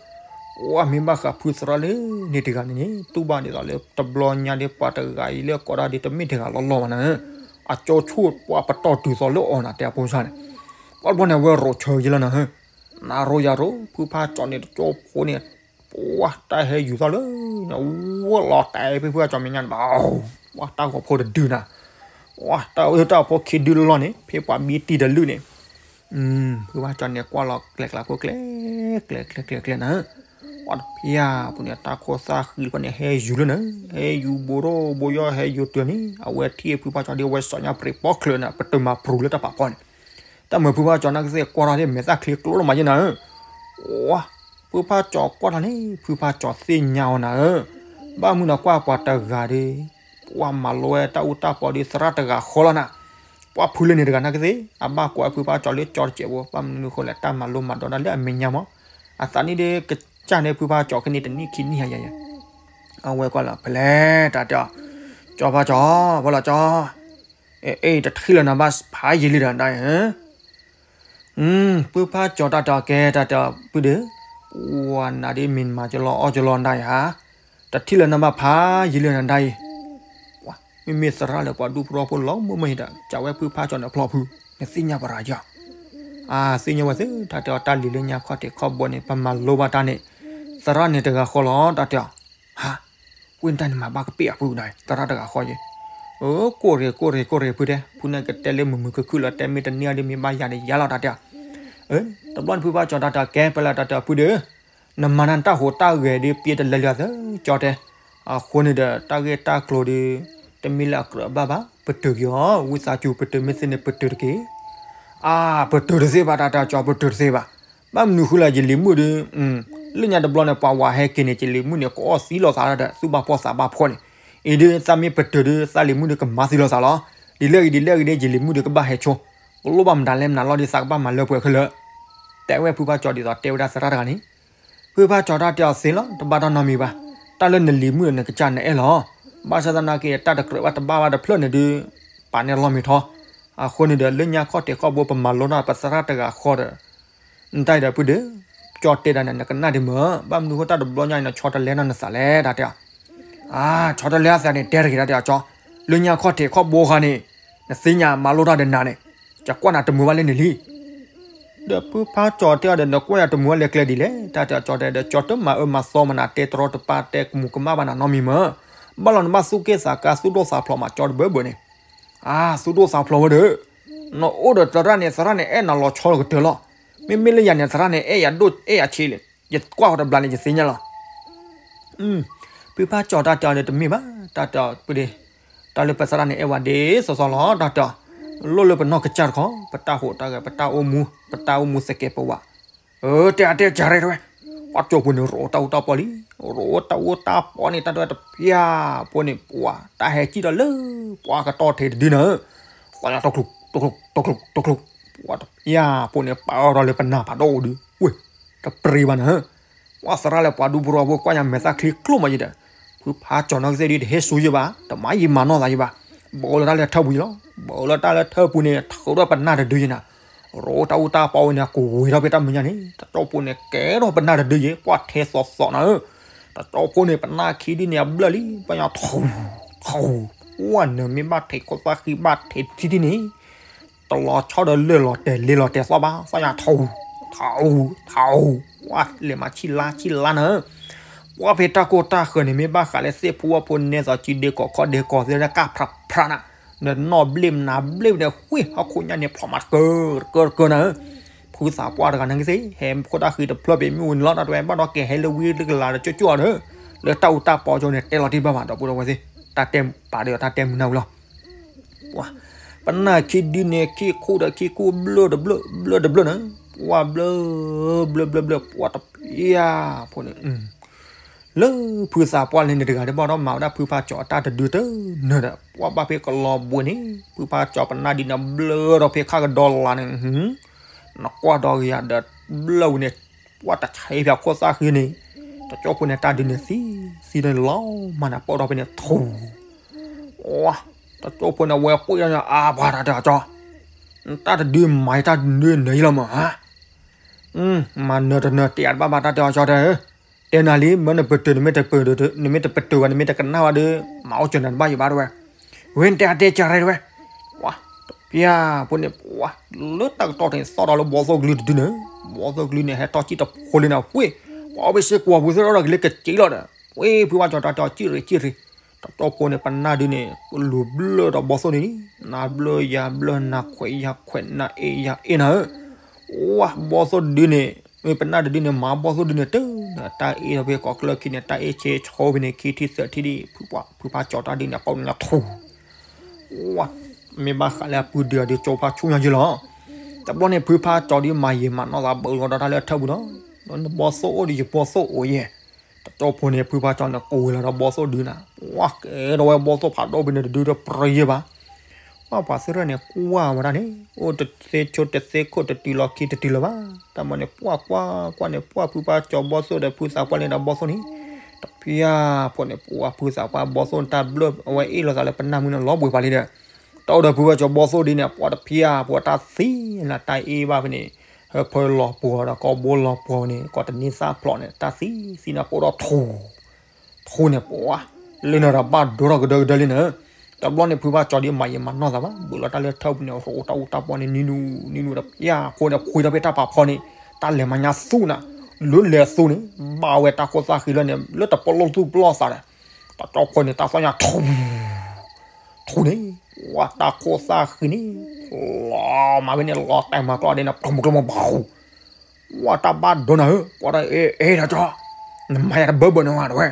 ပှၤမ့ၢ်ဘၣ်ဃးဖုသရၣ်လၢန့ၣ်တဂၤန့ၣ်န့ၣ် တူၢ်ဘၣ်ဒ်သိးလၢတဘျီညါဒီး ပှၤတဂၤအံၤလၢကိးဒၣ်ဒ်တမ့ၢ်တဂၤလီၤလီၤဘၣ်နၤဧၢ, အကၠိဆိၣ်ပှၤပတီၢ်တုၤသိးလၢအီၤနၤ တဲအဖိစၢ်န့ၣ်, ပှၤတဘျီန့ၣ် အဝဲရိးဆၢယဲလီၤနၤဧၢ, နၤရိးယၤရိး ဖုဖါကၠီန့ၣ် တကၠိဖိန့ၣ် ပှၤတၢ်ဟဲယူၤသီၣ်လၢ ဝဲလီၤတဲာ်ဖဲဖုဖါကၠီမဲာ်ညါန့ၣ်ဘၣ်, ပှၤတၢ်ဂီၤဖိတဒုနၤ, ပှၤတၢ်အူတၢ်ဖိခံဒုလီၢ်န့ၣ် ဖဲပှၤဘံတံၢ်တလုၢ်န့ၣ်, ဖုဖါကၠီန့ၣ် ကွၢ်လီၤကျဲကျဲဖိကျဲ ကျဲကျဲကျဲကျဲနၤဧၢ, ပှၤတဖၠၣ်ပူၤန့ၣ် တၢ်ခိၣ်သၣ်ဃံတဖၣ်န့ၣ် ဟဲယူၤလၢနၤ, ဟဲယူၤဘိးထီၣ်ဘိးယီၣ်ဟဲယူၤတုၤန့ၣ် အဝဲထံၣ်ဖုဖါကၠီဒ်အဝဲစီၤညါပြံးပီၣ်ချၢနၤ ပတုာ်မၤပြူၤလၢတၢ်ပာ်ဖီန့ၣ် တၢ်မုာ်ဖုဖါကၠီနာ်ကသ့ၣ် ကွၢ်ထီၣ်ဒ်မဲာ်သၣ်ချံကျိလီၤမးယဲနၤဧၢ, ဝါ, ဖုဖါကၠီကွၢ်ထီၣ်န့ၣ် ဖုဖါကၠီသ့ၣ်ညါအီၤနၤဧၢ, ဘၣ်မနုၤနၤကွၢ်ပှၤတဂၤဒီး ပှၤမၤလိဝဲတၢ်အူတၢ်ပီဒီးသရၣ်တဂၤဃီလီၤနၤ, ပှၤဖုလၢန့ၣ်တဂၤနာ်ကသ့ၣ် အဘၣ်ကွၢ်ဖုဖါကၠီလၢကၠီတစဲးဖိ ဘၣ်မနုၤဃိလဲၣ် တၢ်မၤလိမၤဒိးတၢ်လၢအမဲာ်ညါမး, အသးနံၣ်ဒီးကစၢ်န့ၣ်ဖုဖါကၠီခဲန့ၣ်တနံၣ်ခံနံၣ်ယၤယၤယၤ အဝဲကွၢ်လီၤဖဲလဲၣ် တၢ်တဲအီၤ, ကၠီဖါကၠီ, ဖီလီၤကၠီ, အ့ တထံၣ်လၢၤနၤဘၣ်ဖးယံာ်လံဒီးနၤအံၤ, ဖုဖါကၠီတၢ်တဲအီၤကဲတၢ်တဲအီၤဖုဒီး, ပှၤနၤဒ်မ့ၢ်မၤကလီအီၣ်ကလီနၤယၤ, တထံၣ်လၢၤနၤဘၣ်ဖးယံာ်လံနၤဒၣ်အံၤ, မ့မ့ၢ်သရၣ်လၢပှၤဒူၣ်ဖုရီဖိလီၤမုၢ်မ့ၢ်ဒီး ကးဝဲဖုဖါကၠီန့ၣ်ဖျီဖု, နသ့ၣ်ညါပှၤရၤယီၤ အါ သ့ၣ်ညါဝဲသ့ၣ် တၢ်တဲအီၤတၢ်လံၤလၢညါခီၣ်ထံးခီၣ်ဘိန့ၣ် ပမၤလိဘၣ်တၢ်န့ၣ်, သရၣ်န့ၣ်တဂၤဃီလီၤ တၢ်တဲအီၤ, ဟါ, ဝ့ၢ်တၢ်န့ၣ်မၤဘၣ်ကပ့ၢ်အဖုဒီး သရၣ်တဂၤဃီယဲ, အၢ ကိၢ်ရ့ၣ်ကိၢ်ရ့ၣ်ကိၢ်ရ့ၣ်ဖုတဲ ဖုန့ၣ်ကတဲလၢမုာ်မုာ်ခုၣ်ခုၣ်လီၤ တဲမ့ၢ်တန့ၢ်အီၤဒ်မ့ၢ်ဘၣ်ယၤန့ၣ်ယၤလီၤ တၢ်တဲအီၤ, တဘျီန့ၣ်ဖုဖါကၠီတၢ်တဲအီၤကဲပလဲတၢ်တဲအီၤဖုဒီး နမၤနၢ်တၢ်ဟူးတၢ်ဂဲၤဒီးပျ့တလဲၤလၢၤသၢကၠီတဲ, အဃိန့ၣ်ဒီး တၢ်ဂ့ၢ်တၢ်ကျိၤဒီး တမ့ၢ်လၢအကြၢးဘၣ်ဘၣ် ပတုာ်က့ၤအီၤ ဝံသးစူၤ ပတုာ်မ့ၢ်သ့န့ၣ် ပတုာ်တက့ၢ်. အါ ပတုာ်တသ့ဘၣ် တၢ်တဲအီၤကၠီ ပတုာ်တသ့ဘၣ်. ဘၣ်မနုၤဃိလဲၣ် ယလံၤမုၣ်ဒီး လၢညါတဘျီန့ၣ် ပှၤဝၤဟဲက့ၤန့ၣ် ယလံၤမုၣ်န့ၣ် ကအီၣ်သံလိာ်သးဒီး သူၣ်ဘၣ်ဖှီၣ်သးဘၣ်ဖှီၣ်န့ၣ်, အံၤဒီးသးမ့ၢ်ပတုာ်ဒီး သးလံၤမုၣ်ဒီးကမၤသံလိာ်သးလီၤ. ဒ်လဲၣ်ဂ့ၤဒ်လဲၣ်ဂ့ၤဒီး ယလံၤမုၣ်ဒီးကဘၣ်ဟဲဆိ, ကလိၣ်ဘၣ်မတၤလဲၣ်မနုၤလီၤဒီး သးကဘၣ်မၤလၢပှဲၤခဲလၢာ် တဲဝဲဖုဖါကၠီဒ်သိးတဲဝဲဒၣ်သရၣ်တဂၤန့ၣ်, ဖုဖါကၠီတၢ်တဲအီၤသ့လီၤ တဘၣ်တၢ်နီတမံၤဘၣ်. တၢ်လၢနလံၤမုၣ်ဒီးနကစၢ်နအဲၣ်လီၤ. ဘၣ်ဆၣ်သနာ်က့ တၢ်တကြၢးဘၣ်တဘၣ်ဘၣ်တဖျၢၣ်န့ၣ်ဒီး ပာ်န့ၢ်လီၢ်မံၤထီၣ်. အဃိန့ၣ်ဒီး လၢညါခီၣ်ထံးခီၣ်ဘိပမၤလိတၢ်ပသရၣ်တဂၤဃီဒီး နတၢ်အံၤဒီးဖုဒီး ကၠီတဲဒၣ်န့ၣ် နကနၣ်ဒံးမၢ်, ဘၣ်မနုၤဃိတၢ်တဘျီညါအံၤ နဆီတလဲနီၢ်နသးလဲၣ် တၢ်တဲအီၤ. အါ ဆီတလဲအသးန့ၣ် တဲတဂ့ၤ တၢ်တဲအီၤကၠီ, လၢညါခီၣ်ထံးခီၣ်ဘိဃါန့ၣ် နသ့ၣ်ညါမၤလိတၢ်ဒီးနၤန့ၣ် ယကွၢ်နၤတမုာ်ဘၣ်လၢန့ၣ်လံ. ဒီးဖုဖါကၠီတဲအီၤဒီး နကွၢ်ယၤတမုာ်ဘၣ်လၢကျဲဒ်လဲၣ် တၢ်တဲအီၤကၠီတဲဒီး ကၠီတမၤအၢမၤသီမနၤ တဲတရီတပါတဲကမူၤကမၣ်ဘၣ်နၤနီတမံၤမၢ်. ဘၣ်လီၤနဘၣ်သူၣ်က့ၣ်သးကါသူၣ်ဒိၣ်သးဖျိးမး ကၠီတဘၢဘၢန့ၣ်. အါ သူၣ်ဒိၣ်သးဖျိးဝဲဒီး နအိၣ်ဒီးသရၣ်န့ၣ် သရၣ်န့ၣ်အဲၣ်နၤလီၤဆီလီၤကတၢၢ်လီၤ. မ့မ့ၢ်လၢယၤန့ၣ် သရၣ်န့ၣ်အဲၣ်ယၤဒိၣ်အဲၣ်ယၤဆံးလံ, ယကွၢ်ဃီတဘျီန့ၣ် ယသ့ၣ်ညါလီၤ. ဖုဖါကၠီတၢ်တဲအီၤဒီးတမ့ၢ်ဘၣ်, တၢ်တဲအီၤဖုဒီး တၢ်လၢပသရၣ်န့ၣ်အဲၣ်ဝဲဒ်သိးသိးလီၤ တၢ်တဲအီၤ, လိၣ်လၢပနီၢ်ကစၢ်တခီ, ပတၢ်ဟူးတၢ်ဂဲၤ ပတၢ်အိၣ်မူ ပတၢ်အိၣ်မူသကဲးပဝး. အၢ တဲအါတဲကၢ်ရဲၣ်တဝဲ, ပှၤကၠိဖိန့ၣ် ရိးတၢ်အူတၢ်ပီလံ, ရိးတၢ်အူတၢ်ပီန့ၣ် တၢ်တဲဝဲတဖၠၣ်ဖိန့ၣ် ပှၤတၢ်ဟဲစံၣ်ဒီးလၢ ပှၤကတီၢ်ထံးတဒုနၤ, ပှၤလၢတကျိး တကျိး တကျိး တကျိး, ပှၤတဖၠၣ်ဖိန့ၣ် ပာ်အီၤဒီးလၢပနၢ်ဖးဒိၣ်အိၣ်ဒုး, ဝ့ၢ် တပြံဘၣ်နၤ ပှၤသရၣ်လၢပှၤဒူဖိရီဖိကွၢ်ညါမဲာ်သၣ်ချံကျိမးယဲဒီး, ဖုဖါကၠီနီၢ်ကသ့ၣ်ဒုးတဟ့ၣ်ဆူယဲဘၣ်, တမၤယံာ်မၤနီၢ်သးယဲဘၣ်, ဘၣ်အိၣ်လၢတၢ်လၢထၢပူၤယဲလီၤ, ဘၣ်အိၣ်လၢတၢ်လၢထၢပူၤန့ၣ် ထုးဒီးပနၢ်တဒုယဲနၤ, ရိးတၢ်အူတၢ်ပီဝဲန့ၣ် ကဝ့ၤထီၣ်ဖဲတၢ်မဲာ်ညါန့ၣ် တကၠိဖိန့ၣ် ကဲထီၣ်ပနၢ်တဒုယဲ ပှၤထဲသိးသိးနၤဧၢ, တကၠိဖိန့ၣ် ပနၢ်ခံဒုန့ၣ် အဘျၢၣ်လံ, ပှၤညါထူ ထူ, ပှၤနၢၤမ့ၢ်ဘၣ်ထံးခိၣ်သၣ်ဃံဘၣ်ထံးထံထံန့ၣ် တလီၤဆီဒီးလၢၢ်လီၤတဲာ်လ့လီၤတဲာ်သီဘၣ်, ပှၤညါထူ ထူ ထူ, ပှၤလဲၤမၤဆံၣ်လါဆံၣ်လါနၤဧၢ, ပှၤဖဲတၢ်ကိၢ်တၢ်ဃၢၤန့ၣ် မ့ၢ်ဘၣ်ဃးလၢသ့ၣ်ဖိဝၣ်ဖိနဲသိး ကၠံဒ့ကီးခီၣ်ဒ့ကီးသ့ၣ်လၢကၢ်ဖြးဖြးနၤ, နနီၢ်ဘျ့ၣ်နၤဘျ့ၣ်န့ၣ် ဃ့ဟီၣ်ခိၣ်ညါန့ၣ် ဖျိးမးတကၢတကၢတကၢနၤဧၢ, ဖုသးပှၢ်တဂၤန့ၣ်ကသ့ ဟဲခိၣ်တၢ်ဃံတဖျၢၣ်ပ့ၤမ့ၣ်အူန့ၣ်လီၤ တၢ်တဝဲဘၣ်ဒီးက့ၤဟဲလၢဝံလၢကလၤဒီးကၠိကၠိဒီး, လၢတၢ်အူတၢ်ပီကၠိန့ၣ် တဲလီၤတံၢ်ဘၣ်ဘၣ် ဒီပုၢ်ဒီဝဲၢ်သ့ၣ်, တၢ်တဲပာ်ဒီးတၢ်တဲမုာ်နၢ်ဝံၤလီၤ. ပှၤ, ဖ ပနၢ်ခံဒုန့ၣ် ခံခိၣ်ဒီးခံခိၣ်ဘျၢၣ်တဘျၢၣ် ဘျၢၣ်တဘျၢၣ်န့ၣ် ပှၢ်ဘျၢၣ် ဘျၢၣ်ဘျၢၣ်ဘျၢၣ် ပှၢ်တဖျၢၣ်ဖိန့ၣ် လၢဖုသးပှၢ်လဲၤန့ၣ်တဂၤဒ်ဘၣ်ဒီး မၤဝဲဒၣ်ဖုဖါကၠီအတၢ်တဒုတနၢၤဒီး ပှၢ်ဘၣ်ဖဲကလီၤဘှံးန့ၣ် ဖုဖါကၠီပနၢ်ဒုန့ၣ် ဘျၢၣ်ဒီးဖဲခါကဒီလါန့ၣ် နကွၢ်ဒီးကယၤဒီးဘျၢၣ်ဝံၤန့ၣ် ပှၢ်တဆဲးဖျါခိၣ်သၣ်ဃံန့ၣ် တကၠိဖိန့ၣ်တၢ်ဒုန့ၣ်သံ သံဒီးလီၤမၢ်န့ၣ် ပိၢ်ဒီးဖဲန့ၣ်ထူ ဝါ တကၠိဖိန့ၣ် အဝဲပှ့ၤန့ၣ် အါ ပှၤတၢ်တဲအီၤကၠီ, တၢ်တဒုမၤတၢ်ဒုနၢၤယံလီၤမး, မၤနၢၤတနၢၤတဲအါတဘၣ်ဘၣ်တၢ်တဲအီၤကၠီတဲ, တဲနၤလံ မ့ၢ်နပတုာ် နမ့ၢ်တပတုာ် နမ့ၢ်တပတုာ်ဝဲ နမ့ၢ်တကနၣ်ဝဲဒီး မၤအိၣ်စၢၤနၤတဘၣ်ယံဘၣ်တဲဝဲ, ဝဲတဲအါတဲကရဲတဲဝဲ, ဝါ တဖၣ်ဖိန့ၣ် ပှၢ် လၢတၢ်ကတီၢ်န့ၣ် သီၣ်ဒီးလၢဘီသိၣ်ကလုၢ်တဒုန့ၣ်, ဘီသိၣ်ကလုၢ်န့ၣ် ဟဲထီၣ်စံၣ်တဖိလံန့ၣ် ဝ့ၢ် ပှၤအီၣ်ဘ့ၣ်စ့ၢ်ကီးပူၤသ့ၣ်ဒီးကလ့ကစ့းလီၤဒီး, ဝ့ၢ် ဖုဖါကၠီတၢ်တဲအီၤ စံၣ်ရ့ၣ်စံၣ်ရ့ၣ်, တကၠိဖိန့ၣ် ပနၢ်ဒုန့ၣ် လူၤဘျၢၣ်ဒီးဘီသိၣ်န့ၣ်လံ, နၤဘျၢၣ်ယၤဘျၢၣ် နၤခွဲးယၤခွဲး နၤအ့ၣ်ယၤအ့ၣ်နၤဧၢ, ဝါ ဘီသိၣ်ဒုန့ၣ် မ့ၢ်ပနၢ်တဒုန့ၣ် မၤဘီသိၣ်ဒုန့ၣ်တၢ်, တၢ်အ့ၣ်ဒီးဖဲကိးကျၢၢ်ခံန့ၣ် တၢ်အ့ၣ်ဆ့ဆိဖဲန့ၣ် ခံထံၣ်သၢထံၣ်ဒံး ဖုဖါကၠီတၢ်ဒုန့ၣ် ပိာ်န့ၣ်လီၤထူ ဝါ မ့ၢ်ဘၣ်ဃးလၢအပုၢ်ဒုအဒု ကၠိဖါဆူညါယံလီၤ. တဘျီန့ၣ် ဖုဖါကၠီဒုမၤယံာ်မၤနီၢ်သး ဘၢလီၤဒီးတၢ်လၢထၢၣ်ပူၤဒီး, နဘီသိၣ်အိၣ်ဒီးယဘီသိၣ်အိၣ်ယဲ, တကၠိဖိန့ၣ် ဖုဖါကၠီန့ၣ် ကိးဝဲလီၤဒီးဘီသိၣ်ဒုနၤ, ဝါ ကဲထီၣ်ဝဲဘီသိၣ်ဖးဒိၣ်ဖဲန့ၣ်တဒုဒီးပြံယဲဘၣ် ပှၢ်ပှၤသ့ၣ်ရၢၣ်န့ၣ် ကွၢ်ဝဲဒၣ်န့ၣ် အိၣ်တသ့ဆိတသ့ခိၣ် တတုၤလီၤခံတတုၤလၢၤဘၣ်, တၢ်မၤန့ၣ် ပှၢ်ကွၢ်ကွၢ်န့ၣ် ပှၢ်ဖုဖါကၠီဘီသိၣ်ဒီး ဖုသးပှၢ်လၢဒီးဘီသိၣ်န့ၣ်, တဖၣ်ဖိန့ၣ် ပှၢ်ဖုသးပှၢ်ဘီသိၣ်န့ၣ် တၢ်ဘျၢၣ်အဝဲအ့ၣ်လိာ်သးလၢပနၢ်မုၢ်န့ၣ် လီၤဘှံးပှၤလံဒီး, တၢ်အိၣ်ဒီးဖုဖါကၠီဘီသိၣ်ဒ်န့ၣ် ပှၢ်တဖၣ်ဖိတၢ်သံနၤ တၢ်အ့ၣ်ဘၣ်ဖဲန့ၣ်, ဟၢဖၢလီၤပှီၤဒီး ကိးဘိလီၤပှီၤန့ၣ် ကိးတန့ၢ်သၣ်ဖျိးန့ၣ် တၢ်သံသံနၤပိၢ်ဒီးထူ ထူန့ၣ် ပှၢ် လၢနၤဒီးဘၣ်ဒိထီၣ်ကဒၢကဒၢလံနၤ, တဘျီန့ၣ် ဖုဖါကၠီဒုမၤယံာ်မၤနီၢ်သးဘၣ် ဘၢလီၤတၢ်လၢထၢၣ်ပူၤန့ၣ် ရိးတၢ်အူတၢ်ပီန့ၣ် နံၤနူၤနံၤနူၤဒီး ပှၢ်ဖိန့ၣ် ဖှံထီၣ်ဖဲတၢ်ပာ်ဖီန့ၣ်, တၢ်လဲၤမၤညါသူၣ်နၤ, လၢလဲၤသူၣ်န့ၣ် ဘၣ်ဝဲတၢ်ခိၣ်သၣ်ဃံလၢန့ၣ် လၢတပီၢ်လိၣ်သူၣ်ပျီၢ်သးဒီး, တကၠိဖိန့ၣ် တၢ်သီၣ်ညါထူ ထူန့ၣ်, ဝါတၢ်ခိၣ်သၣ်ဃံန့ၣ်, လီၤမၤဝဲန့ၣ် လီၤတဲာ်မၤကျီဒ်န့ၣ် ပျီမုၢ်ကျိမုၢ်ဘၣ် ဝါတၢ်ဘၣ်ဒိနၤဧၢ, ပှၢ်ဒီး အဲ အဲ တကၠီ, နမၤယၤတဘၢဘၢန့ၣ်ဝဲတဲဝဲ,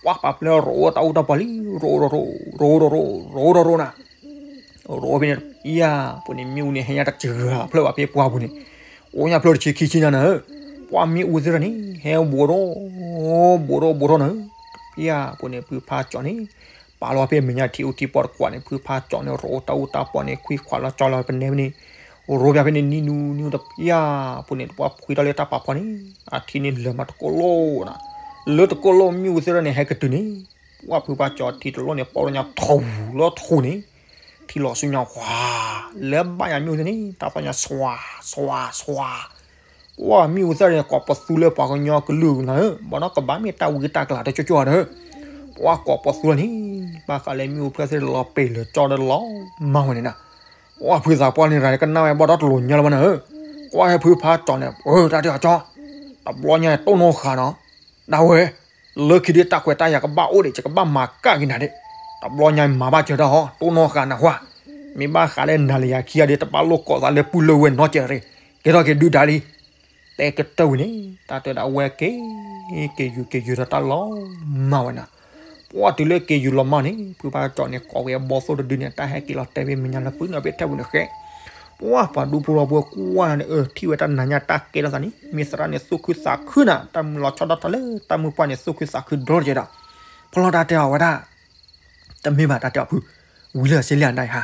ပှၢ်ပာ်ဖျါရိးတၢ်အူတၢ်ပီလံ, ရိးရိးရိး ရိးရိးရိး ရိးရိးရိးနၤ, ရိးဖဲန့ၣ်တဖၣ်ဖိန့ၣ် မ့ၣ်အူန့ၣ် ဟဲညါတစှၤဖျၢၣ်ဘၣ်ဖဲပှၢ်ပူၤန့ၣ်, အိၣ်ညါဖျၢၣ်တဆံခံဆံညါနၤဧၢ, ပှၢ်မ့ၣ်အူသ့ၣ်တဖၣ်န့ၣ် ဟဲဘူးရိး ဘူးရိးဘူးရိးနၤဧၢ, တဖၣ်ဖိန့ၣ် ဖုဖါကၠီန့ၣ် ပာ်လီၤဖဲမဲာ်ညါထံအိၣ်ထံပီၢ်တကွီၢ်န့ၣ် ဖုဖါကၠီန့ၣ် ရိးတၢ်အူတၢ်ပီန့ၣ် ခွံခွးလီၤကၠီလီၤပနဲဖဲန့ၣ်, ရိးဖဲန့ၣ် နံၤနူၤနံၤတဖၣ်ဖိန့ၣ် ပှၢ်ဖှံထီၣ်လၢတၢ်ပာ်ဖီန့ၣ် အထံန့ၣ်လၢာ်မးတကိၢ်လိၣ်နၤ, လၢတကိၢ်လိၣ်မ့ၣ်အူသ့ၣ်တဖၣ်န့ၣ် ဟဲကတုၤန့ၣ်, ပှၢ်ဖုဖါကၠီထံတလိၣ်န့ၣ် ပီၢ်လီၤညါထူလီၤထူန့ၣ်, ထံလီၤဆူညါဝါ, လၢဘၣ်ညါမ့ၣ်အူသ့ၣ်န့ၣ် တၢ်သီၣ်ညါသွါ သွါ သွါ ပှၢ်မ့ၣ်အူသ့ၣ်တဖၣ်န့ၣ် ကိးပသူလၢပှၤကညီကလုာ်နၤဧၢ, ဘၣ်ဒီးကဘၣ်မ့ၢ်တၢ်ဝံတၢ်ကလၤတကၠိကၠိဒီး, ပှၢ်ကိးပသူလီၤန့ၣ်, ဘၣ်ဃးလၢမ့ၣ်အူဖျၢၣ်သ့ၣ်တဖၣ်လီၤပ့ၤလၢာ်ကၠီဒီးလီၤမၢ်ဝဲန့ၣ်နၤ, ပှၢ်ဖုသးပှၢ်န့ၣ်ရၤကနၣ်ဝဲဘၣ်ဒီးတလိၤညါလၢၤဘၣ်နၤဧၢ, ကွၢ်ဟဲဖုဖါကၠီန့ၣ် အၢ တၢ်တဲအီၤကၠီ, တဘျီညါတိၢ်နီၣ်ဃာ်နီၤ, ဒၣ်ဝဲ လၢခံဒုးတၢ်ခွဲးတၢ်ယာ်ကဘၣ်အိၣ်ဒံး ယကဘၣ်မၤကၣ်က့ၤနၤဒံး, တဘျီညါမၤဘၣ်စၢၤတၢ်ဟီ တိၢ်နီၣ်ဃာ်နၢ်ဟူဧါ, မ့ၢ်ဘၣ်ဃးလၢနၤလၢယၤခံဂၤဒုး တဘၣ်လိာ်ကိးသးလၢပုၢ်လၢဝဲၢ်နီတစဲးရ့ၣ်, ကဲထီၣ်က့ၤဒုၣ်ဒါလံ, တဲကတၢၢ်ဝံၤန့ၣ် တၢ်တဲဒၣ်ဝဲက့ၤ က့ၤယူၤက့ၤယုာ်ဒီးတၢ်လီၤမၢ်ဝဲနၤ, ပှၢ်တုၤလၢက့ၤယူၤလီၤမၢ်န့ၣ် ဖုဖါကၠီန့ၣ် ကိးဝဲအဘီသိၣ်တဒုန့ၣ် တၢ်ဟဲက့ၤလီၤတဲာ်ဖဲမဲာ်ညါလၢပုၢ်နီၢ်ဖဲထဲပူၤန့ၣ်ဃဲ ပှၢ်ပှၤဒူဖိထီဖိကွၢ်နၤန့ၣ် အၢ ထံၣ်ဝဲတၢ်နၤညါတၢ်ကဲထီၣ်သးန့ၣ် မ့ၢ်သရၣ်န့ၣ်သူၣ်ခုသးခုနၤ, တၢ်မုၢ်လီၤဆီဒၣ်တၢ်လၢတၢ်မုၢ်ပှၢ်န့ၣ် သူၣ်ခုသးခုဒီတကဲဒီး, ဖီလီၤတၢ်တဲအီၤဝဲဒၣ်, တမ့ၢ်ဘၣ်တၢ်တဲအီၤဖု, ဝံၤလၢအစ့လံအဒၣ်အံၤဟါ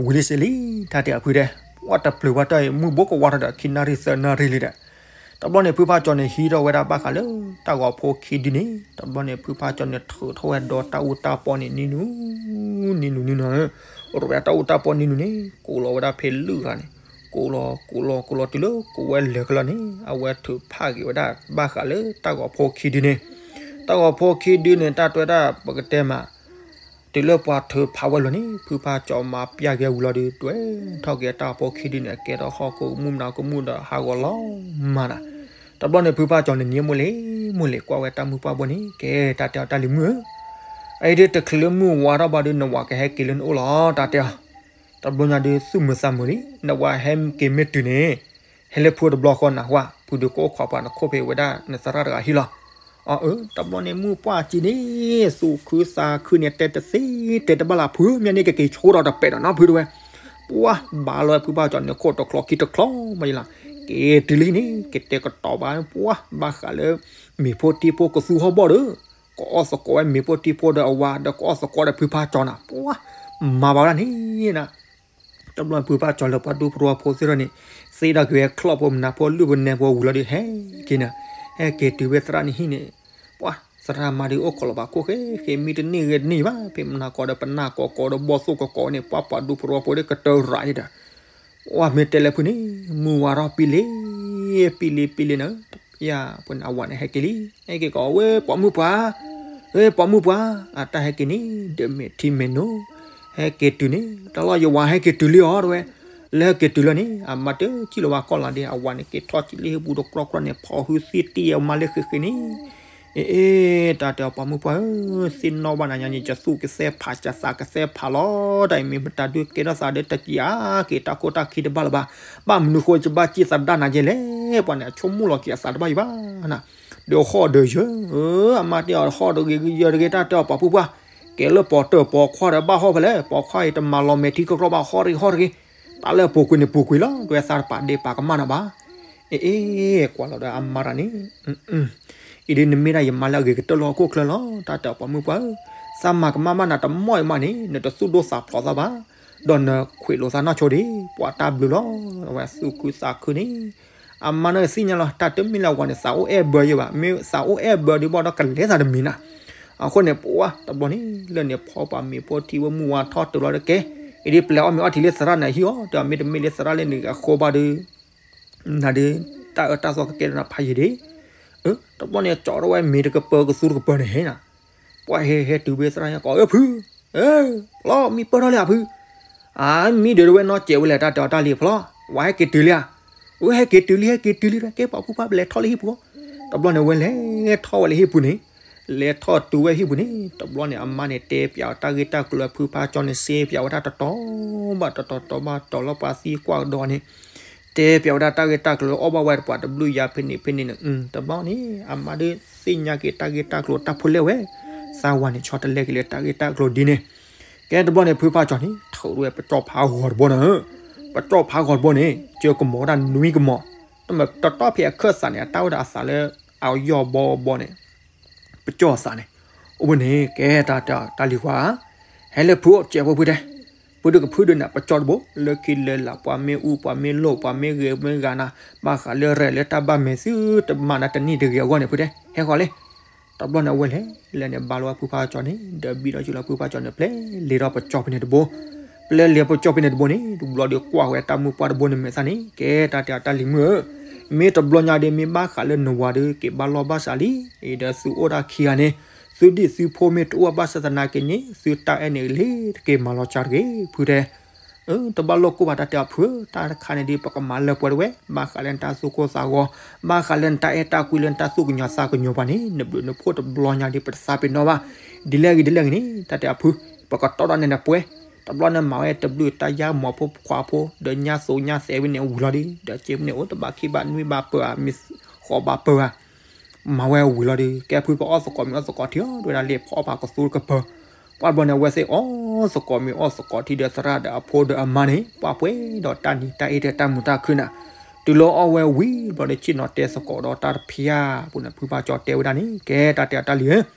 ဝံၤလံစ့လံ, တၢ်တဲအီၤဖုတဲ, ပှၢ်တပျုၤဝဲတၢ်အံၤ မုၢ်ဘိကဝါထီၣ်ဒီး ခံနၣ်ရံၣ်သၢနၣ်ရံၣ်လံဒီး, တဘျီန့ၣ် ဖုဖါကၠီန့ၣ် ဟံးထီၣ်ဝဲဒၣ်ဘၣ်ဃးလၢ တၢ်ဂီၤဖိခံဒုန့ၣ်, တဘျီန့ၣ် ဖုဖါကၠီန့ၣ် ထုးထီၣ်ဝဲဒီးတၢ်အူတၢ်ပီန့ၣ် နံၤနူၤ နံၤနူၤ နံၤနူၤ, ရိးဝဲဒၣ်တၢ်အူတၢ်ပီနံၤနူၤန့ၣ် ကိးလီၤဝဲဒၣ်ဖဲလုၢ်ဂၤန့ၣ်, ကိးလီၤ ကိးလီၤ ကိးလီၤတုၤလၢကိးဝဲလဲၤကလီၤန့ၣ် အဝဲထုးဖးက့ၤဝဲဒၣ်ဘၣ်ဃးလၢတၢ်ဂီၤဖိခံဒုန့ၣ်, တၢ်ဂီၤဖိခံဒုန့ၣ် တၢ်တဲဝဲဒၣ်ပကတဲမး တုၤလၢပှၤထုးဖးဝဲလီၤန့ၣ် ဖုဖါကၠီမၤပျၢ်က့ၤဝံၤလီၤဒီး တွဲထီၣ်က့ၤတၢ်ဂီၤဖိခံဒုန့ၣ် ကဲထီၣ်ဟီၣ်ခိၣ်ကမူၣ်မနုၤကမူၣ်ဒီးဟးဂီၤလီၤမၢ်နၤ, တဘျီန့ၣ် ဖုဖါကၠီန့ၣ် နံၤမိၢ်လံၤ မိၢ်လံၤကွၢ်ဝဲတၢ်မုၢ်ပှၢ်ဘိန့ၣ် ကဲတၢ်တဲအီၤတၢ်လံၤမုၣ်ဧၢ, အအံၤဒုးတချုးလၢမုၢ်ဝါထီၣ်ဘၣ်ဒီး နဝၤကဟဲက့ၤလၢနအိၣ်လီၤ တၢ်တဲအီၤ, တဘျီညါဒုးသူၣ်မုာ်သးမုာ်လံ, နဝၤဟဲက့ၤမ့ၢ်တုၤန့ၣ် ဟဲလၢဖုတဘျီဃီနၢ်ဟူဧါ, ဖုဒုးကအိၣ်ခိးပှၤနခိၣ်ဖဲဝဲဒၣ်နသရၣ်တဂၤဟံၣ်လီၤ. အၢ တဘျီန့ၣ်မုၢ်ပှၢ်စံးန့ၣ် သူၣ်ခုသးခုန့ၣ် တဲတသ့ တဲတဘၣ်လၢဖု မ့ၢ်န့ၣ်ကက့ၤဆိဒီးတပဲာ်ဒီးနီၤဖုတဲဝဲ, ပှၢ် ဘါလီၤဝဲဖုဖးကၠီန့ၣ် ခိၣ်တချီခံတချီမးယလီၤ, က့ၤတုၤလံန့ၣ် ကတဲာ်ကတီၤဘၣ် ပှၢ် ဘၣ်ဃးလၢ မ့ၤဖိတံၢ်ဖိကသူဟီၣ်ဘီၣ်ဒီး ကအီၣ်သကိးဝဲမ့ၤဖိတံၢ်ဖိဒီးအဝၤ ဒီးကအီၣ်သကိးဒီးဖုဖးကၠီနီၤ ပှၢ် မၤဘၣ်ဝဲဒၣ်န့ၣ်နီၤ တဘျီဖုဖးကၠီလၢပှၤဒူဖိသဝီဖိသ့ၣ်ဒီးန့ၣ် သ့ဒီးက့ၤဝဲချီၣ်ဖိမနၤဖိလုၢ်ဖိနဲဖိဝံၤလီၤဒီး ဟဲက့ၤန့ၣ်, ဟဲက့ၤတုၤဝဲသရၣ်န့ၣ်ဟံၣ်န့ၣ်, ပှၢ် သရၣ်မါဒုးအိၣ်ခိးလီၤဘၣ်ခိၣ်ဃဲဃဲ မံတန့ၢ်ဂ့ၤတန့ၢ်ဘၣ် ဖဲမနၤကိးဒီးပနၢ်ကိးကိးဒီးဘီၣ်သိၣ်ကိးကိးန့ၣ် ပှၢ် ပှၤဒူဖိသဝီဖိဒီးကတၢၢ်ရၤယဲဒီး ပှၢ်မ့ၢ်တဲလၢဖုန့ၣ် မုၢ်ဝါထီၣ်ပံလ့ ပံလ့ပံလ့နၤ, ယၤ ပှၤန့ၣ်အဝၤန့ၣ်ဟဲက့ၤလံ, ဟဲက့ၤကီးဝဲပိာ်မုၣ်ပှၢ်, ဝဲပိာ်မုၣ်ပှၢ်, အတၢ်ဟဲက့ၤန့ၣ် ဒီးမဲာ်ထံမဲာ်နိ, ဟဲက့ၤတုၤန့ၣ် တၢ်လီၢ်ယဝၤဟဲက့ၤတုၤလံအီၤတဲဝဲ, လၢဟဲက့ၤတုၤလၢန့ၣ် အမါတစံၣ်လီၤဝဲကီၢ်လီၤဒီး အဝၤန့ၣ်က့ၤထီၣ်ကံလံဟံၣ်ပူၤတကြီကြီန့ၣ် ဖီၣ်ဟုသံတံၢ်အမါလၢဃ့ဃ့န့ၣ် အ့ အ့ တၢ်တဲအီၤပိာ်မုၣ်ပှၢ်ဧၢ, သ့ၣ်နီၣ်ဘၣ်နၤညါန့ၣ် ယသူၣ်ကသဲဖး ယသးကသဲဖးလီၤ, တၢ်အံၤမ့ၢ်မတၤဒုးကဲထီၣ်သးဒီးတကံၢ်အါက့ၤတၢ်ခိၣ်တၢ်ခံတဘၣ်လၢၤဘၣ်, ဘၣ်မနုၤဃိယဘၣ်စံၣ်သးဒၣ်နၤယဲလဲၣ်, ပှၤန့ၣ် အဆိကမိၣ်လီၤက့ၤအသးတဘၣ်ယဘၣ်နၤ, ဒီးဟီၣ်ဒီးယၢ, အမါတဲအီၤဟီၣ်တဂ့ၤယၢတဂ့ၤ တၢ်တဲအီၤပိာ်မုၣ်ပှၢ်, ကဲလၢပိာ်တၢၢ်ပိာ်ခွါဒီးဘၣ်ဟီၣ်ဖဲလဲၣ်, ပိာ်ခွါအံၤတမၤလီၤမဲာ်ထံကြီကြီဘၣ် ဟီၣ်တဂ့ၤဟီၣ်တဂ့ၤ, တၢ်လၢအပူၤကွံာ်န့ၣ်ပူၤကွံာ်လီၤ, ဒွဲသးတပာ်ဒ့ပာ်ကမၣ်နၤဘၣ် အ့ အ့ ကွၢ်လီၤဒီးအမါတၢ်န့ၣ်, အံၤဒ်နမ့ၢ်ဒၣ်ယမါလၢအဂ့ၤကတၢၢ်လၢဟီၣ်ခိၣ်ချၢလီၤ, တၢ်တဲအီၤပိာ်မုၣ်ပှၢ်ဧၢ, သးမၤကမၣ်ဘၣ်နၤတမီၢ်အံၤမးန့ၣ် နတသူၣ်ဒိၣ်သးဖျိးသးဘၣ်, ဒီးနခွဲးလိာ်သးနီၢ်ဆိဒံး, ပှၤတၢ်ဘျုးလီၤ, အဝဲသူၣ်ခုသးခုန့ၣ်, အမါန့ၣ်သ့ၣ်ညါလီၤ, တၢ်တမ့ၢ်လၢအဝၤန့ၣ် သးအိၣ်အဲၣ်ဘၢယဲဘၣ်, မ့ၢ်သးအိၣ်အဲၣ်ဘၢဒံးဘၣ်ဒီးကလဲၤသးတမံၤနၤ, အဃိန့ၣ် ပှၢ် တဘျီန့ၣ် လၢန့ၣ်ဖီပှၤမ့ၤဖိထံဝဲမုၢ်ဝါထီၣ်တုၤလီၤဒီးကဲ, အံၤဒ်ပျဲအီၣ်မ့ၤအီထံလၢသရၣ်န့ၣ်ဟံၣ်အီၤ, တဲအီၤမ့တမ့ၢ်လၢသရၣ်လၢန့ၣ်အဃိဘၣ်ဒီး နၤဒုး တၢ်အၢတၢ်သီကကဲထီၣ်နၤဖးယံာ်ဒံး, တဘျီန့ၣ်ကၠီထီၣ်ဝဲမ့ၤတကပၢၤကသူတကပၢၤန့ၣ်ဟဲနၤ, ပှၢ်ဟဲဟဲတုၤဝဲသရၣ်ညါကိး အၢ ဖု, ဖျီမံပၢၢ်ထီၣ်လံဧါဖု, အမံဒုးတဝဲနီၢ်စဲးဝဲလဲၣ် တၢ်တဲအီၤတၢ်လံၤဖျီ, ဝဲဟဲက့ၤတုၤလံဧါ, ဝဲဟဲက့ၤတုၤလံ ဟဲက့ၤတုၤလံ ကဲပိာ်မုၣ်ပှၢ် ပလဲၤထီၣ်လၢဟံၣ်ပူၤ, တဘျီန့ၣ်ဝဲလဲၤထီၣ်ဝဲလၢဟံၣ်ပူၤန့ၣ်, လဲၤထီၣ်တုၤဝဲဟံၣ်ပူၤန့ၣ် တဘျီန့ၣ် အမါန့ၣ်တဲပၠးအီၤတၢ်ဂ့ၢ်တၢ်ကျိၤ ဖုဖးကၠီန့ၣ် စ့ပၠးဝဲဒၣ်တတီၤဘၣ်တတီၤ တီၤဘၣ်တီၤလၢပှၤသံကွၢ်ကဒီးန့ၣ်, တဲပၠးဝဲဒၣ်တၢ်ဂ့ၢ်တၢ်ကျိၤလၢအီၣ်ဘၣ်ဝဲတပှၤတဘျုးယၤဖဲန့ၣ်ဖဲန့ၣ်န့ၣ်, တဘျီန့ၣ် အမါဒုးသ့ၣ်ညါက့ၤတၢ်ဂ့ၢ်တၢ်ကျိၤတၢ်ဖိလဲၣ်ဝဲ, သးဝၤန့ၣ်ဆီတလဲက့ၤလၢတၢ်ဂ့ၢ်တၢ်ကျိၤဒ်န့ၣ်, ကဲတဘျီန့ၣ် ဖုဖးကၠီန့ၣ် ထုးဝဲပကၠီၣ်ဖးဂီၤတဘိန့ၣ်, ပကၠီၣ်ဖးဂီၤတဘိန့ၣ် ကၢကမီၤဝဲဒၣ်နွံကမီၤ, တမ့ၢ်တတီၢ်ဖဲအခၢၣ်သးန့ၣ် အတၢ်ဝဲဒၣ်အသးလၢ အယီၢ်ဘီဘီန့ၣ် ပကၠီၣ်အသးန့ၣ်, အိၣ်ဝဲန့ၣ် ကဲတၢ်တဲအီၤတၢ်လံၤကွၢ်, ဟဲလၢဖုအိၣ်စဲးဖိဖုတဲ, ဖုဒုးကဖုဒုးနၤပကၠီၣ်တဘိ, လၢခံလၢလာ် ပှၤမ့ၢ်အူပှၤမ့ၢ်လိၣ်ပှၤမ့ၢ်ဂ့ၤမ့ၢ်ဂ့ၤနၤ, ဘၣ်ဃးလၢရဲၣ်လၢတၢ်ဘၣ်မဲာ်သုတမၤနၤတနံၣ်တဂ့ၤအဂီၢ်န့ၣ် ဖုတဲ, ဟဲဃီၤလံ တဘျီန့ၣ်အဝဲလဲၤ, လဲၤန့ၣ်ဘါလီၤဝဲဖုဖးကၠီန့ၣ် ဒီးဘံၣ်ဒီးစူၤလီၤဖုဖးကၠီန့ၣ် ပျဲလဲၤဒီးပကၠီၣ်ဖဲန့ၣ်တဘိ, ပျဲလဲၤပကၠီၣ်ဖဲန့ၣ်တဘိန့ၣ် တဘျီဒီးကွၢ်ဝဲတၢ်မုၢ်ပှၢ်တဘိန့ၣ်မဲာ်သၣ်န့ၣ် ကဲတၢ်တဲအီၤတၢ်လံၤမုၣ်ဧၢ, မ့ၢ်တဘျီညါဒ်မ့ၢ်ဘၣ်ဃးလၢနဝၤဒီးက့ၤဘၣ်လီၢ်ဘၣ်စးလံ, အံၤဒီးသုအိၣ်တၢ်ခံဂၤန့ၣ်, သုဒံၣ်သုဖိမ့ၢ်တအိၣ်ဘၣ်ဆၣ်သနာ်က့န့ၣ် သုတၢ်အဲၣ်န့ၣ်လ့ၤတက့ၤမၤလီၤစှၤတဂ့ၤ ဖုတဲ အၢ တဘၣ်လိာ်ကိၢ်ဘၣ်တၢ်တဲအီၤဖုဧၢ, တၢ်တခါန့ၣ်ဒ်ပကမၤလၢပှဲၤတဝဲ, ဘၣ်ဃးလၢနတၢ်သူၣ်ကိၢ်သးဂီၤ, ဘၣ်ဃးလၢနတၢ်အဲၣ်တၢ်ကွံလၢနတၢ်သူၣ်ကညီၤသးကညီၤပှၤန့ၣ် နဘျုးနဖှိၣ်တဘျီညါဒ်ပတသးပ့ၤနီၣ်ဘၣ်, ဒ်လဲၣ်ဂ့ၤဒ်လဲၣ်ဂ့ၤန့ၣ် တၢ်တဲအီၤဖု, ပကတီဒီးန့ၣ်နပှဲၤ, တဘျီန့ၣ်မၤဝဲတဘျုးတၢ်ယါမီၤဖိခွါဖိ, ဒီးညါသိညါသဲဝဲန့ၣ်ဝံၤလီၤဒီး, ဒီးစ့ဖဲန့ၣ်အိၣ်တဘၣ်ခံဘၣ်နွံဘၣ်ပၢၤဧါ, မ့ၢ်ဃိးဘၣ်ပၢၤဧါ မၤဝဲဝံၤလီၤဒီး ကဲဖုပအီၣ်သကိးမ့ၤအီၣ်သကိးထံအီၤ ဒ်ဝဲဒၣ်လၢဖီအီၣ်ဖးကသူတကပၢၤ, ပှၢ်တဘျီန့ၣ် အဝဲသ့ၣ်အီၣ်သကိးမ့ၤအီၣ်သကိးထံဒီးသရၣ်ဒီးအဖိဒီးအမါန့ၣ် ပှၢ်ပှဲၤဒီးတၢ်နံၤတၢ်အ့ၣ်ဒီးတၢ်မုာ်တၢ်ခုၣ်နၤ, တုၤလၢအီၣ်ဝဲဝံၤတဘျီဒီး ဆ့ၣ်နီၤတဲသကိးဒီးတၢ်တဖၠၣ်ပူၤန့ၣ် ဖုဖးကၠီတဲဝဲဒၣ်န့ၣ် ကဲတၢ်တဲအီၤတၢ်လံၤဧၢ,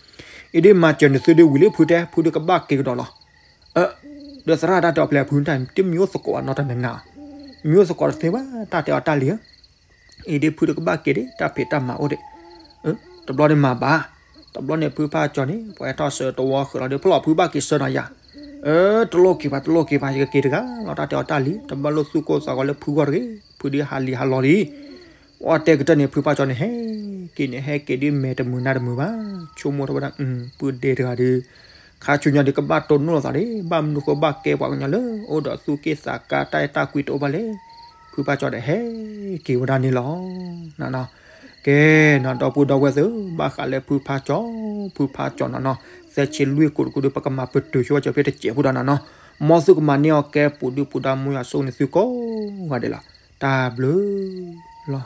အံၤဒ်မၤစၢၤနသုဒ်ဝံၤလံဖုတဲ ဖုဒ်ကဘၣ်က့ၤကဒီးလီၤ ဒီးသရၣ်တၢ်တဲအီၤဖဲလဲၣ် ဖုတၢ်တမံၤအိၣ်သကိးဘၣ်နီတမံၤနၤ, မံၤအိၣ်သကိးတသ့ဘၣ် တၢ်တဲအီၤတၢ်လံၤဧၢ, အံၤဒ်ဖုတကဘၣ်က့ၤဒ် တၢ်ဖံးတၢ်မၤအိၣ်ဒံး, တဘျီဒ်မၤဘၣ်, တဘျီန့ၣ်ဖုဖးကၠီန့ၣ် ပှၤဟဲထီၣ်ဆၢတဝီဃုာ်လီၤဒီး ဖျီၣ်ဖုဘၣ်က့ၤဆၢနီၤယၤ, တလိၣ်က့ၤဘၣ် တလိၣ်က့ၤဘၣ် ယကက့ၤတဂၤလီၤ တၢ်တဲအီၤတၢ်လံၤ တဘၣ်လိာ်သူၣ်ကိၢ်သးဂီၤလၢဖုဂီၢ်တဂ့ၤ, ဖုဒ်ဟးလံၤဟးလီၤလံ ပှၤတဲကတၢၢ်န့ၣ် ဖုဖးကၠီန့ၣ် ဟဲက့ၤန့ၣ် ဟဲက့ၤဒ်မဲာ်တမုာ်နါတမုာ်ဘၣ်, ဆိကမိၣ်ထီၣ်ဝဲဒၣ် ပုၢ်ဒ့တဂၤဒီး ခါဆူညါဒီးကဘၣ်တိၢ်နီၣ်လိာ်သးဒံး ဘၣ်မနုၤဃိဘၣ်ကဲပှၤကညီလၢ အိၣ်ဒီးသူၣ်က့ၣ်သးကါတၢ်အဲၣ်တၢ်ကွံတအိၣ်ဘၣ်လဲၣ်, ဖုဖးကၠီဒီးဟဲက့ၤဝဲဒၣ်န့ၣ်လီၤ. ကဲနီၤ ဒီပုၢ်ဒီဝဲၢ်သ့ၣ်ဧၢ, ဘၣ်ဃးလၢဖုဖးကၠီ, ဖုဖးကၠီနီၤနီၤ, သၢဆံလွံၢ်ကိးတကိးဒီး ပကမၤပတုာ်ဆိဝဲကၠီဖဲတစဲးဖိဒီးနီၤနီၤ, မ်သုကမၤန့ၢ်အီၤကဲပူၤဒုၣ်ပူၤဒါမူယွၤဆိၣ်ဂ့ၤန့ၢ်သုကိးဂၤဒဲးလီၤ. တၢ်ဘျုးလီၤ.